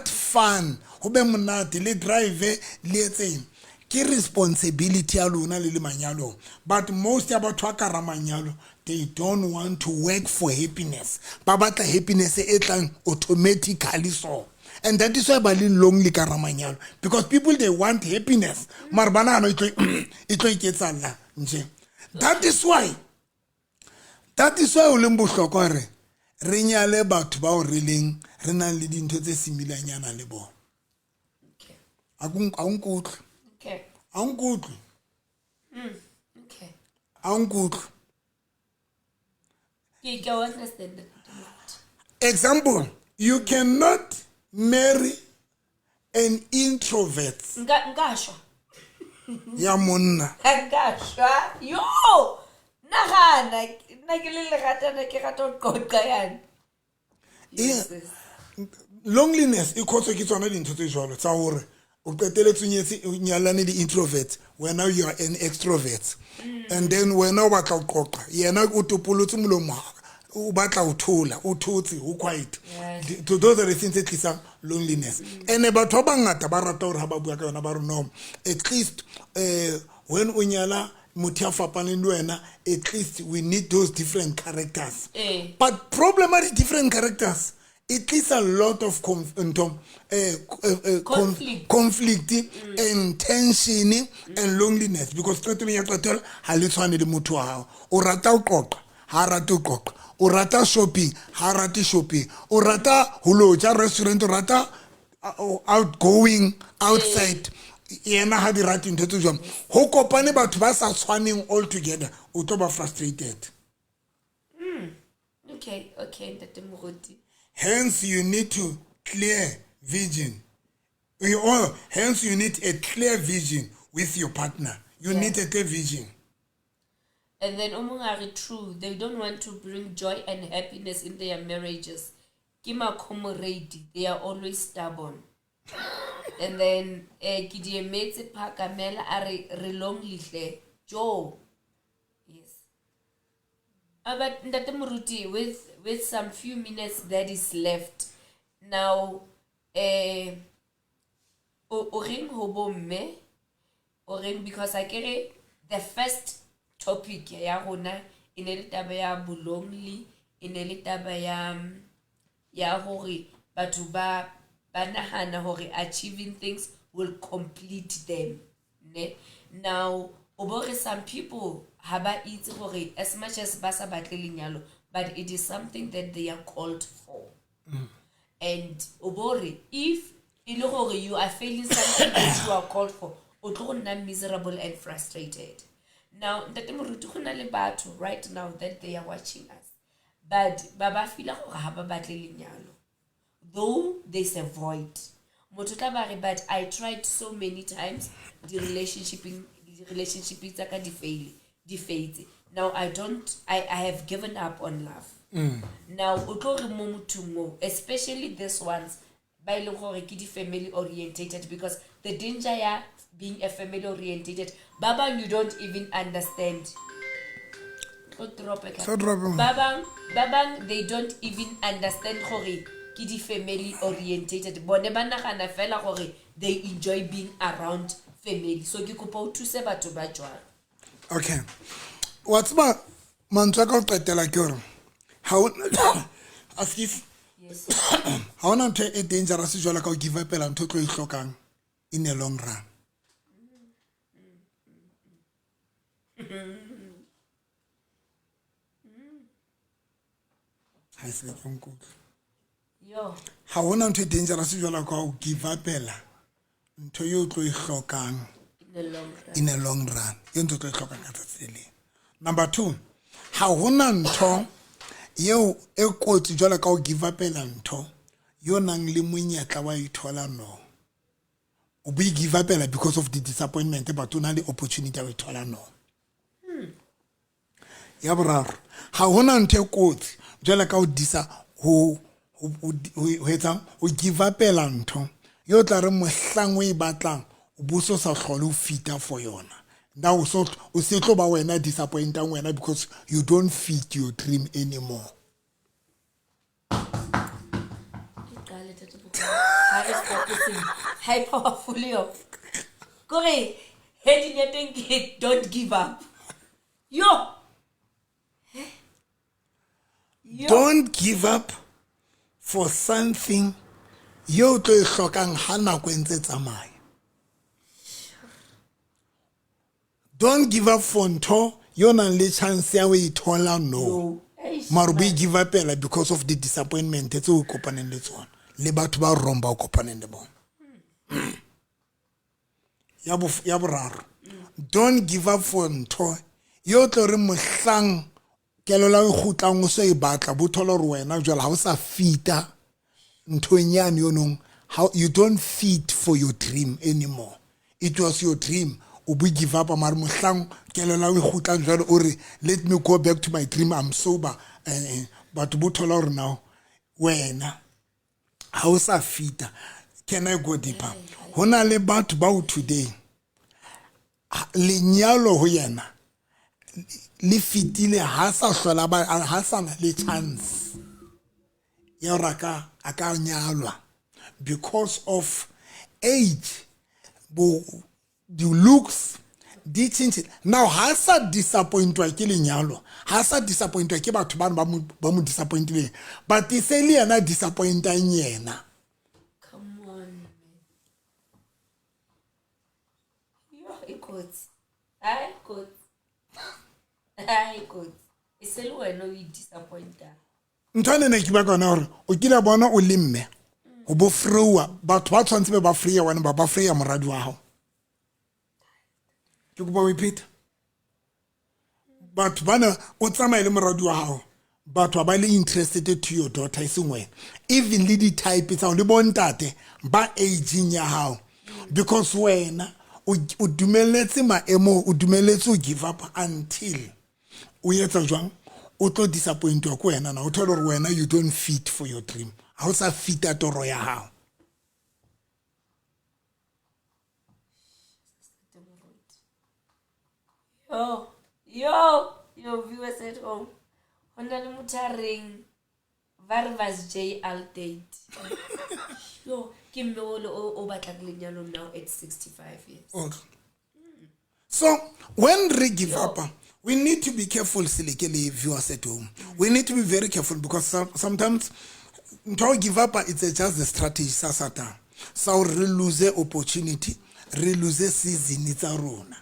Speaker 2: fun, go be monate, le drive, le etseng, ke responsibility ya lona le le manyalong. But most ya batho ba ka ra manyalo, they don't want to work for happiness. Ba batla happiness e tlang automatically. So, and that is why ba le lonely ka ra manyalo, because people, they want happiness, mare ba nagana e tlo iketsalla nje. That is why o leng bohlokwa re re nyale batho bao re leng, re nang le dintho tse similanyana le bona. A o nkutlwe?
Speaker 1: Okay.
Speaker 2: A o nkutlwe?
Speaker 1: Okay.
Speaker 2: A o nkutlwe?
Speaker 1: Ke o understand.
Speaker 2: Example, you cannot marry an introvert
Speaker 1: Nka shwa.
Speaker 2: ya monna.
Speaker 1: Nka shwa. Yo! Nagana, nna ke le leratana, ke rata ho qoqa yana.
Speaker 2: E- loneliness e khotswe ke tsona dintho tse jwalo tsa hore o qeteletse o nyetse, o nyalane le introvert, wena you are an extrovert, and then wena o batla ho qoqa, yena o topolotse molomo, o batla ho thola, o thotse, ho quiet. Those are the things tse tlisang loneliness. And batho ba bangata ba rata hore ha ba bua ka yona, ba re no, at least when o nyala motho ya fapaneng le wena, at least we need those different characters. But problem are the different characters, it tlisa a lot of ntho,
Speaker 1: Conflict.
Speaker 2: Conflict and tension and loneliness, because qetellong ya qetelo ha le tshwane le motho wa hao. O rata ho qoqa, ha rate ho qoqa. O rata shopping, ha rate shopping. O rata ho lo ja restaurant, o rata outgoing outside, yena ha di rate ntho tse jwang. Ho kopane batho ba sa tshwaneng all together, o tlo ba frustrated.
Speaker 1: Okay, Ntate Moruti.
Speaker 2: Hence you need to clear vision. Hence you need a clear vision with your partner. You need a clear vision.
Speaker 1: And then o mong a re, true, they don't want to bring joy and happiness in their marriages. Ke ma-comrade, they are always stubborn. And then ke di emetse phakamela a re re lonely hle. Jo. Yes. But Ntate Moruti, with some few minutes that is left now, o reng ho bomme, o reng, because akere the first topic ya rona e ne le taba ya bolonely, e ne le taba ya hore batho ba nahana hore achieving things will complete them, ne? Now o bo re some people ha ba itse hore as much as ba sa batle lenyalo, but it is something that they are called for. And o bo re if e le hore you are failing something that you are called for, o tlo go nna miserable and frustrated. Now Ntate Moruti, go na le batho right now that they are watching us, but ba feela gore ha ba batle lenyalo, though there's a void. Motho tla ba re, but I tried so many times, di relationship tsa ka di fail, di faitse. Now I don't I have given up on love. Now o tlo re mo mothong o, especially this ones ba e leng gore ke di-family orientated, because the danger ya being a family orientated, ba bang you don't even understand. Tlo drop-e
Speaker 2: Tlo drop-e.
Speaker 1: Ba bang they don't even understand gore ke di-family orientated. Bone ba nagana fela gore they enjoy being around family. So ke kopa o thuse batho ba jwalo.
Speaker 2: Okay, wa tseba, mantswe a ka ho qetela ke hore ha o askies.
Speaker 1: Yes.
Speaker 2: Ha hona ntho e dangerous jwalo ka ho give up-ela ntho e tlo e hlokang in a long run. Ha e se ke nkutlwe.
Speaker 1: Yo.
Speaker 2: Ha hona ntho e dangerous jwalo ka ho give up-ela ntho eo o tlo e hlokang
Speaker 1: In the long run.
Speaker 2: In a long run, e ntho o tlo e hlokang ka tsatsi le leng. Number two, ha hona ntho eo e kotsi jwalo ka ho give up-ela ntho yo nang le monyetla wa ithola. No, o bo e give up-ela because of the disappointment, but o na le opportunity ya ho ithola. No, ya boraro, ha hona ntho e kotsi jwalo ka ho disa ho etsang ho give up-ela ntho yo tla re mohlang o e batlang, o bo so sa hlole o fita for yona. Now o se tlo ba wena disappointang wena because you don't fit your dream anymore.
Speaker 1: Ke qale, Ntate Bokgoni. Ha re stop seng. Ha e powerful yo. Kore heading ya teng ke don't give up. Yo. Eh? Yo.
Speaker 2: Don't give up for something yo tlo e hlokang ha nako e ntse tsamaya. Don't give up for ntho yo nang le chance ya ho e thola. No.
Speaker 1: No. Eish,
Speaker 2: Mara o bo e give up-ela because of the disappointment tse o kopaneng le tsona le batho ba wrong ba o kopaneng le bona. Ya boraro, don't give up for ntho yo tlo re mohlang kelelo e kgutlang o so e batla, bo thola hore wena jwale ha o sa fita nthong yane yo nong, how you don't fit for your dream anymore. It was your dream, o bo give up, mare mohlang kelelo e kgutlang jwale o re, "Let me go back to my dream, I'm sober," batho bo thola hore now wena ha o sa fita. Can I go deeper? Ho na le batho bao today lenyalo ho yena le fetile, ha sa hlola ba ha sa na le chance ya hore a ka nyalwa because of age, bo the looks di change. Now ha sa disappointwa ke lenyalo, ha sa disappointwa ke batho bano ba mo disappointileng, but e se le yena disappointang yena.
Speaker 1: Come on, man. Yo, e kotsi. Ai, kotsi. Ai, kotsi. E se le wena o e disappointa.
Speaker 2: Ntho ene ne ke bua ka yona gore o kile bona o le mme o bo freewa batho ba tshwanetse be ba freeya wena, ba freeya moradi wa gago. Ke kopa o ipheta batho bana o tsamaye le moradi wa gago, batho ba ba le interested to your daughter, e seng wena, even le di-type tsa le bontate ba aging ya gago, because wena o dumeletse maemo, o dumeletse o give up until o etsa jwang, o tlo disappointwa ke wena. Na o thole gore wena you don't fit for your dream. Ha o sa fita toro ya hao.
Speaker 1: Yo, yo, yo, viewers at home. Ho na le motho a reng Varvas J al date. Yo, ke mme ole o batlang lenyalo now at 65 years.
Speaker 2: Okay. So when we give up, we need to be careful, Seleke le viewers at home. We need to be very careful because sometimes to give up, it's just a strategy sa Satan. So re lose opportunity, re lose season tsa rona.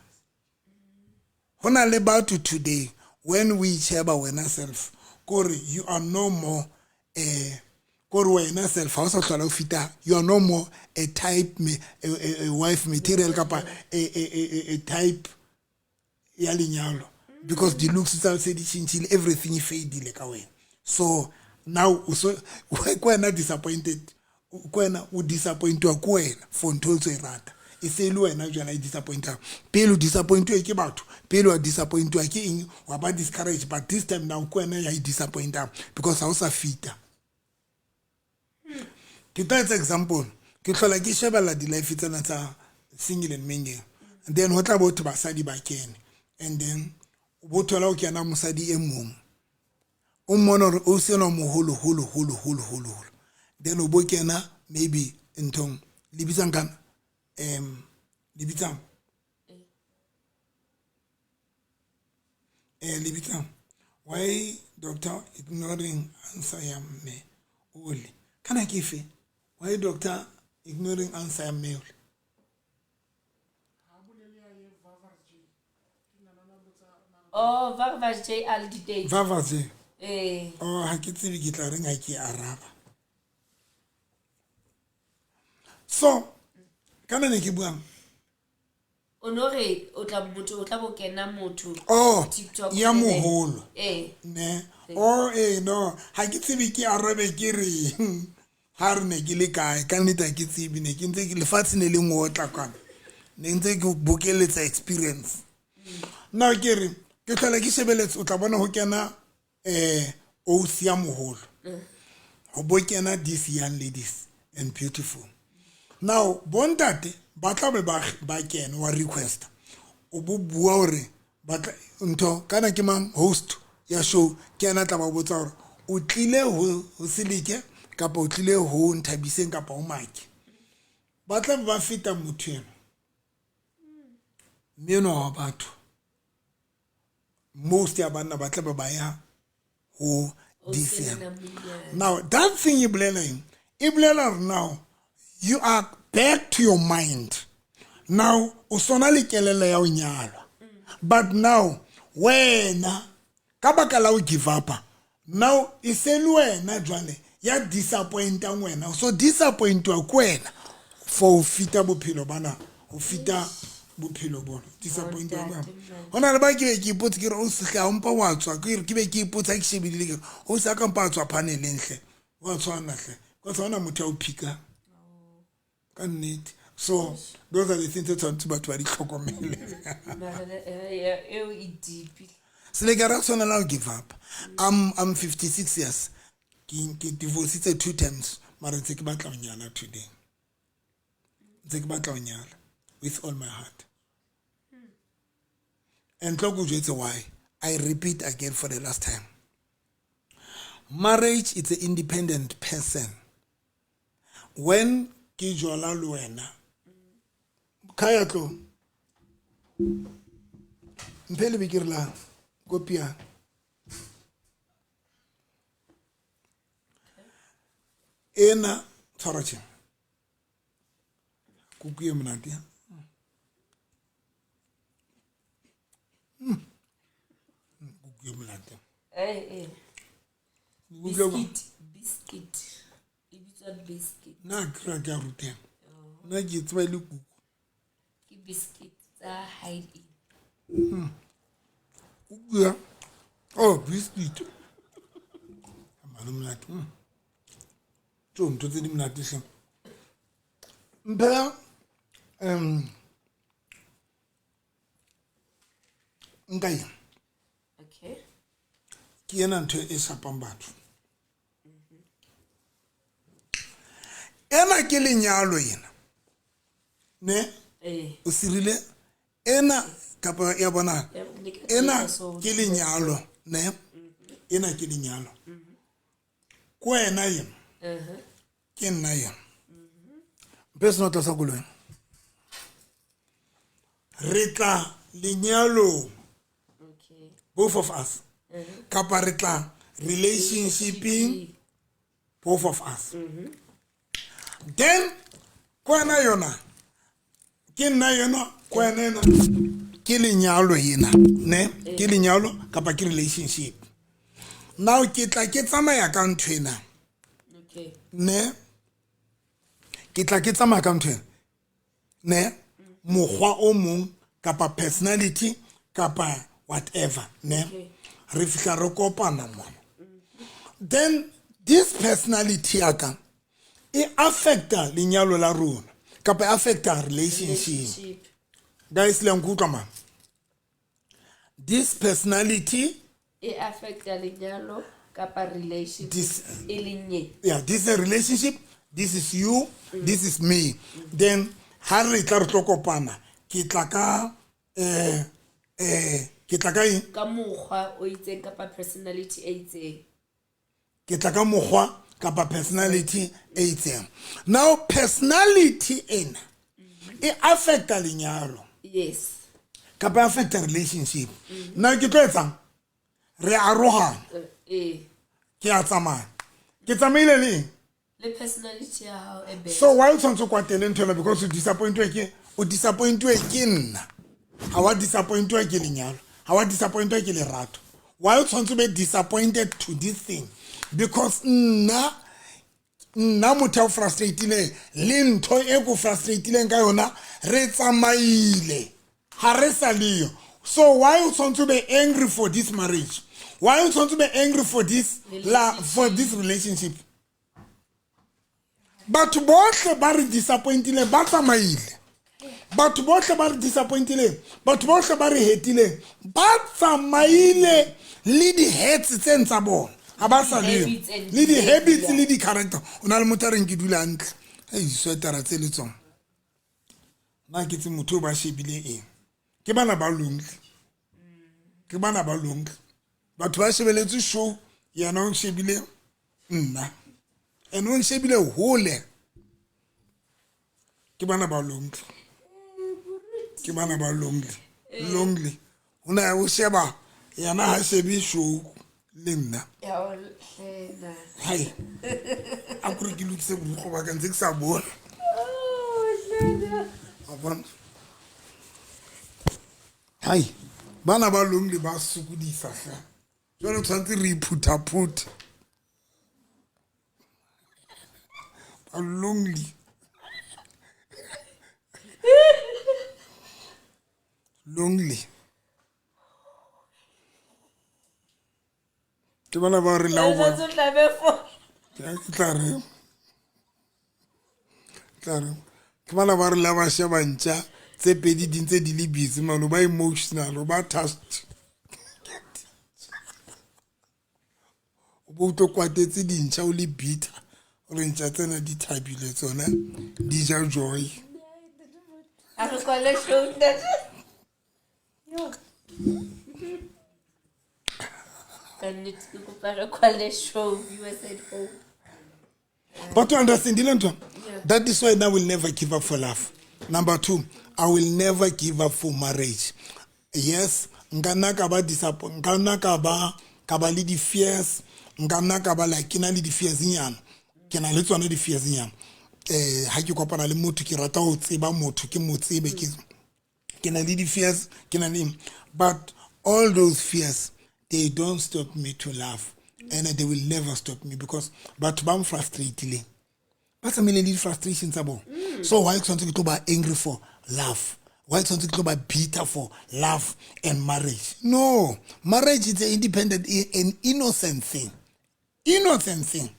Speaker 2: Ho na le batho today when we sheba wena self, kore you are no more kore wena self ha o sa hlola o fita, you are no more a type me, a wife material kapa a type ya lenyalo because the looks tsa se di tjhentjhile, everything e fadile ka wena. So now o so ke wena disappointed, ke wena o disappointwa ke wena for ntho o tse e rata. E se le wena jwale e disappointang. Pele o disappointwe ke batho, pele wa disappointwa ke eng, wa ba discouraged, but this time now ke wena ya e disappointang because ha o sa fita. Ke tla etsa example, ke hlola ke shebella di-life tsena tsa single and mingle, and then ho tla bo thwe basadi ba kene, and then o bo thola o kena mosadi e mong, o mmone hore o sena moholo holo holo holo holo holo, then o bo kena maybe nthong le bitsang kana, le bitsang, le bitsang, why doctor ignoring answer ya mme ole kana ke fe? Why doctor ignoring answer ya mme ole?
Speaker 1: Oh, Varvas J al di date.
Speaker 2: Varvas J. Oh, ha ke tsebe ke tla reng ha ke araba. So, kana ne ke buang?
Speaker 1: O no re o tla motho, o tla bo kena motho.
Speaker 2: Oh,
Speaker 1: TikTok
Speaker 2: ya
Speaker 1: ne.
Speaker 2: moholo. Ne. Oh, no, ha ke tsebe ke arabe ke reng. Ha re ne ke le kae, ka nnete ha ke tsebe, ne ke ntse ke lefatshe ne le ngotla kwana. Ne ntse ke bokeletsa experience. Now ke re, ke hlola ke shebeletse, o tla bona ho kena, ausi ya moholo. Ho bo kena these young ladies and beautiful. Now, bontate ba tla be ba kena wa request. O bo bua hore ba tla ntho kana ke mang host ya show ke yena tla ba botsa hore o tlile ho Seleke kapa o tlile ho Nthabiseng kapa ho Maki. Ba tla be ba feta motho eno. Mme enwa wa batho. Most ya banna ba tla be ba ya ho
Speaker 1: O
Speaker 2: this year.
Speaker 1: sena monyana.
Speaker 2: Now, that thing e bolela eng? E bolela hore now you are back to your mind. Now, o sona le kelello ya ho nyalwa. But now, wena, ka baka la ho give up, now, e se le wena jwale, ya disappointang wena. So, disappointwa ke wena for ho fita bophelo bana, ho fita bophelo bona. Disappointwa ke wena. Ho na le ba ke be ke ipotsa ke re, o se hle, ha o mpa wa tswa. Ke re, ke be ke ipotsa ke shebile ke re, o se a ka mpa a tswa paneleng hle. Wa tshwana hle. Ka tshwana motho ya o phika. Ka nnete. So, those are the things that tshwanetse batho ba di tlhokomele.
Speaker 1: Mara, eo e deep.
Speaker 2: Seleke ra tshwanela ho give up. I'm 56 years. Ke divorcitse 2 times, mara ntse ke batla ho nyala today. Ntse ke batla ho nyala with all my heart. And tlo ko jwetse why. I repeat again for the last time. Marriage is an independent person. When ke jola le wena, kaya tlo. Mphe lebekere la kopia. Ena tshwara tjena. Kuku e monate. Kuku e monate.
Speaker 1: Biscuit, biscuit. E bitswa biscuit.
Speaker 2: Nna ke ra ke a ruteha. Nna ke tseba e le kuku.
Speaker 1: Ke biscuit tsa hide in.
Speaker 2: Kuku ya. Oh, biscuit. Mane monate. Tjo, ntho tse di monate hle. Mphe, nka eng?
Speaker 1: Okay.
Speaker 2: Ke ena ntho e shapang batho. Ena ke lenyalo ena. Ne?
Speaker 1: Eh.
Speaker 2: O sirile ena kapa ya bona.
Speaker 1: Ya, ne ke
Speaker 2: Ena
Speaker 1: tla so-
Speaker 2: ke lenyalo, ne? Ena ke lenyalo. Ko wena ena. Ke nna ena. Mpe senotlolo sa koloi. Re tla lenyalong.
Speaker 1: Okay.
Speaker 2: Both of us. Kapa re tla relationshiping, both of us. Then ko wena yona ke nna yona, ko wena ena ke lenyalo ena, ne? Ke lenyalo kapa ke relationship. Now ke tla ke tsamaya ka ntho ena.
Speaker 1: Okay.
Speaker 2: Ne? Ke tla ke tsamaya ka ntho ena. Ne? Mokgwa o mong kapa personality kapa whatever, ne?
Speaker 1: Okay.
Speaker 2: Re fihla re kopana mona. Then this personality ya ka e affecta lenyalo la rona kapa e affecta relationship.
Speaker 1: Relationship.
Speaker 2: Guys, le a nkutlwa man? This personality
Speaker 1: E affecta lenyalo kapa relationship
Speaker 2: This-
Speaker 1: e leng ye.
Speaker 2: Yeah, this is a relationship, this is you, this is me. Then ha re tla re tlo kopana, ke tla ka ke tla ka eng?
Speaker 1: Ka mokgwa o itseng kapa personality e itseng.
Speaker 2: Ke tla ka mokgwa kapa personality e itseng. Now personality ena e affecta lenyalo.
Speaker 1: Yes.
Speaker 2: Kapa e affecta relationship. Now ke tlo etsang? Re arohana.
Speaker 1: Eh.
Speaker 2: Ke a tsamaya. Ke tsamaile le eng?
Speaker 1: Le personality ya hao e bad.
Speaker 2: So why o tshwanetse o kwatele ntho ena? Because o disappointwe ke, o disappointwe ke nna. Ha wa disappointwa ke lenyalo. Ha wa disappointwa ke lerato. Why o tshwanetse o be disappointed to this thing? Because nna motho a o frustratileng le ntho e ko frustratileng ka yona re tsamaile. Ha re sa leyo. So why o tshwanetse o be angry for this marriage? Why o tshwanetse o be angry for this la, for this relationship? Batho bohle ba re disappointileng ba tsamaile. Batho bohle ba re disappointileng, batho bohle ba re hetileng, ba tsamaile le di-hats tse tsa bona. Ha ba sa leyo.
Speaker 1: Habits and
Speaker 2: Le di-habits
Speaker 1: behavior.
Speaker 2: le di-character. O na le motho a reng ke dula hantle. Hei, diswetara tse le tsona. Nna ke tse motho o ba shebile eng. Ke bana ba lonely. Ke bana ba lonely. Batho ba shebeletse show, yena o shebile nna. And o nshebile hole. Ke bana ba lonely. Ke bana ba lonely. Lonely. O na o sheba yena ha shebe show le nna.
Speaker 1: Ya o hlena.
Speaker 2: Hai. A kore ke lokise borukgo ba ka ntse ke sa bone.
Speaker 1: Oh, hlena.
Speaker 2: Wa bona? Hai. Bana ba lonely ba sokodisa hle. Jwale tshwanetse re iphuthaphuthe. Ba lonely. Lonely. Ke bana ba re lao ba.
Speaker 1: O tlabe fo.
Speaker 2: Ke tla re. Tla re. Ke bana ba re la ba sheba ntja tse pedi di ntse di le busy man, o ba emotional, o ba touched. O bo utlwe kwatetse dintjha o le bitter. O re ntja tsena di thabile tsona, di ja joy.
Speaker 1: A re kwale show ntate. Yo. Ka nnete ke kopa re kwale show viewers at home.
Speaker 2: But to understand, ile ntho,
Speaker 1: Yeah.
Speaker 2: that is why I will never give up for love. Number 2, I will never give up for marriage. Yes, nka nna ka ba disappoint, nka nna ka ba, ka ba le di-fears, nka nna ka ba like, ke na le di-fears nyana. Ke na le tsona di-fears nyana. Ha ke kopana le motho, ke rata ho tseba motho, ke mo tsebe, ke na le di-fears, ke na le, but all those fears, they don't stop me to love. And they will never stop me because batho ba nfrustratileng. Ba tsamaile le di-frustration tsa bona. So why tshwanetse ke tlo ba angry for love? Why tshwanetse ke tlo ba bitter for love and marriage? No, marriage is an independent, an innocent thing. Innocent thing.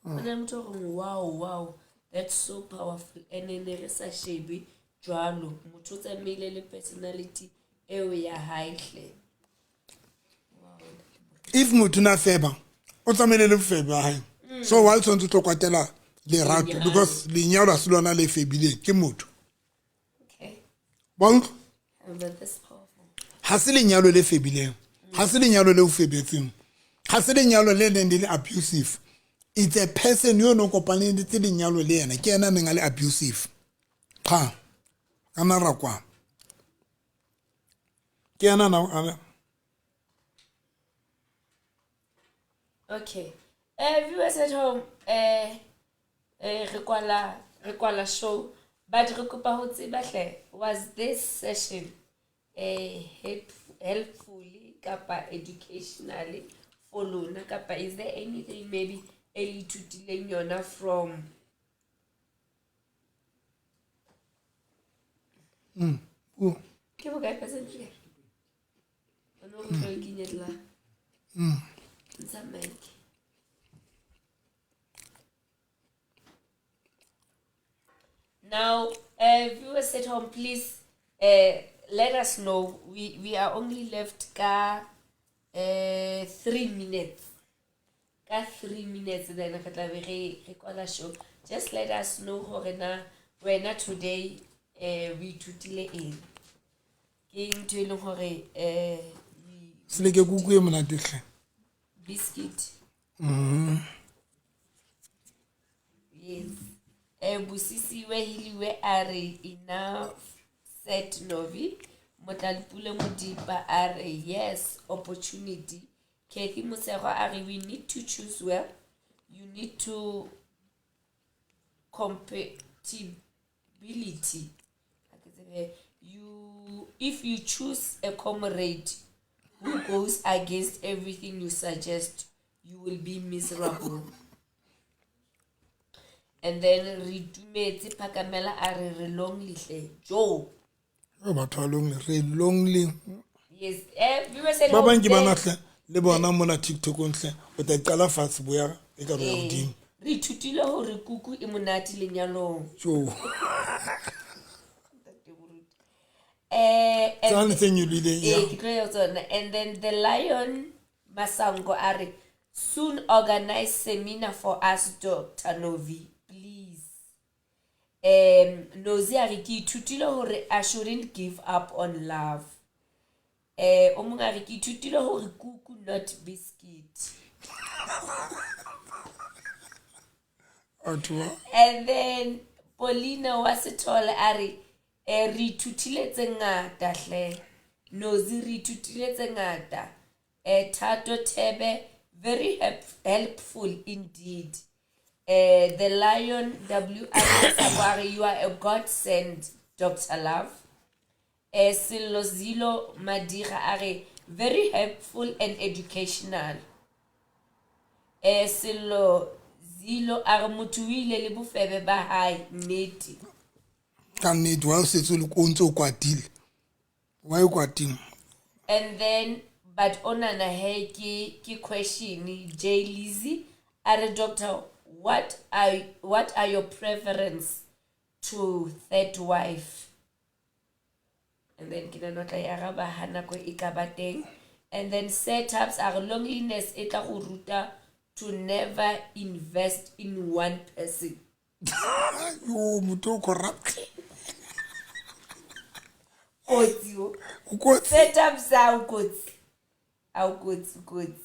Speaker 1: Ho na le motho o reng, wow, wow, that's so powerful. And ne re sa shebe jwalo. Motho o tsamaile le personality eo ya hae hle.
Speaker 2: If motho na feba, O tsamaile le bofebe ba hae. So why o tshwanetse o tlo kwatela lerato?
Speaker 1: Lenyalo.
Speaker 2: Because lenyalo ha se lona le febileng, ke motho.
Speaker 1: Okay.
Speaker 2: Wa utlwa?
Speaker 1: But that's powerful.
Speaker 2: Ha se lenyalo le febileng, ha se lenyalo le o febetseng, ha se lenyalo le neng le le abusive. It's a person yo no kopanetse lenyalo le yena, ke yena a neng a le abusive. Qha kana ra kwa ke yena na a
Speaker 1: Okay. Viewers at home, re kwala show, but re kopa ho tseba hle, was this session helpfully kapa educationally for lona, kapa is there anything maybe e le ithutileng yona from
Speaker 2: o
Speaker 1: ke bokae percent ke? O no re tlo e kenyella. Ntsha mic. Now, viewers at home, please let us know. We are only left ka 3 minutes. Ka 3 minutes, then re tla be re kwala show. Just let us know hore na wena today we ithutile eng. Ke ntho e leng hore we
Speaker 2: Seleke kuku e monate hle.
Speaker 1: Biscuit. Yes. Busisiwe Hiliwe a re enough said Novi. Motlalipule Modipa a re yes, opportunity. Kathy Mosego a re we need to choose well. You need to compatibility. You, if you choose a comrade who goes against everything you suggest, you will be miserable. And then re dumetse Phakamela a re re lonely hle. Joe.
Speaker 2: O batho ba lonely, re lonely.
Speaker 1: Yes. Viewers at
Speaker 2: Ba
Speaker 1: home,
Speaker 2: bang ke bana
Speaker 1: there-
Speaker 2: hle le bona mona TikTok-ong hle, o tla qala fatshe boya e ka re ya hodimo.
Speaker 1: Re ithutile hore kuku e monate lenyalong.
Speaker 2: Jo.
Speaker 1: And
Speaker 2: Tsane tse nyolohileng, ya.
Speaker 1: Ke tlo ya ho tsona. And then the Lion Masango a re soon organize seminar for us, Dr. Novi, please. Nozi a re ke ithutile hore I shouldn't give up on love. O mong a re ke ithutile hore kuku not biscuit.
Speaker 2: Batho ba.
Speaker 1: And then Paulina wa Sithole a re re ithutile tse ngata hle. Nozi re ithutile tse ngata. Thato Thebe, very helpful indeed. The Lion W R you are a godsend, Dr. Love. Sello Zilo Madira a re very helpful and educational. Sello Zilo a re motho o ile le bofebe ba hae, nnete.
Speaker 2: Ka nnete, wa o setse o le ko, o ntse o kwatile. Why o kwatile?
Speaker 1: And then, but onana he ke question J Lizzy a re doctor, what are your preference to third wife? And then ke nahana o tla e araba ha nako e ka ba teng. And then setups are loneliness e tla go ruta to never invest in one person.
Speaker 2: Yo, motho o corrupt.
Speaker 1: Kotsi o.
Speaker 2: O kotsi.
Speaker 1: Setups a o kotsi. A o kotsi, kotsi.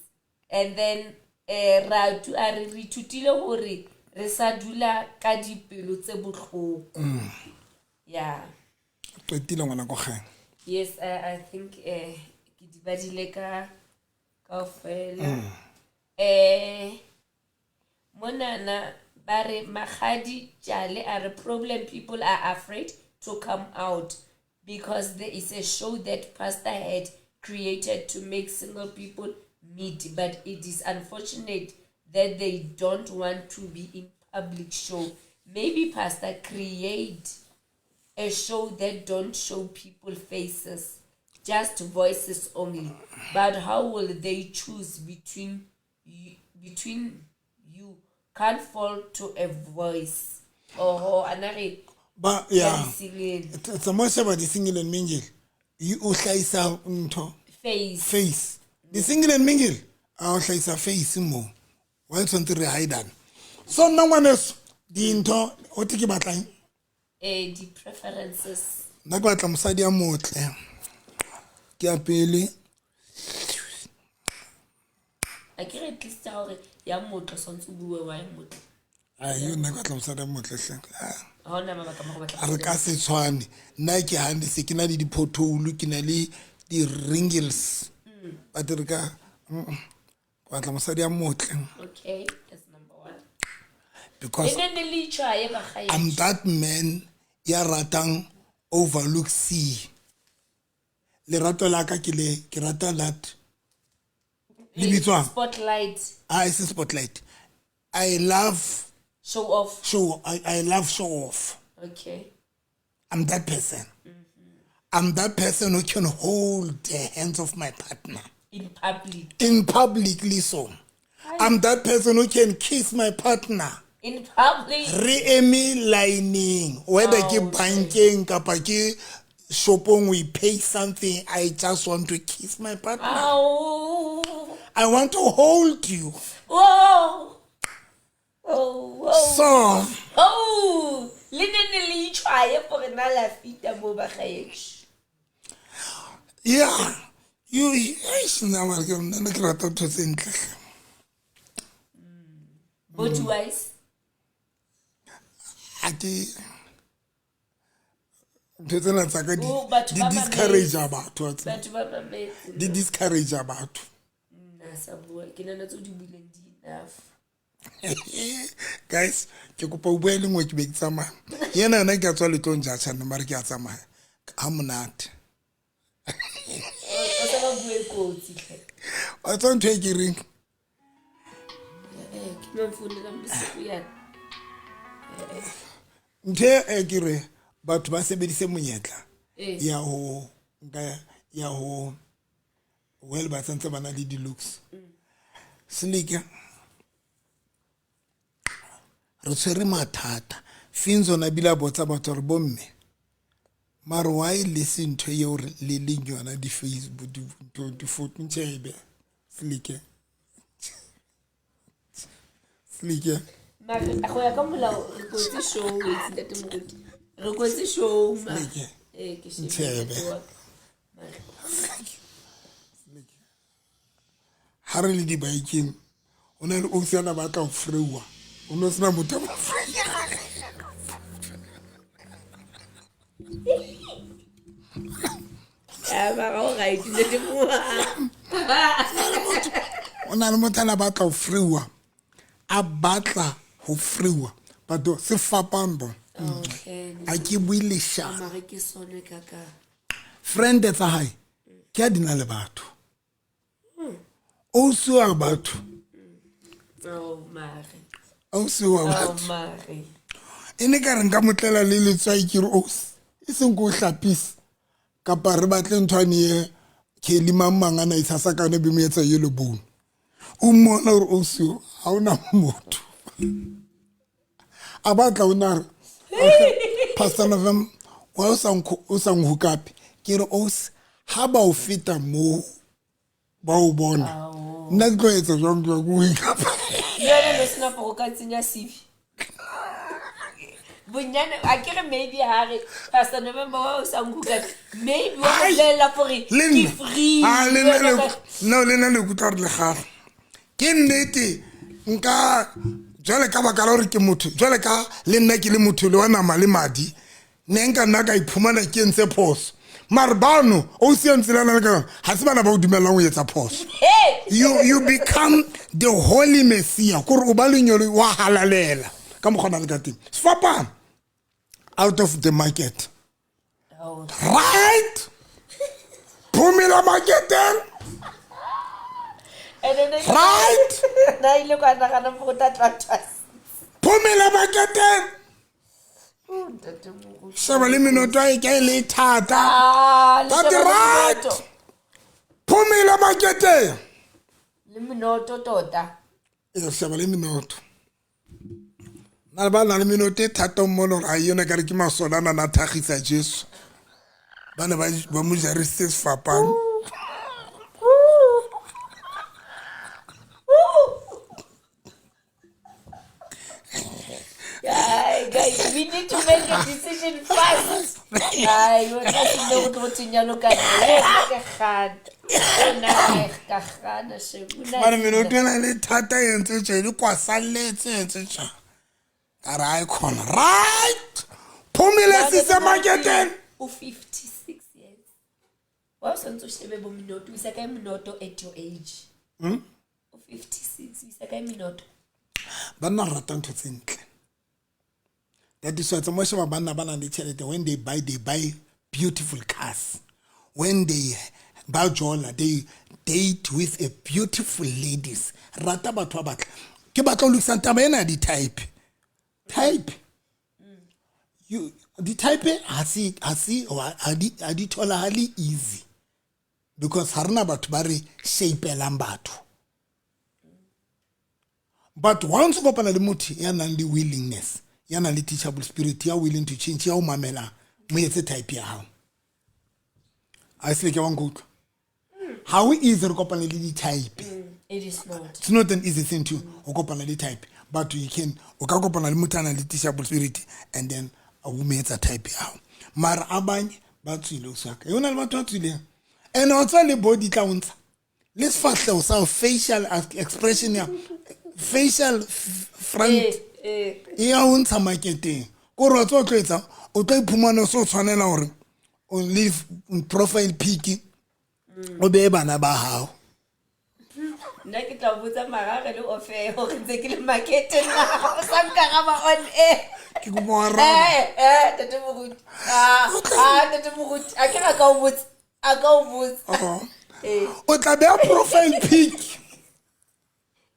Speaker 1: And then Ratu a re re ithutile hore re sa dula ka dipelo tse bohloko. Yeah.
Speaker 2: Qetile ngwana ko kgang.
Speaker 1: Yes, I think ke di badile ka kaofela. Monana ba re Magadi Tjale a re problem people are afraid to come out because there is a show that pastor had created to make single people meet, but it is unfortunate that they don't want to be in public show. Maybe pastor create a show that don't show people faces, just voices only. But how will they choose between you, between you can't fall to a voice? Oh, anare
Speaker 2: Ba, yeah.
Speaker 1: singing
Speaker 2: Tsamaya sheba di-single and mingle. O hlahisa ntho.
Speaker 1: Face.
Speaker 2: Face. Di-single and mingle, a o hlahisa face mo. Why tshwanetse re hidane? So nna ngwaneso, dintho o te ke batlang?
Speaker 1: Di-preferences.
Speaker 2: Nna ke batla mosadi a motle, ke ya pele.
Speaker 1: A ke re at least ya gore ya motle, swantse o bue wa motle.
Speaker 2: Ayo, nna ke batla mosadi a motle hle. Ah.
Speaker 1: Ha ona mabaka ma go batla.
Speaker 2: A re ka se tshwane. Nna ke hande se ke na le di-pothole, ke na le di-wrinkles, but re ka ke batla mosadi a motle.
Speaker 1: Okay, that's number one.
Speaker 2: Because
Speaker 1: E ne ne le itshwaye bagae.
Speaker 2: I'm that man ya ratang overlook sea. Lerato la ka ke le ke rata that le bitswang?
Speaker 1: Spotlight.
Speaker 2: Ah, e se spotlight. I love
Speaker 1: Show off.
Speaker 2: Show I love show off.
Speaker 1: Okay.
Speaker 2: I'm that person. I'm that person who can hold the hands of my partner
Speaker 1: In public.
Speaker 2: In publicly. So I'm that person who can kiss my partner
Speaker 1: In public.
Speaker 2: re eme lining, whether ke
Speaker 1: Oh, okay.
Speaker 2: bankeng kapa ke shopong, we pay something, I just want to kiss my partner.
Speaker 1: Oh.
Speaker 2: I want to hold you.
Speaker 1: Whoa. Oh, whoa.
Speaker 2: So
Speaker 1: Oh, le ne ne le itshwaye gore na la fita mo bagaetsho.
Speaker 2: Yeah, you, eish, nna mare ke nna ke rata ntho tse ntle.
Speaker 1: Body wise.
Speaker 2: A ke ntho tsena tsa ka di
Speaker 1: Oh, batho
Speaker 2: di
Speaker 1: ba
Speaker 2: discourage batho wa tseba.
Speaker 1: Batho ba mametse.
Speaker 2: Di discourage batho.
Speaker 1: Nna sa bua ke nana tse o di buileng di enough.
Speaker 2: Guys, ke kopa o bua e le nngwe, ke be ke tsamaya. Yena yona ke a tswa letlong jatšhane, mare ke a tsamaya ga monate.
Speaker 1: O sa ba bue kotsi tlhe.
Speaker 2: Wa tswa ntho e ke reng?
Speaker 1: Eh, ke mang founelang bosigo yana?
Speaker 2: Ntho e ke re batho ba sebedise monyetla
Speaker 1: Ee.
Speaker 2: ya ho nka ya ho, well, ba santse ba na le di-looks. Seleke re tshwere mathata. Finzona ebile a botsa batho gore bomme mare why le se ntho eo le leng yona di-Facebook, difoto ntšhebe. Seleke, seleke.
Speaker 1: Mare go ya ka molao re kwetse show wetse ntate moruti, re kwetse show ma.
Speaker 2: Seleke.
Speaker 1: Ee, ke shebile
Speaker 2: Ntshebe.
Speaker 1: ntate wa ka. Mare
Speaker 2: Ha re le dibikeng, o na le ausi ana batla ho frewa, o no sena motho a mo freya.
Speaker 1: Ya mara o right ntate moruti.
Speaker 2: O na le motho ana batla ho frewa, a batla ho frewa, batho se fapang bo.
Speaker 1: Okay.
Speaker 2: A ke bue leshano.
Speaker 1: Mare ke sone kaka.
Speaker 2: Friend tsa hae ke a di na le batho, ausi wa batho.
Speaker 1: Oh mare.
Speaker 2: Ausi wa
Speaker 1: Oh
Speaker 2: batho.
Speaker 1: mare.
Speaker 2: E ne ka re nka motlela le letswai, ke re ausi e seng ko o hlapise, kapa re batle nthwane e kelly mang mang a na itshasa ka yone, be mo etsa yellow bone. O mmona gore ausi o ha ona motho a batla, o na re, "Pastor November, wa o sa nhukape." Ke re ausi ha ba o feta moo ba o bona, nna ke tlo etsa jwang jwang o ikapa?
Speaker 1: Le wena no sena gore o ka tsenya CV. Bonyane a ke re maybe ha re Pastor November wa o sa nkuka, maybe wa
Speaker 2: Ai!
Speaker 1: bolela gore
Speaker 2: Le
Speaker 1: ke
Speaker 2: nna.
Speaker 1: free.
Speaker 2: Ah, le nna
Speaker 1: Wena
Speaker 2: no, le nna le kutlwa gore legale ke nnete. Nka jwale ka baka la gore ke motho, jwale ka le nna ke le motho le wa nama le madi, ne nka nna ka iphumana ke entse phoso. Mare bano o siang tselana le ka yona, ga se bana ba o dumellang ho etsa phoso.
Speaker 1: Hey!
Speaker 2: You become the holy messiah, kore o ba lenyolo wa halalela ka mokgwa o na le ka teng. Sefapano out of the market.
Speaker 1: Oh,
Speaker 2: Right, phomela marketeng.
Speaker 1: and then
Speaker 2: Right.
Speaker 1: Na ile ka nagana mo go tla tla thwasa.
Speaker 2: Phomela marketeng.
Speaker 1: Oh, ntate moruti.
Speaker 2: Sheba le menoto e ka e le thata.
Speaker 1: Ah, le
Speaker 2: But
Speaker 1: sheba le
Speaker 2: right.
Speaker 1: menoto.
Speaker 2: Phomela marketeng.
Speaker 1: Le menoto tota.
Speaker 2: E sheba le menoto na le ba na le menoto e thata mo le gore a yone kare ke masole a nana a thagisa Jesu, ba ne ba mo jarisitse sefapano.
Speaker 1: We need to make a decision fast. Ai, o tla se le go tlo jalo ka nna ke gana. Nna ka gana she.
Speaker 2: Mare menoto ena le thata e entse tje le kwasalletse e entse tja. Ka re hae khona. Right. Phumile sise marketeng.
Speaker 1: O 56 years. Wa o santse o shebe bo minoto, o isa kae minoto at your age? O 56, o isa kae minoto?
Speaker 2: Banna re rata ntho tse ntle. That is why tsamaya sheba banna ba nang le tjhelete, when they buy, they buy beautiful cars. When they ba jola, they date with a beautiful ladies. Rata batho ba batle. Ke batla ho lokisa taba ena ya di-type. Type. You di-type ha se ha se ha di ha di tholahale easy. Because ha rena batho ba re shapelang batho. But once o kopana le motho ya nang le willingness, ya nang le teachable spirit, ya willing to change, ya o mamelang, mo etse type ya hao. A se ke wa nkutlwa. Ha o easy re kopana le di-type.
Speaker 1: It is not.
Speaker 2: It's not an easy thing to o kopana le type, but you can o ka kopana le motho a nang le teachable spirit and then o mo etsa type ya hao. Mara abanye ba tswile o saka. E hona le batho ba tswileng. And o tswa le body tla o ntsha. Le sefahleho sa facial expression ya facial front e ya o ntsha marketeng. Ko re wa tswa o tlo etsa, o tlo iphumana o so tshwanela hore o le profile pic o beye bana ba hao.
Speaker 1: Nna ke tla botsa marare le ofe hore ntse ke le marketeng na o sa nkaraba on air.
Speaker 2: Ke kopa ho araba.
Speaker 1: Ntate Moruti. Ntate Moruti, a ke re a ka o botsa, a ka o botsa.
Speaker 2: O tla beha profile pic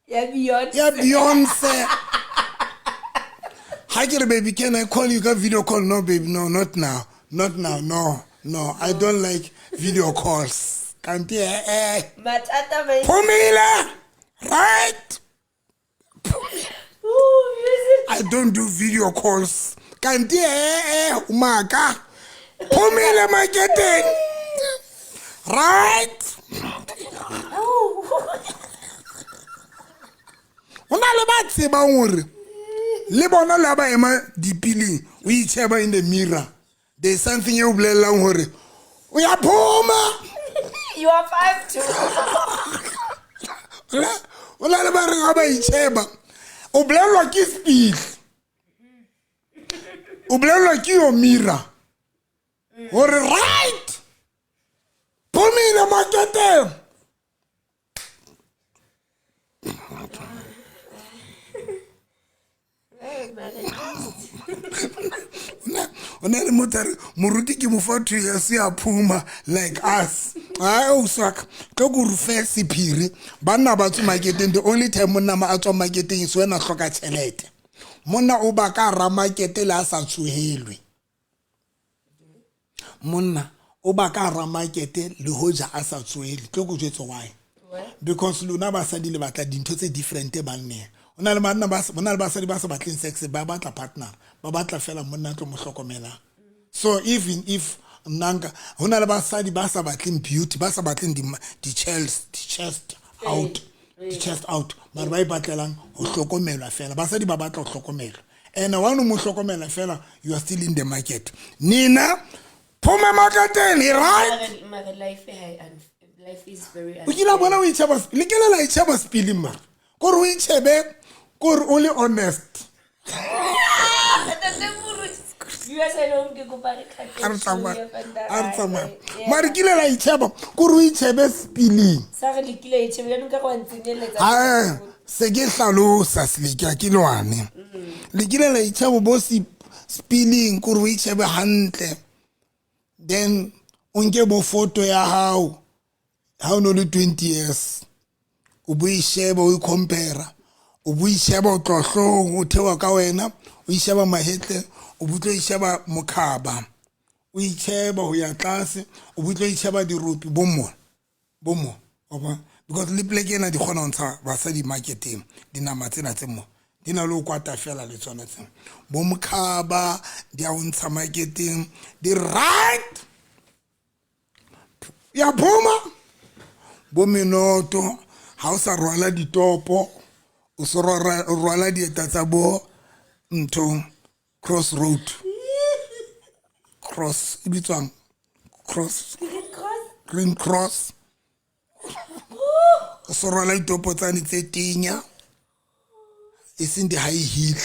Speaker 1: ya Beyonce.
Speaker 2: Ya Beyonce. Ha ke re baby, can I call you ka video call? No baby, no, not now. Not now, no. No, I don't like video calls. Kanti
Speaker 1: Mathata ba
Speaker 2: Phumile. Right?
Speaker 1: Ooh,
Speaker 2: I don't do video calls. Kanti umaka. Phumile marketing. Right? O na le ba tsebang hore le bona le ba ema dipiling, o itsheba in the mirror. There's something e o bolellang hore o ya phuma.
Speaker 1: You are 5'2.
Speaker 2: O na le ba reng ha ba itsheba, o bolellwa ke speed. O bolellwa ke your mirror. Hore right. Phumile marketeng. O na le motho a re moruti ke mo fa 2 years ya phuma like us. Ai o swaka tlo go rufe sephiri. Banna ba tswa marketeng, the only time monna ma a tswa marketeng is when a hloka tjhelete. Monna o ba ka ra market le a sa tsohelwe. Monna o ba ka ra market le hoja a sa tsohele. Tlo go jwetsa why? Because lona basadi le batla dintho tse different banneng. O na le banna ba o na le basadi ba sa batleng sex, ba batla partner, ba batla fela monna tlo mo hlokomelang. So even if nnanka ho na le basadi ba sa batleng beauty, ba sa batleng di chest out, di chest out, mara ba ipatlelang ho hlokomelwa fela. Basadi ba batla ho hlokomelwa. And wa no mo hlokomela fela, you are still in the market. Nina phuma marketeng, right?
Speaker 1: Mara life life is very
Speaker 2: O kile bona o itsheba, le kile la itsheba spilling mara. Kore o itshebe, kore o le honest. A re tsamaya. Mara kile la itsheba, kore o itshebe spilling.
Speaker 1: Sa re le kile itshebe, jaanong ka go a ntsenyeletsa.
Speaker 2: Ah, se ke hlalosa seleke ha ke lwane. Le kile la itsheba bo spilling, kore o itshebe hantle. Then o nke bo photo ya hao ha o no le 20 years. O bo isheba, o compare. O bo isheba o tloha hloohong, o theoha ka wena, o isheba mahetle, o bo tlo isheba mokhaba. O itsheba ho ya tlase, o bo tlo isheba diropi bo mo. Bo mo. Wa bona? Because le pleke ena di kgona ho ntsha basadi marketeng, dinama tsena tse mo. Di na le ho kwata fela le tsona tsena. Bo mokhaba di a ho ntsha marketeng, di right. Ya phuma. Bo menoto ha o sa rwala ditopo, o so rwala dieta tsa bo ntho Cross road, cross e bitswang cross, green cross. O so rwala ditopo tsane tse tenya, e seng di-high heel.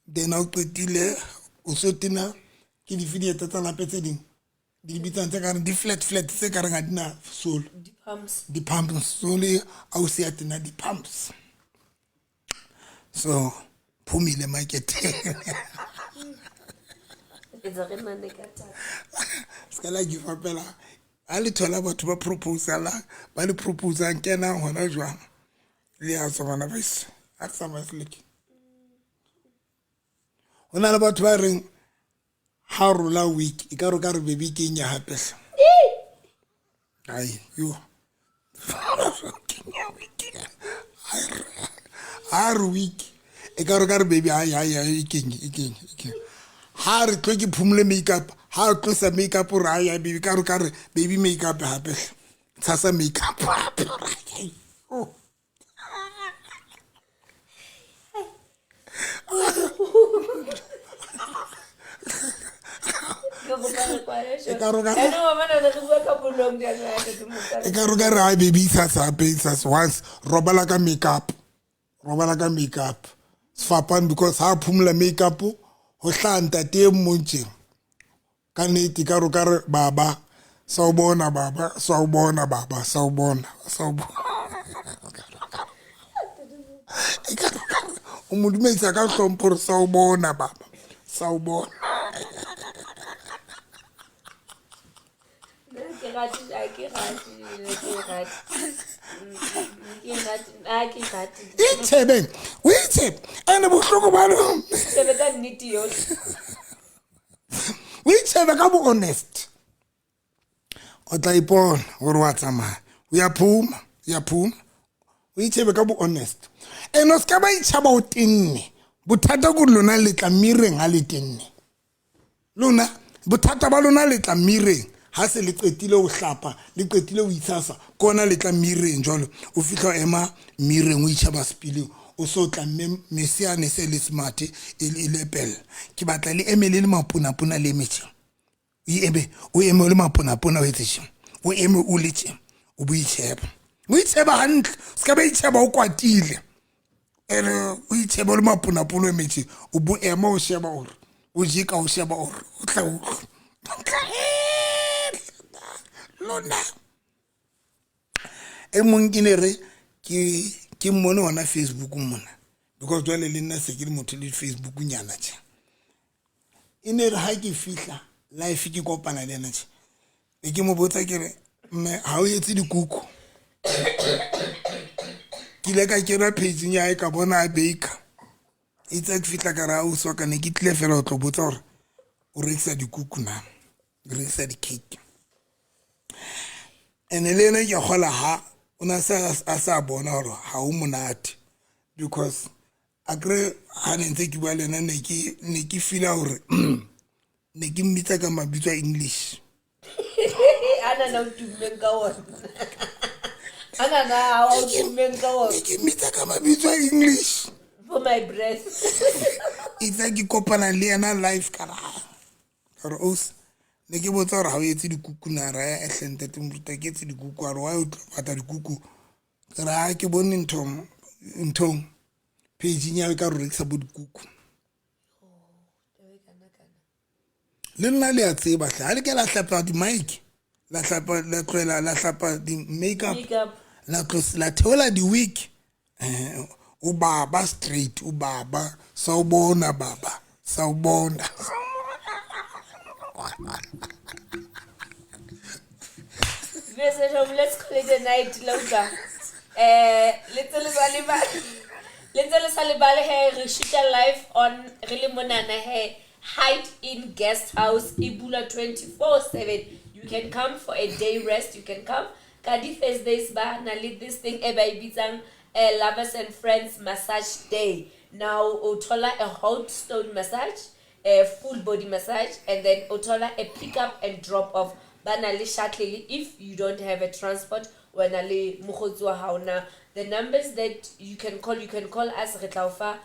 Speaker 2: Then ha o qetile o so tena ke dife dieta tsa lape tse ding di bitsang tse kareng di-flat flat tse kareng ha di na sole.
Speaker 1: Di-pumps.
Speaker 2: Di-pumps sole, a o se ya tena di-pumps. So phumile marketeng.
Speaker 1: Etsa re nane ka thata.
Speaker 2: Se ka la give up-ela ha le thola batho ba proposalang, ba le proposang, kenang hona jwang le ya tswa bana beso. Ha re tsamaye seleke. Ho na le batho ba reng ha rola week e ka re ka re baby ke eng ya hape hle. Ai yo, ha re week e ka re ka re baby ai ai ai e keng e keng e keng. Ha re tlo ke phumule makeup, ha re tlosa makeup o re ai ai baby ka re ka re baby makeup hape hle. Tshasa makeup hape. Oh.
Speaker 1: Ke
Speaker 2: E ka re ka-
Speaker 1: Yaanong wa bona ne re bua ka bolong jaanong ha ke mo
Speaker 2: E ka re ka re ai baby itshasa hape itshasa once robala ka makeup. Robala ka makeup. Sefapano because ha phumula makeup ho hlaha ntate e mong tje. Ka nnete ka re ka re baba sawubona baba sawubona baba sawubona sawubona. E ka re ka re o mo dumedisa ka hlompho hore sawubona baba sawubona.
Speaker 1: Nna ke rate, ha ke rate, ke rate. Ke rate, ha ke rate.
Speaker 2: Itshebeng o itshebe ene bohloko ba lona.
Speaker 1: Shebe ka nnete yohle.
Speaker 2: O itshebe ka bo honest. O tla ipona hore wa tsamaya. O ya phuma, ya phuma. O itshebe ka bo honest. Ene o ska ba itshaba o tenne. Bothata ke lona le tla mireng ha le tenne. Lona bothata ba lona le tla mireng ha se le qetile ho hlapa, le qetile ho itshasa, ke ona le tla mireng jwalo. O fihla o ema mireng o itjheba sepileng, o so tlamme mese yane se le smart e e lepella. Ke batla le eme le le maponapona le eme tje. O eme, o eme o le maponapona o etse tje. O eme o le tje, o bo itjheba. O itjheba hantle, se ka ba itjheba o kwatile. Ene o itjheba o le maponapona o eme tje, o bo ema o sheba hore o jeka o sheba hore o tla utlwa. Lona. E mong ke ne re ke mmone hona Facebook mona because jwale le nna se ke le motho le Facebook nyana tje. E ne re ha ke fihla life ke kopana le yena tje. Be ke mo botsa ke re mme ha o etse dikuku. Ke ile ka kena page-ing ya hae ka bona a baker. Itse ke fihla ka re ha o so ka ne ke tlile fela ho tlo botsa hore o rekisa dikuku na, o rekisa di-cake. Ene le ena ke a kgola ha o na sa a sa bona hore ha o monate because akere ha ne ntse ke bua le ena ne ke feela hore ne ke mmitsa ka mabitso a English.
Speaker 1: Ana na o tummeng ka ona. Ana na o tummeng ka ona.
Speaker 2: Ne ke mmitsa ka mabitso a English.
Speaker 1: For my breath.
Speaker 2: Itse ke kopana le yena live ka ra. Ka re os ne ke botsa hore ha o etse dikuku na ra ya ehle ntate Moruta ke etse dikuku a re why o tlo batla dikuku. Ka re ha ke bone nthong page-ing ya ka re rekisa bo dikuku. Le nna le a tseba hle ha le ke la hlapa di-mic, la hlapa la tlohela la hlapa di-makeup, la la theola di-wig. O baba straight, o baba sawubona baba sawubona.
Speaker 1: Let's call it a night, Lauta. Le ntse le sa lebale he re shoot-a live on re le monana he Hide In Guest House e bula 24/7. You can come for a day rest, you can come ka di Thursdays ba na le this thing e ba e bitsang Lovers and Friends Massage Day. Now o thola a hot stone massage, a full body massage, and then o thola a pick up and drop off. Ba na le shuttle if you don't have a transport wena le mokgotsi wa hao na. The numbers that you can call, you can call us, re tla o fa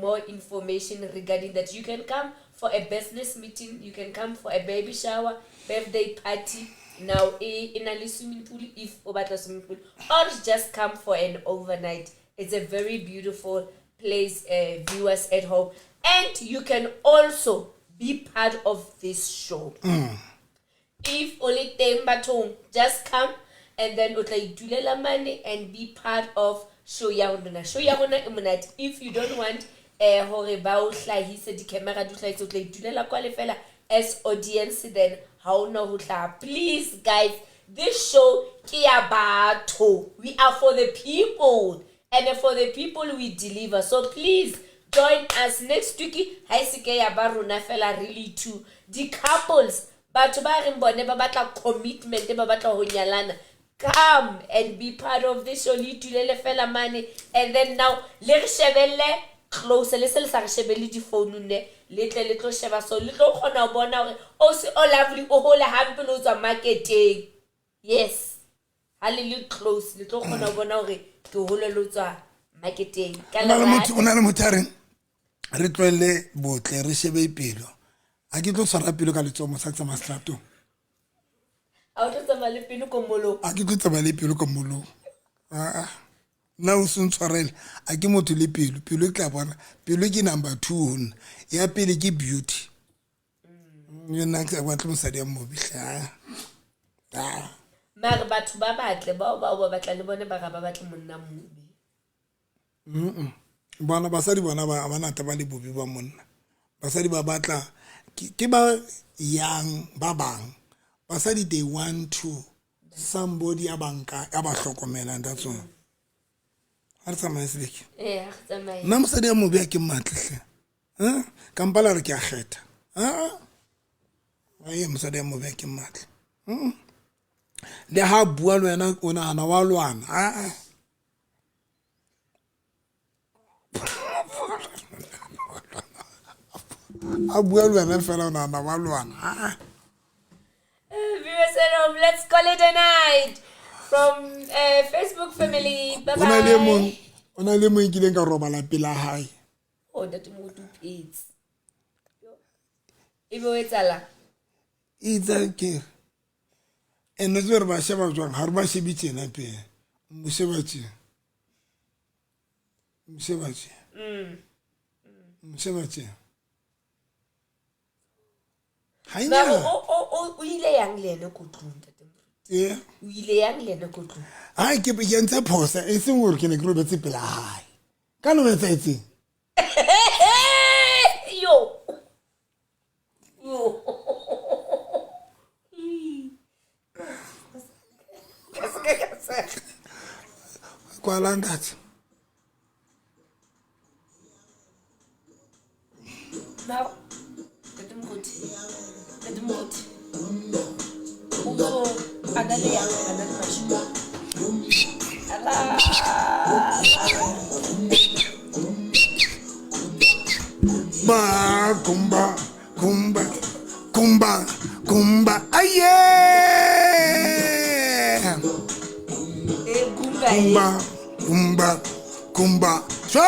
Speaker 1: more information regarding that. You can come for a business meeting, you can come for a baby shower, birthday party. Now e na le swimming pool if o batla swimming pool, or just come for an overnight. It's a very beautiful place, viewers at home. And you can also be part of this show. If o le teng bathong, just come and then o tla itulela mane and be part of show ya rona. Show ya rona e monate. If you don't want hore ba o hlahise, di-camera di o hlahise, o tla itulela kwale fela as audience, then ha o na ho hlaha. Please guys, this show ke ya batho. We are for the people, and for the people we deliver. So please join us next week. Ha e se ke ya ba rona fela really two di-couples, batho ba reng bone ba batla commitment, ba batla ho nyalana, come and be part of this show. Le itulele fela mane, and then now le re shebelle close, le se le sa re shebelle difounung ne, le tle le tlo sheba, so le tlo kgona ho bona hore o se o lovely o hole hampe le ho tswa marketeng. Yes, ha le le close le tlo kgona ho bona hore ke hole le ho tswa marketeng ka
Speaker 2: O na le motho,
Speaker 1: lerato.
Speaker 2: O na le motho a reng re tlohelle botle, re shebe pelo. Ha ke tlo tshwara pelo ka letsoho mosa ke tsamaya seteratong.
Speaker 1: Ha o tlo tsamaya le pelo ko molong.
Speaker 2: Ha ke tlo tsamaya le pelo ka molong. Aa, nna o se ntshwarele, a ke motho le pelo. Pelo ke tla bona, pelo ke number two ho nna. Ya pele ke beauty. Nna ke sa batle mosadi ya mobe hle. Aa. Aa.
Speaker 1: Mare batho ba batle bao bao ba batla le bone ba ga ba batle monna mobe.
Speaker 2: Bona basadi bona ba ba nata ba le bobe ba monna. Basadi ba batla ke ba yang ba bang. Basadi they want to somebody ya ba nka ya ba hlokomelang, that's all. Ha re tsamaye Seleke.
Speaker 1: Ee, ha re tsamaye.
Speaker 2: Nna mosadi ya mobe ha ke mmatle hle. Eh? Ka mpa la re ke a kgetha. Ah. Aye, mosadi ya mobe ha ke mmatle. Le ha bua le wena o nahana wa lwana. Ah. A bua le wena fela o nahana wa lwana. Ah.
Speaker 1: Viewers at home, let's call it a night from Facebook family. Bye
Speaker 2: O na le mong,
Speaker 1: bye.
Speaker 2: o na le mong e kileng ka robala pela hae.
Speaker 1: Oh, ntate Moruti o phetse. Ebe o etsahalang?
Speaker 2: Itse ke and o tsebe re ba sheba jwang, ha re ba shebe tjena pele. Mo sheba tje. Mo sheba tje. Mo sheba tje. Ha e
Speaker 1: Mare
Speaker 2: nyane.
Speaker 1: o ile yang le ena ko tlung, ntate Moruti?
Speaker 2: Ee.
Speaker 1: O ile yang le ena ko tlung?
Speaker 2: Hai, ke entse phoso, e seng hore ke ne ke robetse pela hae. Ka no etsahetseng?
Speaker 1: Yo. Yo. Ka se ka ka tsheha.
Speaker 2: Kwala ntate.
Speaker 1: Mare, ntate Moruti, ntate Moruti. O so a na le yang, a na le mashome. Ala.
Speaker 2: Ba kumba kumba kumba kumba aye.
Speaker 1: Eh, kumba, eh.
Speaker 2: Kumba kumba kumba. Sho.